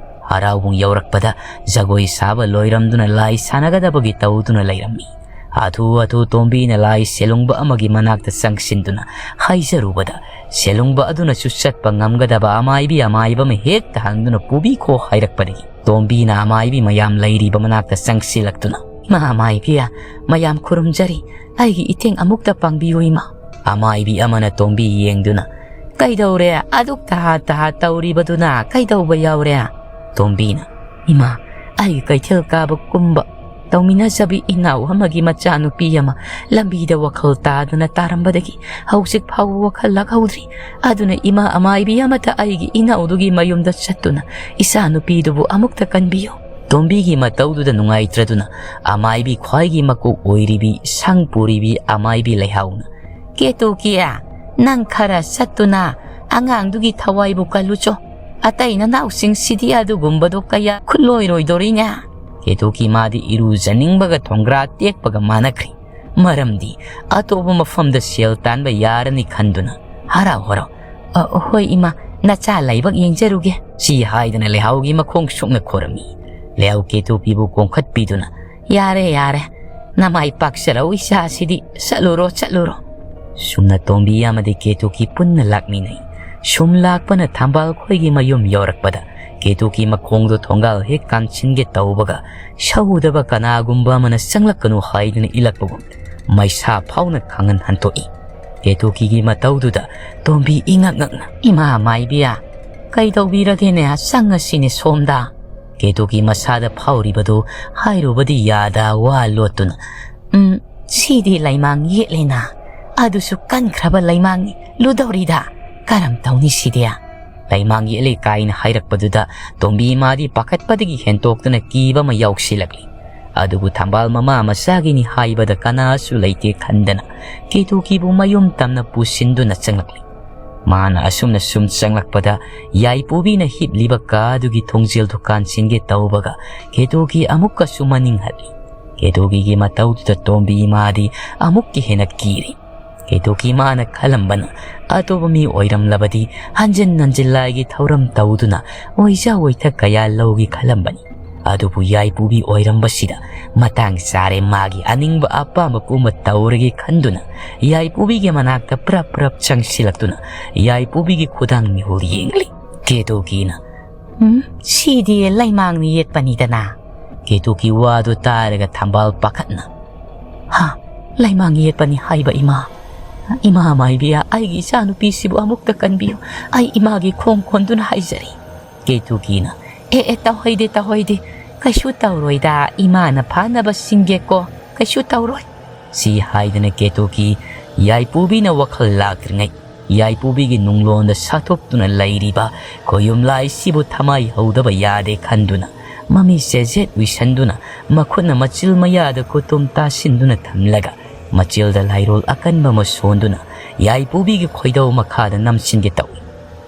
ꯍꯔꯥꯎꯕꯨꯡ ꯌꯧꯔꯛꯄꯗ ꯖꯒꯣꯏ ꯁꯥꯕ ꯂꯣꯏꯔꯝꯗꯨꯅ ꯂꯥꯏ ꯁꯥꯟꯅꯒꯗꯕꯒꯤ ꯇꯧꯗꯨꯅ ꯂꯩꯔꯝꯃꯤ꯫ ꯍꯥꯊꯨ ꯍꯥꯊꯨ ꯇꯣꯝꯕꯤꯅ ꯂꯥꯏ ꯁꯦꯂꯨꯡꯕ ꯑꯃꯒꯤ ꯃꯅꯥꯛꯇ ꯆꯪꯁꯤꯟꯗꯨꯅ ꯍꯥꯏꯖꯔꯨꯕꯗ, ꯁꯦꯂꯨꯡꯕ ꯑꯗꯨꯅꯁꯨ ꯆꯠꯄ ꯉꯝꯒꯗꯕ ꯑꯃꯥꯏꯕꯤ ꯑꯃꯥꯏꯕ ꯑꯃ ꯍꯦꯛꯇ ꯍꯪꯗꯨꯅ ꯄꯨꯕꯤꯈꯣ ꯍꯥꯏꯔꯛꯄꯗꯒꯤ ꯇꯣꯝꯕꯤꯅ ꯑꯃꯥꯏꯕꯤ ꯃꯌꯥꯝ ꯂꯩꯔꯤꯕ ꯃꯅꯥꯛꯇ ꯆꯪꯁꯤꯜꯂꯛꯇꯨꯅ, "ꯏꯃꯥ ꯑꯃꯥꯏꯕꯤ, ꯃꯌꯥꯝ ꯈꯨꯔꯨꯝꯖꯔꯤ, ꯑꯩꯒꯤ ꯏꯇꯦꯡ ꯑꯃꯨꯛꯇ ꯄꯥꯡꯕꯤꯌꯨ ꯏꯃꯥ꯫" ꯑꯃꯥꯏꯕꯤ ꯑꯃꯅ ꯇꯣꯝꯕꯤ ꯌꯦꯡꯗꯨꯅ, "ꯀꯩꯗꯧꯔꯦ? ꯑꯗꯨꯛ ꯇꯍꯥ ꯇꯍꯥ ꯇꯧꯔꯤꯕꯗꯨꯅ ꯀꯩꯗꯧꯕ ꯌꯥꯎꯔꯦ?" ꯇꯣꯝꯕꯤꯅ, "ꯏꯃꯥ, ꯑꯩꯒꯤ ꯀꯩꯊꯦꯜ ꯀꯥꯕ ꯀꯨꯝꯕ ꯇꯧꯃꯤꯟꯅꯖꯕꯤ ꯏꯅꯥꯎ ꯑꯃꯒꯤ ꯃꯆꯥꯅꯨꯄꯤ ꯑꯃ ꯂꯝꯕꯤꯗ ꯋꯥꯈꯜ ꯇꯥꯗꯨꯅ ꯇꯥꯔꯝꯕꯗꯒꯤ ꯍꯧꯖꯤꯛ ꯐꯥꯎꯕ ꯋꯥꯈꯜ ꯂꯥꯛꯍꯧꯗ꯭ꯔꯤ꯫ ꯑꯗꯨꯅ ꯏꯃꯥ ꯑꯃꯥꯏꯕꯤ ꯑꯃꯇ ꯑꯩꯒꯤ ꯏꯅꯥꯎꯗꯨꯒꯤ ꯃꯌꯨꯝꯗ ꯆꯠꯇꯨꯅ ꯏꯆꯥꯅꯨꯄꯤꯗꯨꯕꯨ ꯑꯃꯨꯛꯇ ꯀꯟꯕꯤꯌꯨ꯫" ꯇꯣꯝꯕꯤꯒꯤ ꯃꯇꯧꯗꯨꯗ ꯅꯨꯡꯉꯥꯏꯇ꯭ꯔꯗꯨꯅ ꯑꯃꯥꯏꯕꯤ ꯈ꯭ꯋꯥꯏꯒꯤ ꯃꯀꯣꯛ ꯑꯣꯏꯔꯤꯕꯤ ꯁꯪ ꯄꯨꯔꯤꯕꯤ ꯑꯃꯥꯏꯕꯤ ꯂꯩꯍꯥꯎꯅ, "ꯀꯦꯇꯨꯀꯤ, ꯅꯪ ꯈꯔ ꯆꯠꯇꯨꯅ ꯑꯉꯥꯡꯗꯨꯒꯤ ꯊꯋꯥꯏꯕꯨ ꯀꯜꯂꯨꯆꯣ꯫ ꯑꯇꯩ ꯅꯅꯥꯎꯁꯤꯡꯁꯤꯗꯤ ꯑꯗꯨꯒꯨꯝꯕꯗꯣ ꯀꯌꯥ ꯈꯨꯠꯂꯣꯏꯔꯣꯏꯗꯣꯔꯤꯅꯦ꯫" ꯀꯦꯇꯨꯀꯤ ꯃꯥꯗꯤ ꯏꯔꯨꯖꯅꯤꯡꯕꯒ ꯊꯣꯡꯒ꯭ꯔꯥ ꯇꯦꯛꯄꯒ ꯃꯥꯟꯅꯈ꯭ꯔꯦ꯫ ꯃꯔꯝꯗꯤ ꯑꯇꯣꯞꯄ ꯃꯐꯝꯗ ꯁꯦꯜ ꯇꯥꯟꯕ ꯌꯥꯔꯅꯤ ꯈꯟꯗꯨꯅ ꯍꯔꯥꯎ ꯍꯔꯥꯎ, "ꯑ, ꯍꯣꯏ ꯏꯃꯥ, ꯅꯆꯥ ꯂꯥꯏꯕꯛ ꯌꯦꯡꯖꯔꯨꯒꯦ," ꯁꯤ ꯍꯥꯏꯗꯅ ꯂꯩꯍꯥꯎꯒꯤ ꯃꯈꯣꯡ ꯁꯣꯛꯅ ꯈꯣꯔꯝꯃꯤ꯫ ꯂꯩꯍꯥꯎ ꯀꯦꯇꯨꯀꯤꯕꯨ ꯀꯣꯡꯈꯠꯄꯤꯗꯨꯅ, "ꯌꯥꯔꯦ, ꯌꯥꯔꯦ, ꯅꯃꯥꯏ ꯄꯥꯛꯆꯔꯧ ꯏꯆꯥꯁꯤꯗꯤ, ꯆꯠꯂꯨꯔꯣ, ꯆꯠꯂꯨꯔꯣ꯫" ꯁꯨꯝꯅ ꯇꯣꯝꯕꯤ ꯑꯃꯗꯤ ꯀꯦꯇꯨꯀꯤ ꯄꯨꯟꯅ ꯂꯥꯛꯃꯤꯟꯅꯩ꯫ ꯁꯨꯝ ꯂꯥꯛꯄꯅ ꯊꯝꯕꯥꯜ ꯈꯣꯏꯒꯤ ꯃꯌꯨꯝ ꯌꯧꯔꯛꯄꯗ ꯀꯦꯇꯨꯀꯤ ꯃꯈꯣꯡꯗꯣ ꯊꯣꯡꯒꯥꯜ ꯍꯦꯛ ꯀꯥꯟꯁꯤꯟꯒꯦ ꯇꯧꯕꯒ ꯁꯧꯗꯕ ꯀꯅꯥꯒꯨꯝꯕ ꯑꯃꯅ ꯆꯪꯂꯛꯀꯅꯨ ꯍꯥꯏꯗꯨꯅ ꯏꯜꯂꯛꯄꯒꯨꯝ ꯃꯩꯁꯥ ꯐꯥꯎꯅ ꯈꯪꯍꯟ ꯍꯟꯗꯣꯛꯏ꯫ ꯀꯦꯇꯨꯀꯤꯒꯤ ꯃꯇꯧꯗꯨꯗ ꯇꯣꯝꯕꯤ ꯏꯉꯛ ꯉꯛꯅ, "ꯏꯃꯥ ꯃꯥꯏꯕꯤꯌꯥ, ꯀꯩꯗꯧꯕꯤꯔꯒꯦꯅꯦ? ꯆꯪꯉꯁꯤꯅꯦ ꯁꯣꯝꯗ꯫" ꯀꯦꯇꯨꯀꯤ ꯃꯁꯥꯗ ꯐꯥꯎꯔꯤꯕꯗꯨ ꯍꯥꯏꯔꯨꯕꯗꯤ ꯌꯥꯗ ꯋꯥ ꯂꯣꯠꯇꯨꯅ, "ꯎꯝ, ꯁꯤꯗꯤ ꯂꯩꯃꯥꯡ ꯌꯦꯠꯂꯦꯅ꯫ ꯑꯗꯨꯁꯨ ꯀꯟꯈ꯭ꯔꯕ ꯂꯩꯃꯥꯡꯅꯤ꯫ ꯂꯨꯗꯧꯔꯤꯗ꯫ ꯀꯔꯝ ꯇꯧꯅꯤ ꯁꯤꯗꯤ?" ꯂꯩꯃꯥꯡ ꯌꯦꯠꯂꯦ ꯀꯥꯏꯅ ꯍꯥꯏꯔꯛꯄꯗꯨꯗ ꯇꯣꯝꯕꯤ ꯏꯃꯥꯗꯤ ꯄꯥꯈꯠꯄꯗꯒꯤ ꯍꯦꯟꯇꯣꯛꯇꯨꯅ ꯀꯤꯕ ꯑꯃ ꯌꯥꯎꯁꯤꯜꯂꯛꯂꯤ꯫ ꯑꯗꯨꯕꯨ ꯊꯝꯕꯥꯜ ꯃꯃꯥ ꯃꯆꯥꯒꯤꯅꯤ ꯍꯥꯏꯕꯗ ꯀꯅꯥꯁꯨ ꯂꯩꯇꯦ ꯈꯟꯗꯅ ꯀꯦꯇꯨꯀꯤꯕꯨ ꯃꯌꯨꯝ ꯇꯝꯅ ꯄꯨꯁꯤꯟꯗꯨꯅ ꯆꯪꯂꯛꯂꯤ꯫ ꯃꯥꯅ ꯑꯁꯨꯝꯅ ꯁꯨꯝ ꯆꯪꯂꯛꯄꯗ ꯌꯥꯏꯄꯨꯕꯤꯅ ꯍꯤꯞꯂꯤꯕ ꯀꯥ ꯑꯗꯨꯒꯤ ꯊꯣꯡꯖꯦꯜꯗꯨ ꯀꯥꯟꯁꯤꯟꯒꯦ ꯇꯧꯕꯒ ꯀꯦꯇꯨꯀꯤ ꯑꯃꯨꯛꯀꯁꯨ ꯃꯅꯤꯡ ꯍꯜꯂꯤ꯫ ꯀꯦꯇꯨꯀꯤꯒꯤ ꯃꯇꯧꯗꯨꯗ ꯇꯣꯝꯕꯤ ꯏꯃꯥꯗꯤ ꯑꯃꯨꯛꯀ ꯍꯦꯟꯅ ꯀꯤꯔꯤ꯫ ꯀꯦꯇꯨꯀꯤ ꯃꯥꯅ ꯈꯜꯂꯝꯕꯅ ꯑꯇꯣꯞꯄ ꯃꯤ ꯑꯣꯏꯔꯝꯂꯕꯗꯤ ꯍꯟꯖꯤꯟ ꯍꯟꯖꯤꯟ ꯂꯥꯏꯒꯤ ꯊꯧꯔꯝ ꯇꯧꯗꯨꯅ ꯑꯣꯏꯖ ꯑꯣꯏꯊ ꯀꯌꯥ ꯂꯧꯒꯦ ꯈꯜꯂꯝꯕꯅꯤ꯫ ꯑꯗꯨꯕꯨ ꯌꯥꯏꯄꯨꯕꯤ ꯑꯣꯏꯔꯝꯕꯁꯤꯗ ꯃꯇꯥꯡ ꯆꯥꯔꯦ, ꯃꯥꯒꯤ ꯑꯅꯤꯡꯕ ꯑꯄꯥꯝꯕ ꯄꯨꯝꯕ ꯇꯧꯔꯒꯦ ꯈꯟꯗꯨꯅ ꯌꯥꯏꯄꯨꯕꯤꯒꯤ ꯃꯅꯥꯛꯇ ꯄ꯭ꯔꯞ ꯄ꯭ꯔꯞ ꯆꯪꯁꯤꯜꯂꯛꯇꯨꯅ ꯌꯥꯏꯄꯨꯕꯤꯒꯤ ꯈꯨꯗꯥꯡ ꯃꯤꯍꯨꯜ ꯌꯦꯡꯂꯤ꯫ ꯀꯦꯇꯨꯀꯤꯅ, "ꯎꯝ, ꯁꯤꯗꯤ ꯂꯩꯃꯥꯡꯅ ꯌꯦꯠꯄꯅꯤꯗꯅ?" ꯀꯦꯇꯨꯀꯤ ꯋꯥꯗꯨ ꯇꯥꯔꯒ ꯊꯝꯕꯥꯜ ꯄꯥꯈꯠꯅ, "ꯍꯥ, ꯂꯩꯃꯥꯡ ꯌꯦꯠꯄꯅꯤ ꯍꯥꯏꯕ ꯏꯃꯥ? ꯏꯃꯥ ꯃꯥꯏꯕꯤꯌꯥ, ꯑꯩꯒꯤ ꯏꯆꯥꯅꯨꯄꯤꯁꯤꯕꯨ ꯑꯃꯨꯛꯇ ꯀꯟꯕꯤꯌꯨ꯫ ꯑꯩ ꯏꯃꯥꯒꯤ ꯈꯣꯡ ꯀꯣꯟꯗꯨꯅ ꯍꯥꯏꯖꯔꯤ꯫" ꯀꯦꯇꯨꯀꯤꯅ, "ꯑꯦ, ꯑꯦ, ꯇꯧꯍꯩꯗꯦ, ꯇꯧꯍꯩꯗꯦ꯫ ꯀꯩꯁꯨ ꯇꯧꯔꯣꯏꯗ, ꯏꯃꯥꯅ ꯐꯥꯅꯕ ꯁꯤꯟꯒꯦꯀꯣ꯫ ꯀꯩꯁꯨ ꯇꯧꯔꯣꯏ꯫" ꯁꯤ ꯍꯥꯏꯗꯅ ꯀꯦꯇꯨꯀꯤ ꯌꯥꯏꯄꯨꯕꯤꯅ ꯋꯥꯈꯜ ꯂꯥꯛꯇ꯭ꯔꯤꯉꯩ ꯌꯥꯏꯄꯨꯕꯤꯒꯤ ꯅꯨꯡꯂꯣꯟꯗ ꯁꯥꯊꯣꯛꯇꯨꯅ ꯂꯩꯔꯤꯕ ꯈꯣꯌꯨꯝ ꯂꯥꯏꯁꯤꯕꯨ ꯊꯃꯥꯏ ꯍꯧꯗꯕ ꯌꯥꯗꯦ ꯈꯟꯗꯨꯅ ꯃꯃꯤ ꯆꯦꯖꯦꯠ ꯎꯏꯁꯟꯗꯨꯅ ꯃꯈꯨꯠꯅ ꯃꯆꯤꯜ ꯃꯌꯥꯗ ꯈꯨꯇꯨꯝ ꯇꯥꯁꯤꯟꯗꯨꯅ ꯊꯝꯂꯒ ꯃꯆꯤꯜꯗ ꯂꯥꯏꯔꯣꯜ ꯑꯀꯟꯕ ꯑꯃ ꯁꯣꯟꯗꯨꯅ ꯌꯥꯏꯄꯨꯕꯤꯒꯤ ꯈꯣꯏꯗꯧ ꯃꯈꯥꯗ ꯅꯝꯁꯤꯟꯒꯦ ꯇꯧꯏ꯫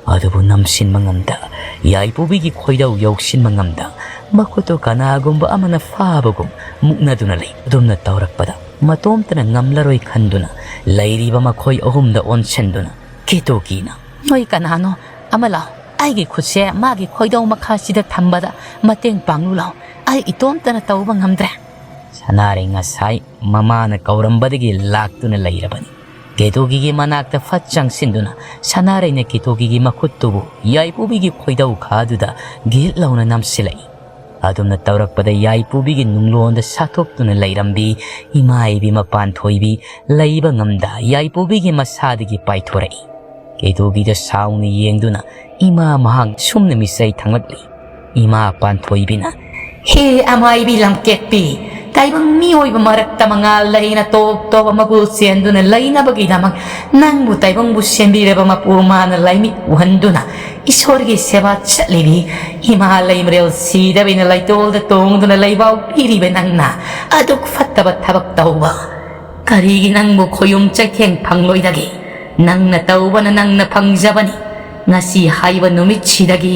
ꯑꯗꯨꯕꯨ ꯅꯝꯁꯤꯟꯕ ꯉꯝꯗ, ꯌꯥꯏꯄꯨꯕꯤꯒꯤ ꯈꯣꯏꯗꯧ ꯌꯧꯁꯤꯟꯕ ꯉꯝꯗ, ꯃꯈꯨꯠꯇꯨ ꯀꯅꯥꯒꯨꯝꯕ ꯑꯃꯅ ꯐꯥꯕꯒꯨꯝ ꯃꯨꯛꯅꯗꯨꯅ ꯂꯩ꯫ ꯑꯗꯨꯝꯅ ꯇꯧꯔꯛꯄꯗ ꯃꯇꯣꯝꯇꯅ ꯉꯝꯂꯔꯣꯏ ꯈꯟꯗꯨꯅ ꯂꯩꯔꯤꯕ ꯃꯈꯣꯏ ꯑꯍꯨꯝꯗ ꯑꯣꯟꯁꯤꯟꯗꯨꯅ ꯀꯦꯇꯨꯀꯤꯅ, "ꯅꯣꯏ ꯀꯅꯥꯅꯣ? ꯑꯃ ꯂꯥꯎ, ꯑꯩꯒꯤ ꯈꯨꯠꯁꯦ ꯃꯥꯒꯤ ꯈꯣꯏꯗꯧ ꯃꯈꯥꯁꯤꯗ ꯊꯝꯕꯗ ꯃꯇꯦꯡ ꯄꯥꯡꯂꯨ ꯂꯥꯎ꯫ ꯑꯩ ꯏꯇꯣꯝꯇꯅ ꯇꯧꯕ ꯉꯝꯗ꯭ꯔꯦ꯫" ꯁꯅꯥꯔꯩ ꯉꯁꯥꯏ ꯃꯃꯥꯅ ꯀꯧꯔꯝꯕꯗꯒꯤ ꯂꯥꯛꯇꯨꯅ ꯂꯩꯔꯕꯅꯤ꯫ ꯀꯦꯇꯨꯀꯤꯒꯤ ꯃꯅꯥꯛꯇ ꯐꯠ ꯆꯪꯁꯤꯟꯗꯨꯅ ꯁꯅꯥꯔꯩꯅ ꯀꯦꯇꯨꯀꯤꯒꯤ ꯃꯈꯨꯠꯇꯨꯕꯨ ꯌꯥꯏꯄꯨꯕꯤꯒꯤ ꯈꯣꯏꯗꯧ ꯈꯥꯗꯨꯗ ꯒꯤꯠ ꯂꯥꯎꯅ ꯅꯝꯁꯤꯜꯂꯛꯏ꯫ ꯑꯗꯨꯝꯅ ꯇꯧꯔꯛꯄꯗ ꯌꯥꯏꯄꯨꯕꯤꯒꯤ ꯅꯨꯡꯂꯣꯟꯗ ꯁꯥꯊꯣꯛꯇꯨꯅ ꯂꯩꯔꯝꯕꯤ ꯏꯃꯥ ꯏꯕꯤ ꯃꯄꯥꯟ ꯊꯣꯏꯕꯤ ꯂꯩꯕ ꯉꯝꯗ ꯌꯥꯏꯄꯨꯕꯤꯒꯤ ꯃꯁꯥꯗꯒꯤ ꯄꯥꯏꯊꯣꯔꯛꯏ꯫ ꯀꯦꯇꯨꯀꯤꯗ ꯁꯥꯎꯅ ꯌꯦꯡꯗꯨꯅ ꯏꯃꯥ ꯃꯍꯥꯛ ꯁꯨꯝꯅ ꯃꯤꯆꯩ ꯊꯥꯡꯂꯛꯂꯤ꯫ ꯏꯃꯥ ꯄꯥꯟꯊꯣꯏꯕꯤꯅ, "ꯍꯦ ꯑꯃꯥꯏꯕꯤ ꯂꯝꯀꯦꯠꯄꯤ, ꯇꯥꯏꯕꯪ ꯃꯤꯑꯣꯏꯕ ꯃꯔꯛꯇ ꯃꯉꯥꯜ ꯂꯩꯅ ꯇꯣꯞ ꯇꯣꯞꯄ ꯃꯒꯨꯜ ꯆꯦꯟꯗꯨꯅ ꯂꯩꯅꯕꯒꯤꯗꯃꯛ ꯅꯪꯕꯨ ꯇꯥꯏꯕꯪꯕꯨ ꯁꯦꯝꯕꯤꯔꯕ ꯃꯄꯨ ꯃꯥꯅ ꯂꯥꯏꯃꯤꯠ ꯎꯍꯟꯗꯨꯅ ꯏꯁꯣꯔꯒꯤ ꯁꯦꯕꯥ ꯆꯠꯂꯤꯕꯤ ꯏꯃꯥ ꯂꯩꯃꯔꯦꯜ ꯁꯤꯗꯕꯤꯅ ꯂꯩꯇꯣꯜꯗ ꯇꯣꯡꯗꯨꯅ ꯂꯩꯕꯥꯎ ꯄꯤꯔꯤꯕ ꯅꯪꯅ ꯑꯗꯨꯛ ꯐꯠꯇꯕ ꯊꯕꯛ ꯇꯧꯕ ꯀꯔꯤꯒꯤ ꯅꯪꯕꯨ ꯈꯣꯌꯨꯝ ꯆꯩꯊꯦꯡ ꯐꯪꯂꯣꯏꯗꯒꯦ? ꯅꯪꯅ ꯇꯧꯕꯅ ꯅꯪꯅ ꯐꯪꯖꯕꯅꯤ꯫ ꯉꯁꯤ ꯍꯥꯏꯕ ꯅꯨꯃꯤꯠꯁꯤꯗꯒꯤ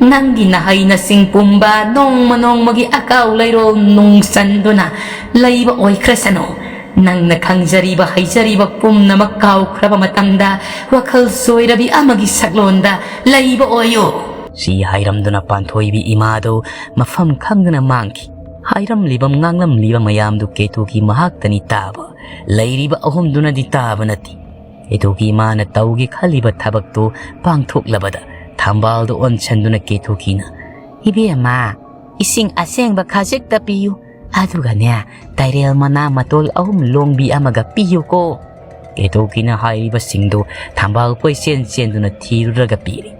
ꯅꯪꯒꯤ ꯅꯍꯩ ꯅꯁꯤꯡ ꯄꯨꯝꯕ ꯅꯣꯡꯃ ꯅꯣꯡꯃꯒꯤ ꯑꯀꯥꯎ ꯂꯩꯔꯣꯜ ꯅꯨꯡꯁꯟꯗꯨꯅ ꯂꯩꯕ ꯑꯣꯏꯈ꯭ꯔꯁꯅꯨ꯫ ꯅꯪꯅ ꯈꯪꯖꯔꯤꯕ ꯍꯩꯖꯔꯤꯕ ꯄꯨꯝꯅꯃꯛ ꯀꯥꯎꯈ꯭ꯔꯕ ꯃꯇꯝꯗ ꯋꯥꯈꯜ ꯆꯣꯏꯔꯕꯤ ꯑꯃꯒꯤ ꯁꯛꯂꯣꯟꯗ ꯂꯩꯕ ꯑꯣꯏꯌꯨ꯫ ꯁꯤ ꯍꯥꯏꯔꯝꯗꯨꯅ ꯄꯥꯟꯊꯣꯏꯕꯤ ꯏꯃꯥꯗꯨ ꯃꯐꯝ ꯈꯪꯗꯅ ꯃꯥꯡꯈꯤ꯫ ꯍꯥꯏꯔꯝꯂꯤꯕ ꯉꯥꯡꯂꯝꯂꯤꯕ ꯃꯌꯥꯝꯗꯨ ꯀꯦꯇꯨꯀꯤ ꯃꯍꯥꯛꯇꯅꯤ ꯇꯥꯕ, ꯂꯩꯔꯤꯕ ꯑꯍꯨꯝꯗꯨꯅꯗꯤ ꯇꯥꯕ ꯅꯠꯇꯦ꯫ ꯀꯦꯇꯨꯀꯤ ꯃꯥꯅ ꯇꯧꯒꯦ ꯈꯜꯂꯤꯕ ꯊꯕꯛꯇꯨ ꯄꯥꯡꯊꯣꯛꯂꯕꯗ ꯊꯝꯕꯥꯜꯗꯨ ꯑꯣꯟꯁꯟꯗꯨꯅ ꯀꯦꯇꯨꯀꯤꯅ, "ꯏꯕꯦꯝꯃ, ꯏꯁꯤꯡ ꯑꯁꯦꯡꯕ ꯈꯖꯤꯛꯇ ꯄꯤꯌꯨ, ꯑꯗꯨꯒꯅꯦ, ꯇꯥꯏꯔꯦꯜ ꯃꯅꯥ ꯃꯇꯣꯜ ꯑꯍꯨꯝ ꯂꯣꯡꯕꯤ ꯑꯃꯒ ꯄꯤꯌꯨꯀꯣ"꯫ ꯀꯦꯇꯨꯀꯤꯅ ꯍꯥꯏꯔꯤꯕꯁꯤꯡꯗꯨ ꯊꯝꯕꯥꯜ ꯀꯣꯏꯆꯦꯟ ꯆꯦꯟꯗꯨꯅ ꯊꯤꯔꯨꯔꯒ ꯄꯤꯔꯤ꯫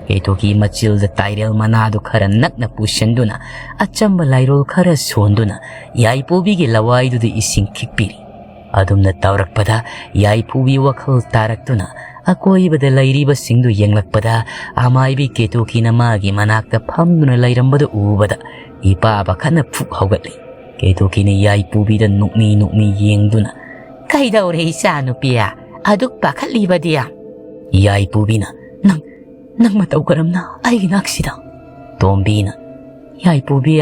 ꯀꯦꯇꯨꯀꯤ ꯃꯆꯤꯜꯗ ꯇꯥꯏꯔꯦꯜ ꯃꯅꯥꯗꯨ ꯈꯔ ꯅꯛꯅ ꯄꯨꯁꯤꯟꯗꯨꯅ ꯑꯆꯝꯕ ꯂꯥꯏꯔꯣꯜ ꯈꯔ ꯁꯣꯟꯗꯨꯅ ꯌꯥꯏꯄꯨꯕꯤꯒꯤ ꯂꯋꯥꯏꯗꯨꯗ ꯏꯁꯤꯡ ꯈꯤꯛꯄꯤꯔꯤ꯫ ꯑꯗꯨꯝꯅ ꯇꯧꯔꯛꯄꯗ ꯌꯥꯏꯄꯨꯕꯤ ꯋꯥꯈꯜ ꯇꯥꯔꯛꯇꯨꯅ ꯑꯀꯣꯏꯕꯗ ꯂꯩꯔꯤꯕꯁꯤꯡꯗꯨ ꯌꯦꯡꯂꯛꯄꯗ ꯑꯃꯥꯏꯕꯤ ꯀꯦꯇꯨꯀꯤꯅ ꯃꯥꯒꯤ ꯃꯅꯥꯛꯇ ꯐꯝꯗꯨꯅ ꯂꯩꯔꯝꯕꯗꯨ ꯎꯕꯗ ꯏꯄꯥ ꯄꯥꯈꯠꯅ ꯐꯨꯛ ꯍꯧꯒꯠꯂꯤ꯫ ꯀꯦꯇꯨꯀꯤꯅ ꯌꯥꯏꯄꯨꯕꯤꯗ ꯅꯣꯛꯃꯤ ꯅꯣꯛꯃꯤ ꯌꯦꯡꯗꯨꯅ, "ꯀꯩꯗꯧꯔꯦ ꯏꯆꯥ ꯅꯨꯄꯤ? ꯑꯗꯨꯛ ꯄꯥꯈꯠꯂꯤꯕꯗꯤ?" ꯌꯥꯏꯄꯨꯕꯤꯅ, "ꯅꯪ, ꯅꯪ ꯃꯇꯧ ꯀꯔꯝꯅ ꯑꯩꯒꯤ ꯅꯥꯛꯁꯤꯗ?" ꯇꯣꯝꯕꯤꯅ, "ꯌꯥꯏꯄꯨꯕꯤ,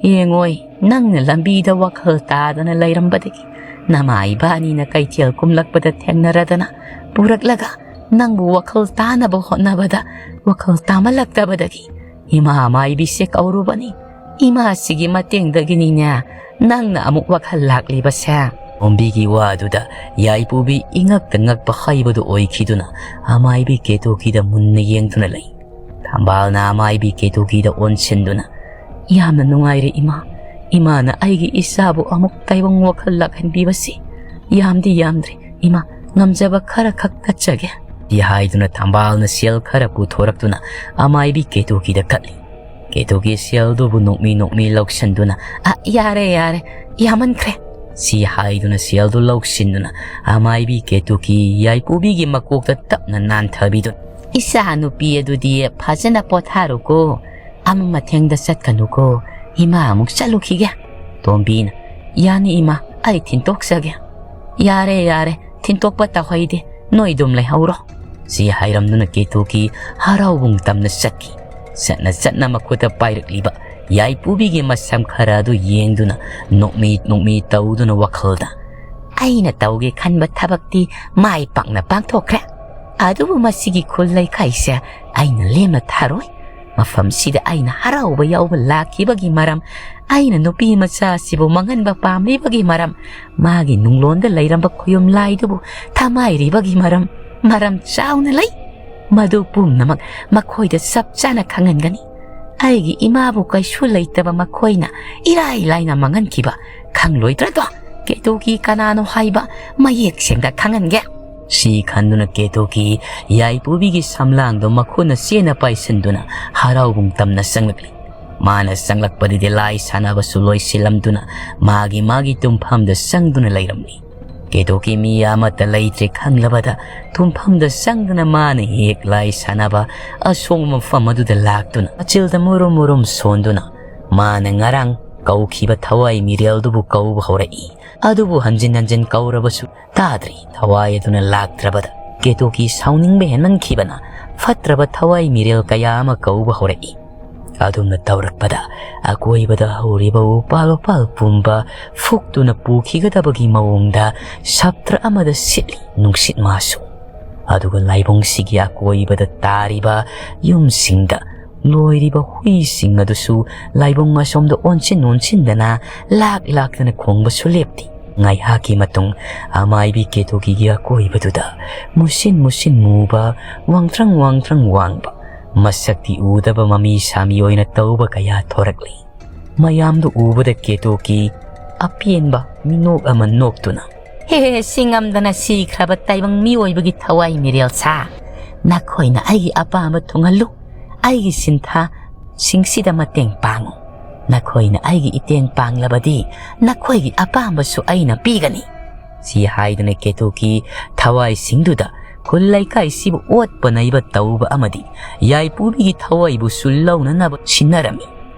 ꯌꯦꯡꯉꯣꯏ, ꯅꯪꯅ ꯂꯝꯕꯤꯗ ꯋꯥꯈꯜ ꯇꯥꯗꯅ ꯂꯩꯔꯝꯕꯗꯒꯤ ꯅꯃꯥ ꯏꯕꯥꯅꯤꯅ ꯀꯩꯊꯦꯜ ꯀꯨꯝꯂꯛꯄꯗ ꯊꯦꯡꯅꯔꯗꯅ ꯄꯨꯔꯛꯂꯒ ꯅꯪꯕꯨ ꯋꯥꯈꯜ ꯇꯥꯅꯕ ꯍꯣꯠꯅꯕꯗ ꯋꯥꯈꯜ ꯇꯥꯃꯜꯂꯛꯇꯕꯗꯒꯤ ꯏꯃꯥ ꯃꯥꯏꯕꯤꯁꯦ ꯀꯧꯔꯨꯕꯅꯤ꯫ ꯏꯃꯥꯁꯤꯒꯤ ꯃꯇꯦꯡꯗꯒꯤꯅꯤꯅꯦ ꯅꯪꯅ ꯑꯃꯨꯛ ꯋꯥꯈꯜ ꯂꯥꯛꯂꯤꯕꯁꯦ"꯫ ꯇꯣꯝꯕꯤꯒꯤ ꯋꯥꯗꯨꯗ ꯌꯥꯏꯄꯨꯕꯤ ꯏꯉꯛꯇ ꯉꯛꯄ ꯍꯩꯕꯗꯨ ꯑꯣꯏꯈꯤꯗꯨꯅ ꯑꯃꯥꯏꯕꯤ ꯀꯦꯇꯨꯀꯤꯗ ꯃꯨꯟꯅ ꯌꯦꯡꯗꯨꯅ ꯂꯩ꯫ ꯊꯝꯕꯥꯜꯅ ꯑꯃꯥꯏꯕꯤ ꯀꯦꯇꯨꯀꯤꯗ ꯑꯣꯟꯁꯤꯟꯗꯨꯅ, "ꯌꯥꯝꯅ ꯅꯨꯡꯉꯥꯏꯔꯦ ꯏꯃꯥ꯫ ꯏꯃꯥꯅ ꯑꯩꯒꯤ ꯏꯆꯥꯕꯨ ꯑꯃꯨꯛ ꯇꯥꯏꯕꯪ ꯋꯥꯈꯜ ꯂꯥꯛꯍꯟꯕꯤꯕꯁꯤ ꯌꯥꯝꯗꯤ ꯌꯥꯝꯗ꯭ꯔꯦ꯫ ꯏꯃꯥ, ꯉꯝꯖꯕ ꯈꯔ ꯈꯛ ꯀꯠꯆꯒꯦ"꯫ ꯁꯤ ꯍꯥꯏꯗꯨꯅ ꯊꯝꯕꯥꯜꯅ ꯁꯦꯜ ꯈꯔ ꯄꯨꯊꯣꯔꯛꯇꯨꯅ ꯑꯃꯥꯏꯕꯤ ꯀꯦꯇꯨꯀꯤꯗ ꯀꯠꯂꯤ꯫ ꯀꯦꯇꯨꯀꯤ ꯁꯦꯜꯗꯨꯕꯨ ꯅꯣꯛꯃꯤ ꯅꯣꯛꯃꯤ ꯂꯧꯁꯤꯟꯗꯨꯅ, "ꯑ, ꯌꯥꯔꯦ, ꯌꯥꯔꯦ, ꯌꯥꯝꯃꯟꯈ꯭ꯔꯦ," ꯁꯤ ꯍꯥꯏꯗꯨꯅ ꯁꯦꯜꯗꯨ ꯂꯧꯁꯤꯟꯗꯨꯅ ꯑꯃꯥꯏꯕꯤ ꯀꯦꯇꯨꯀꯤ ꯌꯥꯏꯄꯨꯕꯤꯒꯤ ꯃꯀꯣꯛꯇ ꯇꯞꯅ ꯅꯥꯟꯊꯕꯤꯗꯨꯅ, "ꯏꯆꯥ ꯅꯨꯄꯤ ꯑꯗꯨꯗꯤ ꯐꯖꯅ ꯄꯣꯊꯥꯔꯨꯀꯣ, ꯑꯃ ꯃꯊꯦꯡꯗ ꯆꯠꯀꯅꯨꯀꯣ, ꯏꯃꯥ ꯑꯃꯨꯛ ꯆꯠꯂꯨꯈꯤꯒꯦ꯫" ꯇꯣꯝꯕꯤꯅ, "ꯌꯥꯅꯤ ꯏꯃꯥ, ꯑꯩ ꯊꯤꯟꯇꯣꯛꯆꯒꯦ꯫" "ꯌꯥꯔꯦ, ꯌꯥꯔꯦ, ꯊꯤꯟꯇꯣꯛꯄ ꯇꯧꯍꯩꯗꯦ, ꯅꯣꯏ ꯑꯗꯨꯝ ꯂꯩꯍꯧꯔꯣ," ꯁꯤ ꯍꯥꯏꯔꯝꯗꯨꯅ ꯀꯦꯇꯨꯀꯤ ꯍꯔꯥꯎꯕꯨꯡ ꯇꯝꯅ ꯆꯠꯈꯤ꯫ ꯆꯠꯅ ꯆꯠꯅ ꯃꯈꯨꯠꯇ ꯄꯥꯏꯔꯛꯂꯤꯕ ꯌꯥꯏꯄꯨꯕꯤꯒꯤ ꯃꯁꯝ ꯈꯔ ꯑꯗꯨ ꯌꯦꯡꯗꯨꯅ ꯅꯣꯛꯃꯤ ꯅꯣꯛꯃꯤ ꯇꯧꯗꯨꯅ ꯋꯥꯈꯜꯗ, "ꯑꯩꯅ ꯇꯧꯒꯦ ꯈꯟꯕ ꯊꯕꯛꯇꯤ ꯃꯥꯏ ꯄꯥꯛꯅ ꯄꯥꯡꯊꯣꯛꯈ꯭ꯔꯦ꯫ ꯑꯗꯨꯕꯨ ꯃꯁꯤꯒꯤ ꯈꯨꯜ ꯂꯩꯀꯥꯏꯁꯦ ꯑꯩꯅ ꯂꯦꯝꯅ ꯊꯥꯔꯣꯏ꯫ ꯃꯐꯝꯁꯤꯗ ꯑꯩꯅ ꯍꯔꯥꯎꯕ ꯌꯥꯎꯕ ꯂꯥꯛꯈꯤꯕꯒꯤ ꯃꯔꯝ, ꯑꯩꯅ ꯅꯨꯄꯤ ꯃꯆꯥ ꯑꯁꯤꯕꯨ ꯃꯥꯡꯍꯟꯕ ꯄꯥꯝꯂꯤꯕꯒꯤ ꯃꯔꯝ, ꯃꯥꯒꯤ ꯅꯨꯡꯂꯣꯟꯗ ꯂꯩꯔꯝꯕ ꯈꯨꯌꯨꯝ ꯂꯥꯏꯗꯨꯕꯨ ꯊꯃꯥꯏꯔꯤꯕꯒꯤ ꯃꯔꯝ, ꯃꯔꯝ ꯆꯥꯎꯅ ꯂꯩ꯫ ꯃꯗꯨ ꯄꯨꯝꯅꯃꯛ ꯃꯈꯣꯏꯗ ꯆꯞ ꯆꯥꯅ ꯈꯪꯍꯟꯒꯅꯤ꯫ ꯑꯩꯒꯤ ꯏꯃꯥꯕꯨ ꯀꯩꯁꯨ ꯂꯩꯇꯕ ꯃꯈꯣꯏꯅ ꯏꯔꯥꯏ ꯂꯥꯏꯅ ꯃꯥꯡꯍꯟꯈꯤꯕ ꯈꯪꯂꯣꯏꯗ꯭ꯔꯗꯣ? ꯀꯦꯇꯨꯀꯤ ꯀꯅꯥꯅꯣ ꯍꯥꯏꯕ ꯃꯌꯦꯛ ꯁꯦꯡꯅ ꯈꯪꯍꯟꯒꯦ꯫" ꯁꯤ ꯈꯟꯗꯨꯅ ꯀꯦꯇꯨꯀꯤ ꯌꯥꯏꯄꯨꯕꯤꯒꯤ ꯁꯝꯂꯥꯡꯗꯣ ꯃꯈꯨꯠꯅ ꯆꯦꯅ ꯄꯥꯏꯁꯤꯟꯗꯨꯅ ꯍꯔꯥꯎꯕꯨꯡ ꯇꯝꯅ ꯆꯪꯂꯛꯂꯤ꯫ ꯃꯥꯅ ꯆꯪꯂꯛꯄꯗꯗꯤ ꯂꯥꯏ ꯁꯥꯟꯅꯕꯁꯨ ꯂꯣꯏꯁꯤꯜꯂꯝꯗꯨꯅ ꯃꯥꯒꯤ ꯃꯥꯒꯤ ꯇꯨꯝꯐꯝꯗ ꯆꯪꯗꯨꯅ ꯂꯩꯔꯝꯂꯤ꯫ ꯀꯦꯇꯨꯀꯤ ꯃꯤ ꯑꯃꯠꯇ ꯂꯩꯇ꯭ꯔꯦ ꯈꯪꯂꯕꯗ ꯇꯨꯝꯐꯝꯗ ꯆꯪꯗꯨꯅ ꯃꯥꯅ ꯍꯦꯛ ꯂꯥꯏ ꯁꯥꯟꯅꯕ ꯑꯁꯣꯡꯕ ꯃꯐꯝ ꯑꯗꯨꯗ ꯂꯥꯛꯇꯨꯅ ꯑꯆꯤꯜꯗ ꯃꯨꯔꯨꯝ ꯃꯨꯔꯨꯝ ꯁꯣꯟꯗꯨꯅ ꯃꯥꯅ ꯉꯔꯥꯡ ꯀꯧꯈꯤꯕ ꯊꯋꯥꯏ ꯃꯤꯔꯦꯜꯗꯨꯕꯨ ꯀꯧꯕ ꯍꯧꯔꯛꯏ꯫ ꯑꯗꯨꯕꯨ ꯍꯟꯖꯤꯟ ꯍꯟꯖꯤꯟ ꯀꯧꯔꯕꯁꯨ ꯇꯥꯗ꯭ꯔꯤ꯫ ꯊꯋꯥꯏ ꯑꯗꯨꯅ ꯂꯥꯛꯇ꯭ꯔꯕꯗ ꯀꯦꯇꯨꯀꯤ ꯁꯥꯎꯅꯤꯡꯕ ꯍꯦꯟꯃꯟꯈꯤꯕꯅ ꯐꯠꯇ꯭ꯔꯕ ꯊꯋꯥꯏ ꯃꯤꯔꯦꯜ ꯀꯌꯥ ꯑꯃ ꯀꯧꯕ ꯍꯧꯔꯛꯏ꯫ ꯑꯗꯨꯝꯅ ꯇꯧꯔꯛꯄꯗ ꯑꯀꯣꯏꯕꯗ ꯍꯧꯔꯤꯕ ꯎꯄꯥꯜ ꯋꯥꯄꯥꯜ ꯄꯨꯝꯕ ꯐꯨꯛꯇꯨꯅ ꯄꯨꯈꯤꯒꯗꯕꯒꯤ ꯃꯑꯣꯡꯗ ꯁꯞꯇ꯭ꯔ ꯑꯃꯗ ꯁꯤꯠꯂꯤ ꯅꯨꯡꯁꯤꯠ ꯃꯥꯁꯨ꯫ ꯑꯗꯨꯒ ꯂꯥꯏꯕꯨꯡꯁꯤꯒꯤ ꯑꯀꯣꯏꯕꯗ ꯇꯥꯔꯤꯕ ꯌꯨꯝꯁꯤꯡꯗ ꯂꯣꯏꯔꯤꯕ ꯍꯨꯏꯁꯤꯡ ꯑꯗꯨꯁꯨ ꯂꯥꯏꯕꯨꯡ ꯑꯁꯣꯝꯗ ꯑꯣꯟꯁꯤꯟ ꯑꯣꯟꯁꯤꯟꯗꯅ ꯂꯥꯛ ꯂꯥꯛꯇꯅ ꯈꯣꯡꯕꯁꯨ ꯂꯦꯞꯇꯦ꯫ ꯉꯥꯏꯍꯥꯛꯀꯤ ꯃꯇꯨꯡ ꯑꯃꯥꯏꯕꯤ ꯀꯦꯇꯨꯀꯤꯒꯤ ꯑꯀꯣꯏꯕꯗꯨꯗ ꯃꯨꯁꯤꯟ ꯃꯨꯁꯤꯟ ꯃꯨꯕ, ꯋꯥꯡꯊ꯭ꯔꯪ ꯋꯥꯡꯊ꯭ꯔꯪ ꯋꯥꯡꯕ, ꯃꯁꯛꯇꯤ ꯎꯗꯕ ꯃꯃꯤ ꯁꯥꯃꯤ ꯑꯣꯏꯅ ꯇꯧꯕ ꯀꯌꯥ ꯊꯣꯔꯛꯂꯤ꯫ ꯃꯌꯥꯝꯗꯨ ꯎꯕꯗ ꯀꯦꯇꯨꯀꯤ ꯑꯄꯦꯟꯕ ꯃꯤꯅꯣꯛ ꯑꯃ ꯅꯣꯛꯇꯨꯅ, "ꯍꯦ, ꯍꯦ, ꯁꯤ ꯉꯝꯗꯅ ꯁꯤꯈ꯭ꯔꯕ ꯇꯥꯏꯕꯪ ꯃꯤꯑꯣꯏꯕꯒꯤ ꯊꯋꯥꯏ ꯃꯤꯔꯦꯜ ꯁꯥ, ꯅꯈꯣꯏꯅ ꯑꯩꯒꯤ ꯑꯄꯥꯝꯕ ꯊꯨꯡꯍꯜꯂꯨ, ꯑꯩꯒꯤ ꯁꯤꯟꯊꯥ ꯁꯤꯡꯁꯤꯗ ꯃꯇꯦꯡ ꯄꯥꯡꯉꯨ꯫ ꯅꯈꯣꯏꯅ ꯑꯩꯒꯤ ꯏꯇꯦꯡ ꯄꯥꯡꯂꯕꯗꯤ ꯅꯈꯣꯏꯒꯤ ꯑꯄꯥꯝꯕꯁꯨ ꯑꯩꯅ ꯄꯤꯒꯅꯤ꯫ ꯁꯤ ꯍꯥꯏꯗꯨꯅ ꯀꯦꯇꯨꯀꯤ ꯊꯋꯥꯏꯁꯤꯡꯗꯨꯗ ꯈꯨꯜ ꯂꯩꯀꯥꯏꯁꯤꯕꯨ ꯑꯣꯠꯄ ꯅꯩꯕ ꯇꯧꯕ ꯑꯃꯗꯤ ꯌꯥꯏꯄꯨꯕꯤꯒꯤ ꯊꯋꯥꯏꯕꯨꯁꯨ ꯂꯧꯅꯅꯕ ꯁꯤꯟꯅꯔꯝꯃꯤ꯫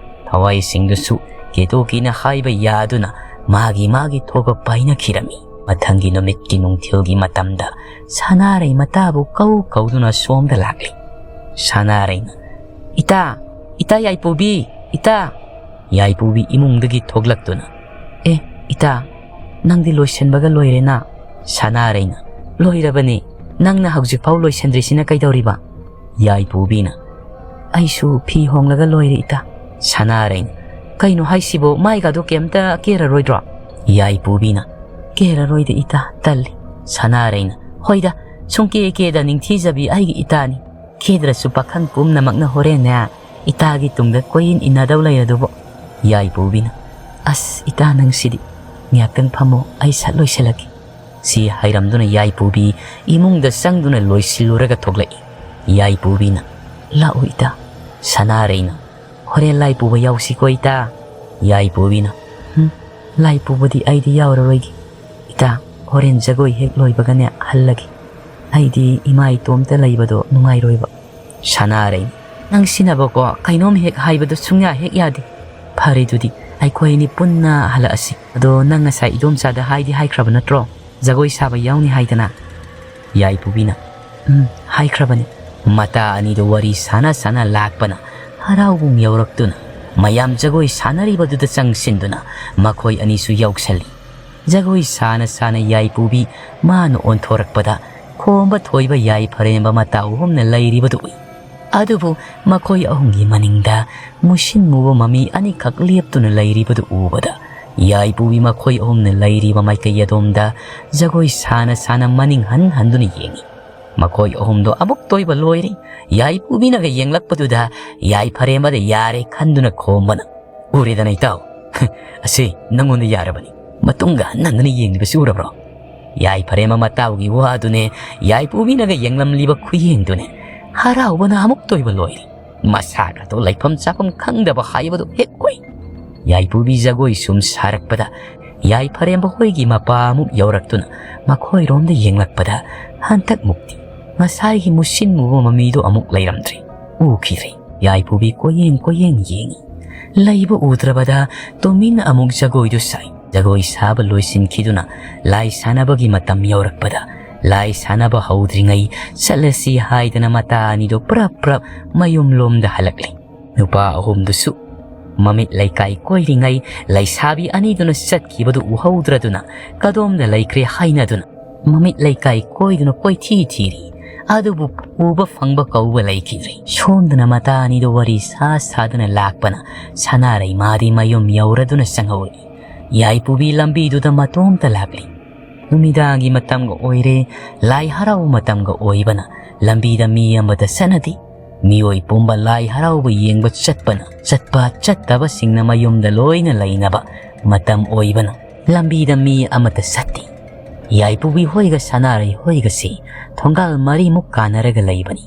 ꯊꯋꯥꯏꯁꯤꯡꯗꯨꯁꯨ ꯀꯦꯇꯨꯀꯤꯅ ꯍꯥꯏꯕ ꯌꯥꯗꯨꯅ ꯃꯥꯒꯤ ꯃꯥꯒꯤ ꯊꯣꯛꯄ ꯄꯥꯏꯅꯈꯤꯔꯝꯃꯤ꯫ ꯃꯊꯪꯒꯤ ꯅꯨꯃꯤꯠꯀꯤ ꯅꯨꯡꯊꯤꯜꯒꯤ ꯃꯇꯝꯗ ꯁꯅꯥꯔꯩ ꯃꯇꯥꯕꯨ ꯀꯧ ꯀꯧꯗꯨꯅ ꯁꯣꯝꯗ ꯂꯥꯛꯂꯤ꯫ ꯁꯅꯥꯔꯩꯅ, "ꯏꯇꯥ, ꯏꯇꯥ ꯌꯥꯏꯄꯨꯕꯤ, ꯏꯇꯥ!" ꯌꯥꯏꯄꯨꯕꯤ ꯏꯃꯨꯡꯗꯒꯤ ꯊꯣꯛꯂꯛꯇꯨꯅ, "ꯑꯦ, ꯏꯇꯥ, ꯅꯪꯗꯤ ꯂꯣꯏꯁꯤꯟꯕꯒ ꯂꯣꯏꯔꯦꯅ?" ꯁꯅꯥꯔꯩꯅ, "ꯂꯣꯏꯔꯕꯅꯤ, ꯅꯪꯅ ꯍꯧꯖꯤꯛꯐꯥꯎ ꯂꯣꯏꯁꯤꯟꯗ꯭ꯔꯤꯁꯤꯅ ꯀꯩꯗꯧꯔꯤꯕ?" ꯌꯥꯏꯄꯨꯕꯤꯅ, "ꯑꯩꯁꯨ ꯐꯤ ꯍꯣꯡꯂꯒ ꯂꯣꯏꯔꯦ, ꯏꯇꯥ꯫" ꯁꯅꯥꯔꯩꯅ, "ꯀꯩꯅꯣ ꯍꯥꯏꯁꯤꯕꯣ, ꯃꯥꯏꯒꯗꯣ ꯀꯩꯝꯇ ꯀꯦꯔꯔꯣꯏꯗ꯭ꯔꯣ?" ꯌꯥꯏꯄꯨꯕꯤꯅ, "ꯀꯦꯔꯔꯣꯏꯗ, ꯏꯇꯥ, ꯇꯜꯂꯤ꯫" ꯁꯅꯥꯔꯩꯅ, "ꯍꯣꯏꯗ, ꯁꯨꯡꯀꯦ ꯀꯦꯗ ꯅꯤꯡꯊꯤꯖꯕꯤ ꯑꯩꯒꯤ ꯏꯇꯥꯅꯤ꯫ ꯀꯦꯗ꯭ꯔꯁꯨ ꯄꯥꯈꯪ ꯄꯨꯝꯅꯃꯛꯅ ꯍꯣꯔꯦꯟꯅꯦ ꯏꯇꯥꯒꯤ ꯇꯨꯡꯗ ꯀꯣꯏꯏꯟ ꯏꯟꯅꯗꯧ ꯂꯩꯔꯗꯨꯕꯨ꯫" ꯌꯥꯏꯄꯨꯕꯤꯅ, "ꯑꯁ, ꯏꯇꯥ ꯅꯪꯁꯤꯗꯤ꯫ ꯉꯥꯏꯍꯥꯛꯇꯪ ꯐꯝꯃꯣ, ꯑꯩ ꯁꯠ ꯂꯣꯏꯁꯤꯜꯂꯛꯀꯦ꯫" ꯁꯤ ꯍꯥꯏꯔꯝꯗꯨꯅ ꯌꯥꯏꯄꯨꯕꯤ ꯏꯃꯨꯡꯗ ꯆꯪꯗꯨꯅ ꯂꯣꯏꯁꯤꯜꯂꯨꯔꯒ ꯊꯣꯛꯂꯛꯏ꯫ ꯌꯥꯏꯄꯨꯕꯤꯅ, "ꯂꯥꯛꯎ ꯏꯇꯥ꯫" ꯁꯅꯥꯔꯩꯅ, "ꯍꯣꯔꯦꯟ ꯂꯥꯏ ꯄꯨꯕ ꯌꯥꯎꯁꯤꯀꯣ ꯏꯇꯥ꯫" ꯌꯥꯏꯄꯨꯕꯤꯅ, "ꯍꯨꯝ, ꯂꯥꯏ ꯄꯨꯕꯗꯤ ꯑꯩꯗꯤ ꯌꯥꯎꯔꯔꯣꯏꯒꯦ꯫ ꯏꯇꯥ, ꯍꯣꯔꯦꯟ ꯖꯒꯣꯏ ꯍꯦꯛ ꯂꯣꯏꯕꯒꯅꯦ ꯍꯜꯂꯒꯦ꯫ ꯑꯩꯗꯤ ꯏꯃꯥ ꯏꯇꯣꯝꯇ ꯂꯩꯕꯗꯣ ꯅꯨꯡꯉꯥꯏꯔꯣꯏꯕ꯫" ꯁꯅꯥꯔꯩ, "ꯅꯪ ꯁꯤꯅꯕꯀꯣ ꯀꯩꯅꯣꯝ ꯍꯦꯛ ꯍꯥꯏꯕꯗꯣ ꯁꯨꯡꯌꯥ ꯍꯦꯛ ꯌꯥꯗꯦ꯫ ꯐꯔꯦ ꯑꯗꯨꯗꯤ, ꯑꯩꯈꯣꯏ ꯑꯅꯤ ꯄꯨꯟꯅ ꯍꯜꯂꯛꯑꯁꯤ꯫ ꯑꯗꯣ ꯅꯪ ꯉꯁꯥꯏ ꯏꯗꯣꯝꯆꯥꯗ ꯍꯥꯏꯗꯤ ꯍꯥꯏꯈ꯭ꯔꯕ ꯅꯠꯇ꯭ꯔꯣ? ꯖꯒꯣꯏ ꯁꯥꯕ ꯌꯥꯎꯅꯤ ꯍꯥꯏꯗꯅ?" ꯌꯥꯏꯄꯨꯕꯤꯅ, "ꯎꯝ, ꯍꯥꯏꯈ꯭ꯔꯕꯅꯤ꯫" ꯃꯇꯥ ꯑꯅꯤꯗꯨ ꯋꯥꯔꯤ ꯁꯥꯟꯅ ꯁꯥꯟꯅ ꯂꯥꯛꯄꯅ ꯍꯔꯥꯎꯕꯨꯡ ꯌꯧꯔꯛꯇꯨꯅ ꯃꯌꯥꯝ ꯖꯒꯣꯏ ꯁꯥꯟꯅꯔꯤꯕꯗꯨꯗ ꯆꯪꯁꯤꯟꯗꯨꯅ ꯃꯈꯣꯏ ꯑꯅꯤꯁꯨ ꯌꯥꯎꯁꯜꯂꯤ꯫ ꯖꯒꯣꯏ ꯁꯥꯅ ꯁꯥꯅ ꯌꯥꯏꯄꯨꯕꯤ ꯃꯥꯅ ꯑꯣꯟꯊꯣꯔꯛꯄꯗ ꯈꯣꯝꯕ ꯊꯣꯏꯕ ꯌꯥꯏꯐꯔꯦꯝꯕ ꯃꯇꯥ ꯑꯍꯨꯝꯅ ꯂꯩꯔꯤꯕꯗꯨ ꯎꯏ꯫ ꯑꯗꯨꯕꯨ ꯃꯈꯣꯏ ꯑꯍꯨꯝꯒꯤ ꯃꯅꯤꯡꯗ ꯃꯨꯁꯤꯟ ꯃꯨꯕ ꯃꯃꯤ ꯑꯅꯤꯈꯛ ꯂꯦꯞꯇꯨꯅ ꯂꯩꯔꯤꯕꯗꯨ ꯎꯕꯗ ꯌꯥꯏꯄꯨꯕꯤ ꯃꯈꯣꯏ ꯑꯍꯨꯝꯅ ꯂꯩꯔꯤꯕ ꯃꯥꯏꯀꯩ ꯑꯗꯣꯝꯗ ꯖꯒꯣꯏ ꯁꯥꯅ ꯁꯥꯅ ꯃꯅꯤꯡ ꯍꯟ ꯍꯟꯗꯨꯅ ꯌꯦꯡꯏ꯫ ꯃꯈꯣꯏ ꯑꯍꯨꯝꯗꯣ ꯑꯃꯨꯛꯇ ꯑꯣꯏꯕ ꯂꯣꯏꯔꯦ꯫ ꯌꯥꯏꯄꯨꯕꯤꯅꯒ ꯌꯦꯡꯂꯛꯄꯗꯨꯗ ꯌꯥꯏꯐꯔꯦꯝꯕꯗ ꯌꯥꯔꯦ ꯈꯟꯗꯨꯅ ꯈꯣꯝꯕꯅ, "ꯎꯔꯦꯗꯅ ꯏꯇꯥꯎ, ꯑꯁꯤ ꯅꯪꯉꯣꯟꯗ ꯌꯥꯔꯕꯅꯤ꯫ ꯃꯇꯨꯡꯒ ꯍꯟ ꯍꯟꯗꯨꯅ ꯌꯦꯡꯂꯤꯕꯁꯤ ꯎꯔꯕ꯭ꯔꯣ?" ꯌꯥꯏꯐꯔꯦꯝꯕ ꯃꯇꯥꯎꯒꯤ ꯋꯥꯗꯨꯅꯦ, ꯌꯥꯏꯄꯨꯕꯤꯅꯒ ꯌꯦꯡꯂꯝꯂꯤꯕ ꯈꯨꯌꯦꯡꯗꯨꯅꯦ꯫ ꯍꯔꯥꯎꯕꯅ ꯑꯃꯨꯛꯇ ꯑꯣꯏꯕ ꯂꯣꯏꯔꯦ꯫ ꯃꯁꯥꯒꯗꯣ ꯂꯩꯐꯝ ꯆꯥꯐꯝ ꯈꯪꯗꯕ ꯍꯥꯏꯕꯗꯨ ꯍꯦꯛ ꯑꯣꯏ꯫ ꯌꯥꯏꯄꯨꯕꯤ ꯖꯒꯣꯏ ꯁꯨꯝ ꯁꯥꯔꯛꯄꯗ ꯌꯥꯏꯐꯔꯦꯝꯕ ꯍꯣꯏꯒꯤ ꯃꯄꯥ ꯑꯃꯨꯛ ꯌꯧꯔꯛꯇꯨꯅ ꯃꯈꯣꯏꯔꯣꯝꯗ ꯌꯦꯡꯂꯛꯄꯗ ꯍꯟꯗꯛ ꯃꯨꯛꯇꯤ ꯉꯁꯥꯏꯒꯤ ꯃꯨꯁꯤꯟ ꯃꯨꯕ ꯃꯃꯤꯗꯨ ꯑꯃꯨꯛ ꯂꯩꯔꯝꯗ꯭ꯔꯦ꯫ ꯎꯈꯤꯗ꯭ꯔꯦ꯫ ꯌꯥꯏꯄꯨꯕꯤ ꯀꯣꯏꯌꯦꯡ ꯀꯣꯏꯌꯦꯡ ꯌꯦꯡꯉꯤ꯫ ꯂꯩꯕ ꯎꯗ꯭ꯔꯕꯗ ꯇꯨꯃꯤꯟꯅ ꯑꯃꯨꯛ ꯖꯒꯣꯏꯗꯨ ꯁꯥꯏ꯫ ꯖꯒꯣꯏ ꯁꯥꯕ ꯂꯣꯏꯁꯤꯟꯈꯤꯗꯨꯅ ꯂꯥꯏ ꯁꯥꯟꯅꯕꯒꯤ ꯃꯇꯝ ꯌꯧꯔꯛꯄꯗ ꯂꯥꯏ ꯁꯥꯟꯅꯕ ꯍꯧꯗ꯭ꯔꯤꯉꯩ ꯆꯠꯂꯁꯤ ꯍꯥꯏꯗꯅ ꯃꯇꯥ ꯑꯅꯤꯗꯨ ꯄ꯭ꯔꯞ ꯄ꯭ꯔꯞ ꯃꯌꯨꯝꯂꯣꯝꯗ ꯍꯜꯂꯛꯂꯤ꯫ ꯅꯨꯄꯥ ꯑꯍꯨꯝꯗꯨꯁꯨ ꯃꯃꯤꯠ ꯂꯩꯀꯥꯏ ꯀꯣꯏꯔꯤꯉꯩ ꯂꯩꯁꯥꯕꯤ ꯑꯅꯤꯗꯨꯅ ꯆꯠꯈꯤꯕꯗꯨ ꯎꯍꯧꯗ꯭ꯔꯗꯨꯅ ꯀꯗꯣꯝꯗ ꯂꯩꯈ꯭ꯔꯦ ꯍꯥꯏꯅꯗꯨꯅ ꯃꯃꯤꯠ ꯂꯩꯀꯥꯏ ꯀꯣꯏꯗꯨꯅ ꯀꯣꯏꯊꯤ ꯊꯤꯔꯤ꯫ ꯑꯗꯨꯕꯨ ꯎꯕ ꯐꯪꯕ ꯀꯧꯕ ꯂꯩꯈꯤꯗ꯭ꯔꯦ꯫ ꯁꯣꯝꯗꯅ ꯃꯇꯥ ꯑꯅꯤꯗꯨ ꯋꯥꯔꯤ ꯁꯥ ꯁꯥꯗꯨꯅ ꯂꯥꯛꯄꯅ ꯁꯅꯥꯔꯩ ꯃꯥꯗꯤ ꯃꯌꯨꯝ ꯌꯧꯔꯗꯨꯅ ꯆꯪꯍꯧꯔꯤ꯫ ꯌꯥꯏꯄꯨꯕꯤ ꯂꯝꯕꯤꯗꯨꯗ ꯃꯇꯣꯝꯇ ꯂꯥꯛꯂꯤ꯫ ꯅꯨꯃꯤꯗꯥꯡꯒꯤ ꯃꯇꯝꯒ ꯑꯣꯏꯔꯦ, ꯂꯥꯏ ꯍꯔꯥꯎꯕ ꯃꯇꯝꯒ ꯑꯣꯏꯕꯅ ꯂꯝꯕꯤꯗ ꯃꯤ ꯑꯃꯠꯇ ꯆꯠꯅꯗꯦ꯫ ꯃꯤꯑꯣꯏ ꯄꯨꯝꯕ ꯂꯥꯏ ꯍꯔꯥꯎꯕ ꯌꯦꯡꯕ ꯆꯠꯄꯅ, ꯆꯠꯄ ꯆꯠꯇꯕꯁꯤꯡꯅ ꯃꯌꯨꯝꯗ ꯂꯣꯏꯅ ꯂꯩꯅꯕ ꯃꯇꯝ ꯑꯣꯏꯕꯅ ꯂꯝꯕꯤꯗ ꯃꯤ ꯑꯃꯠꯇ ꯆꯠꯇꯦ꯫ ꯌꯥꯏꯄꯨꯕꯤ ꯍꯣꯏꯒ ꯁꯅꯥꯔꯩ ꯍꯣꯏꯒꯁꯤ ꯊꯣꯡꯒꯥꯜ ꯃꯔꯤꯃꯨꯛ ꯀꯥꯟꯅꯔꯒ ꯂꯩꯕꯅꯤ꯫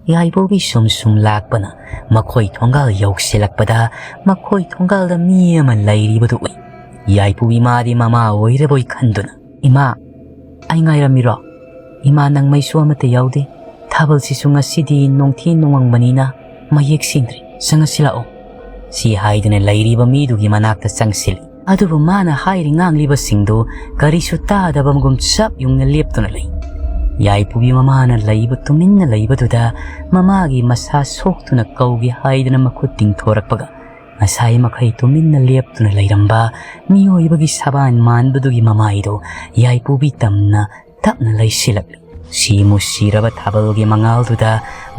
ꯌꯥꯏꯄꯨꯕꯤ ꯁꯨꯝ ꯁꯨꯝ ꯂꯥꯛꯄꯅ ꯃꯈꯣꯏ ꯊꯣꯡꯒꯥꯜ ꯌꯧꯁꯤꯜꯂꯛꯄꯗ ꯃꯈꯣꯏ ꯊꯣꯡꯒꯥꯜꯗ ꯃꯤ ꯑꯃ ꯂꯩꯔꯤꯕꯗꯨ ꯎꯏ꯫ ꯌꯥꯏꯄꯨꯕꯤ ꯃꯥꯗꯤ ꯃꯃꯥ ꯑꯣꯏꯔꯕꯣꯏ ꯈꯟꯗꯨꯅ, "ꯏꯃꯥ, ꯑꯩ ꯉꯥꯏꯔꯝꯃꯤꯔꯣ? ꯏꯃꯥ, ꯅꯪ ꯃꯩꯁꯨ ꯑꯃꯠꯇ ꯌꯥꯎꯗꯦ꯫ ꯊꯥꯕꯜꯁꯤꯁꯨ ꯉꯁꯤꯗꯤ ꯅꯣꯡꯊꯤ ꯅꯣꯡꯃꯪꯕꯅꯤꯅ ꯃꯌꯦꯛ ꯁꯦꯡꯗ꯭ꯔꯦ꯫ ꯆꯪꯉꯁꯤ ꯂꯥꯛꯑꯣ꯫" ꯁꯤ ꯍꯥꯏꯗꯨꯅ ꯂꯩꯔꯤꯕ ꯃꯤꯗꯨꯒꯤ ꯃꯅꯥꯛꯇ ꯆꯪꯁꯤꯜꯂꯤ꯫ ꯑꯗꯨꯕꯨ ꯃꯥꯅ ꯍꯥꯏꯔꯤ ꯉꯥꯡꯂꯤꯕꯁꯤꯡꯗꯨ ꯀꯔꯤꯁꯨ ꯇꯥꯗꯕꯒꯨꯝ ꯆꯞ ꯌꯨꯡꯅ ꯂꯦꯞꯇꯨꯅ ꯂꯩ꯫ ꯌꯥꯏꯄꯨꯕꯤ ꯃꯃꯥꯅ ꯂꯩꯕ, ꯇꯨꯃꯤꯟꯅ ꯂꯩꯕꯗꯨꯗ ꯃꯃꯥꯒꯤ ꯃꯁꯥ ꯁꯣꯛꯇꯨꯅ ꯀꯧꯒꯦ ꯍꯥꯏꯗꯨꯅ ꯃꯈꯨꯠ ꯇꯤꯡꯊꯣꯔꯛꯄꯒ ꯉꯁꯥꯏ ꯃꯈꯩ ꯇꯨꯃꯤꯟꯅ ꯂꯦꯞꯇꯨꯅ ꯂꯩꯔꯝꯕ ꯃꯤꯑꯣꯏꯕꯒꯤ ꯁꯕꯥꯟ ꯃꯥꯟꯕꯗꯨꯒꯤ ꯃꯃꯥꯏꯗꯨ ꯌꯥꯏꯄꯨꯕꯤ ꯇꯝꯅ ꯇꯞꯅ ꯂꯩꯁꯤꯜꯂꯛꯂꯤ꯫ ꯁꯤꯃꯨ ꯁꯤꯔꯕ ꯊꯥꯕꯜꯒꯤ ꯃꯉꯥꯜꯗꯨꯗ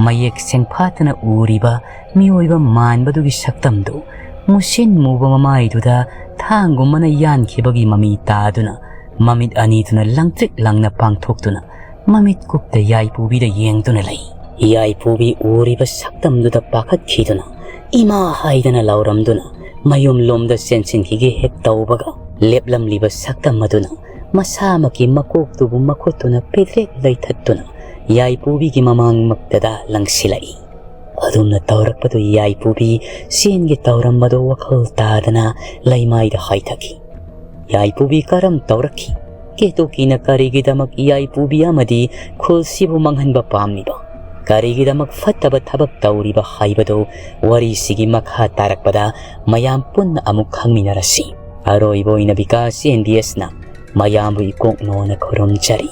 ꯃꯌꯦꯛ ꯁꯦꯡꯐꯥꯠꯇꯅ ꯎꯔꯤꯕ ꯃꯤꯑꯣꯏꯕ ꯃꯥꯟꯕꯗꯨꯒꯤ ꯁꯛꯇꯝꯗꯨ ꯃꯨꯁꯤꯟ ꯃꯨꯕ ꯃꯃꯥꯏꯗꯨꯗ ꯊꯥꯡꯒꯨꯝꯕꯅ ꯌꯥꯟꯈꯤꯕꯒꯤ ꯃꯃꯤ ꯇꯥꯗꯨꯅ ꯃꯃꯤꯠ ꯑꯅꯤꯗꯨꯅ ꯂꯪꯇ꯭ꯔꯤꯛ ꯂꯪꯅ ꯄꯥꯡꯊꯣꯛꯇꯨꯅ ꯃꯃꯤꯠ ꯀꯨꯞꯇ ꯌꯥꯏꯄꯨꯕꯤꯗ ꯌꯦꯡꯗꯨꯅ ꯂꯩ꯫ ꯌꯥꯏꯄꯨꯕꯤ ꯎꯔꯤꯕ ꯁꯛꯇꯝꯗꯨꯗ ꯄꯥꯈꯠꯈꯤꯗꯨꯅ "ꯏꯃꯥ" ꯍꯥꯏꯗꯅ ꯂꯥꯎꯔꯝꯗꯨꯅ ꯃꯌꯨꯝꯂꯣꯝꯗ ꯆꯦꯟꯁꯤꯟꯈꯤꯒꯦ ꯍꯦꯛ ꯇꯧꯕꯒ ꯂꯦꯞꯂꯝꯂꯤꯕ ꯁꯛꯇꯝ ꯑꯗꯨꯅ ꯃꯁꯥꯃꯛꯀꯤ ꯃꯀꯣꯛꯇꯨꯕꯨ ꯃꯈꯨꯠꯇꯨꯅ ꯄꯤꯗ꯭ꯔꯦꯛ ꯂꯩꯊꯠꯇꯨꯅ ꯌꯥꯏꯄꯨꯕꯤꯒꯤ ꯃꯃꯥꯡꯃꯛꯇꯗ ꯂꯪꯁꯤꯜꯂꯛꯏ꯫ ꯑꯗꯨꯝꯅ ꯇꯧꯔꯛꯄꯗꯨ ꯌꯥꯏꯄꯨꯕꯤ ꯁꯦꯟꯒꯤ ꯇꯧꯔꯝ ꯑꯗꯨ ꯋꯥꯈꯜ ꯇꯥꯗꯅ ꯂꯩꯃꯥꯏꯗ ꯍꯥꯏꯊꯈꯤ꯫ ꯌꯥꯏꯄꯨꯕꯤ ꯀꯔꯝ ꯇꯧꯔꯛꯈꯤ? ꯀꯦꯇꯨꯀꯤꯅ ꯀꯔꯤꯒꯤꯗꯃꯛ ꯌꯥꯏꯄꯨꯕꯤ ꯑꯃꯗꯤ ꯈꯨꯜꯁꯤꯕꯨ ꯃꯥꯡꯍꯟꯕ ꯄꯥꯝꯂꯤꯕ? ꯀꯔꯤꯒꯤꯗꯃꯛ ꯐꯠꯇꯕ ꯊꯕꯛ ꯇꯧꯔꯤꯕ ꯍꯥꯏꯕꯗꯨ ꯋꯥꯔꯤꯁꯤꯒꯤ ꯃꯈꯥ ꯇꯥꯔꯛꯄꯗ ꯃꯌꯥꯝ ꯄꯨꯟꯅ ꯑꯃꯨꯛ ꯈꯪꯃꯤꯟꯅꯔꯁꯤ꯫ ꯑꯔꯣꯏꯕ ꯑꯣꯏꯅ ꯕꯤꯀꯥꯁ ꯑꯦꯝ ꯕꯤ ꯑꯦꯁꯅ ꯃꯌꯥꯝꯕꯨ ꯏꯀꯣꯛꯅꯣꯅ ꯈꯨꯔꯨꯝꯖꯔꯤ꯫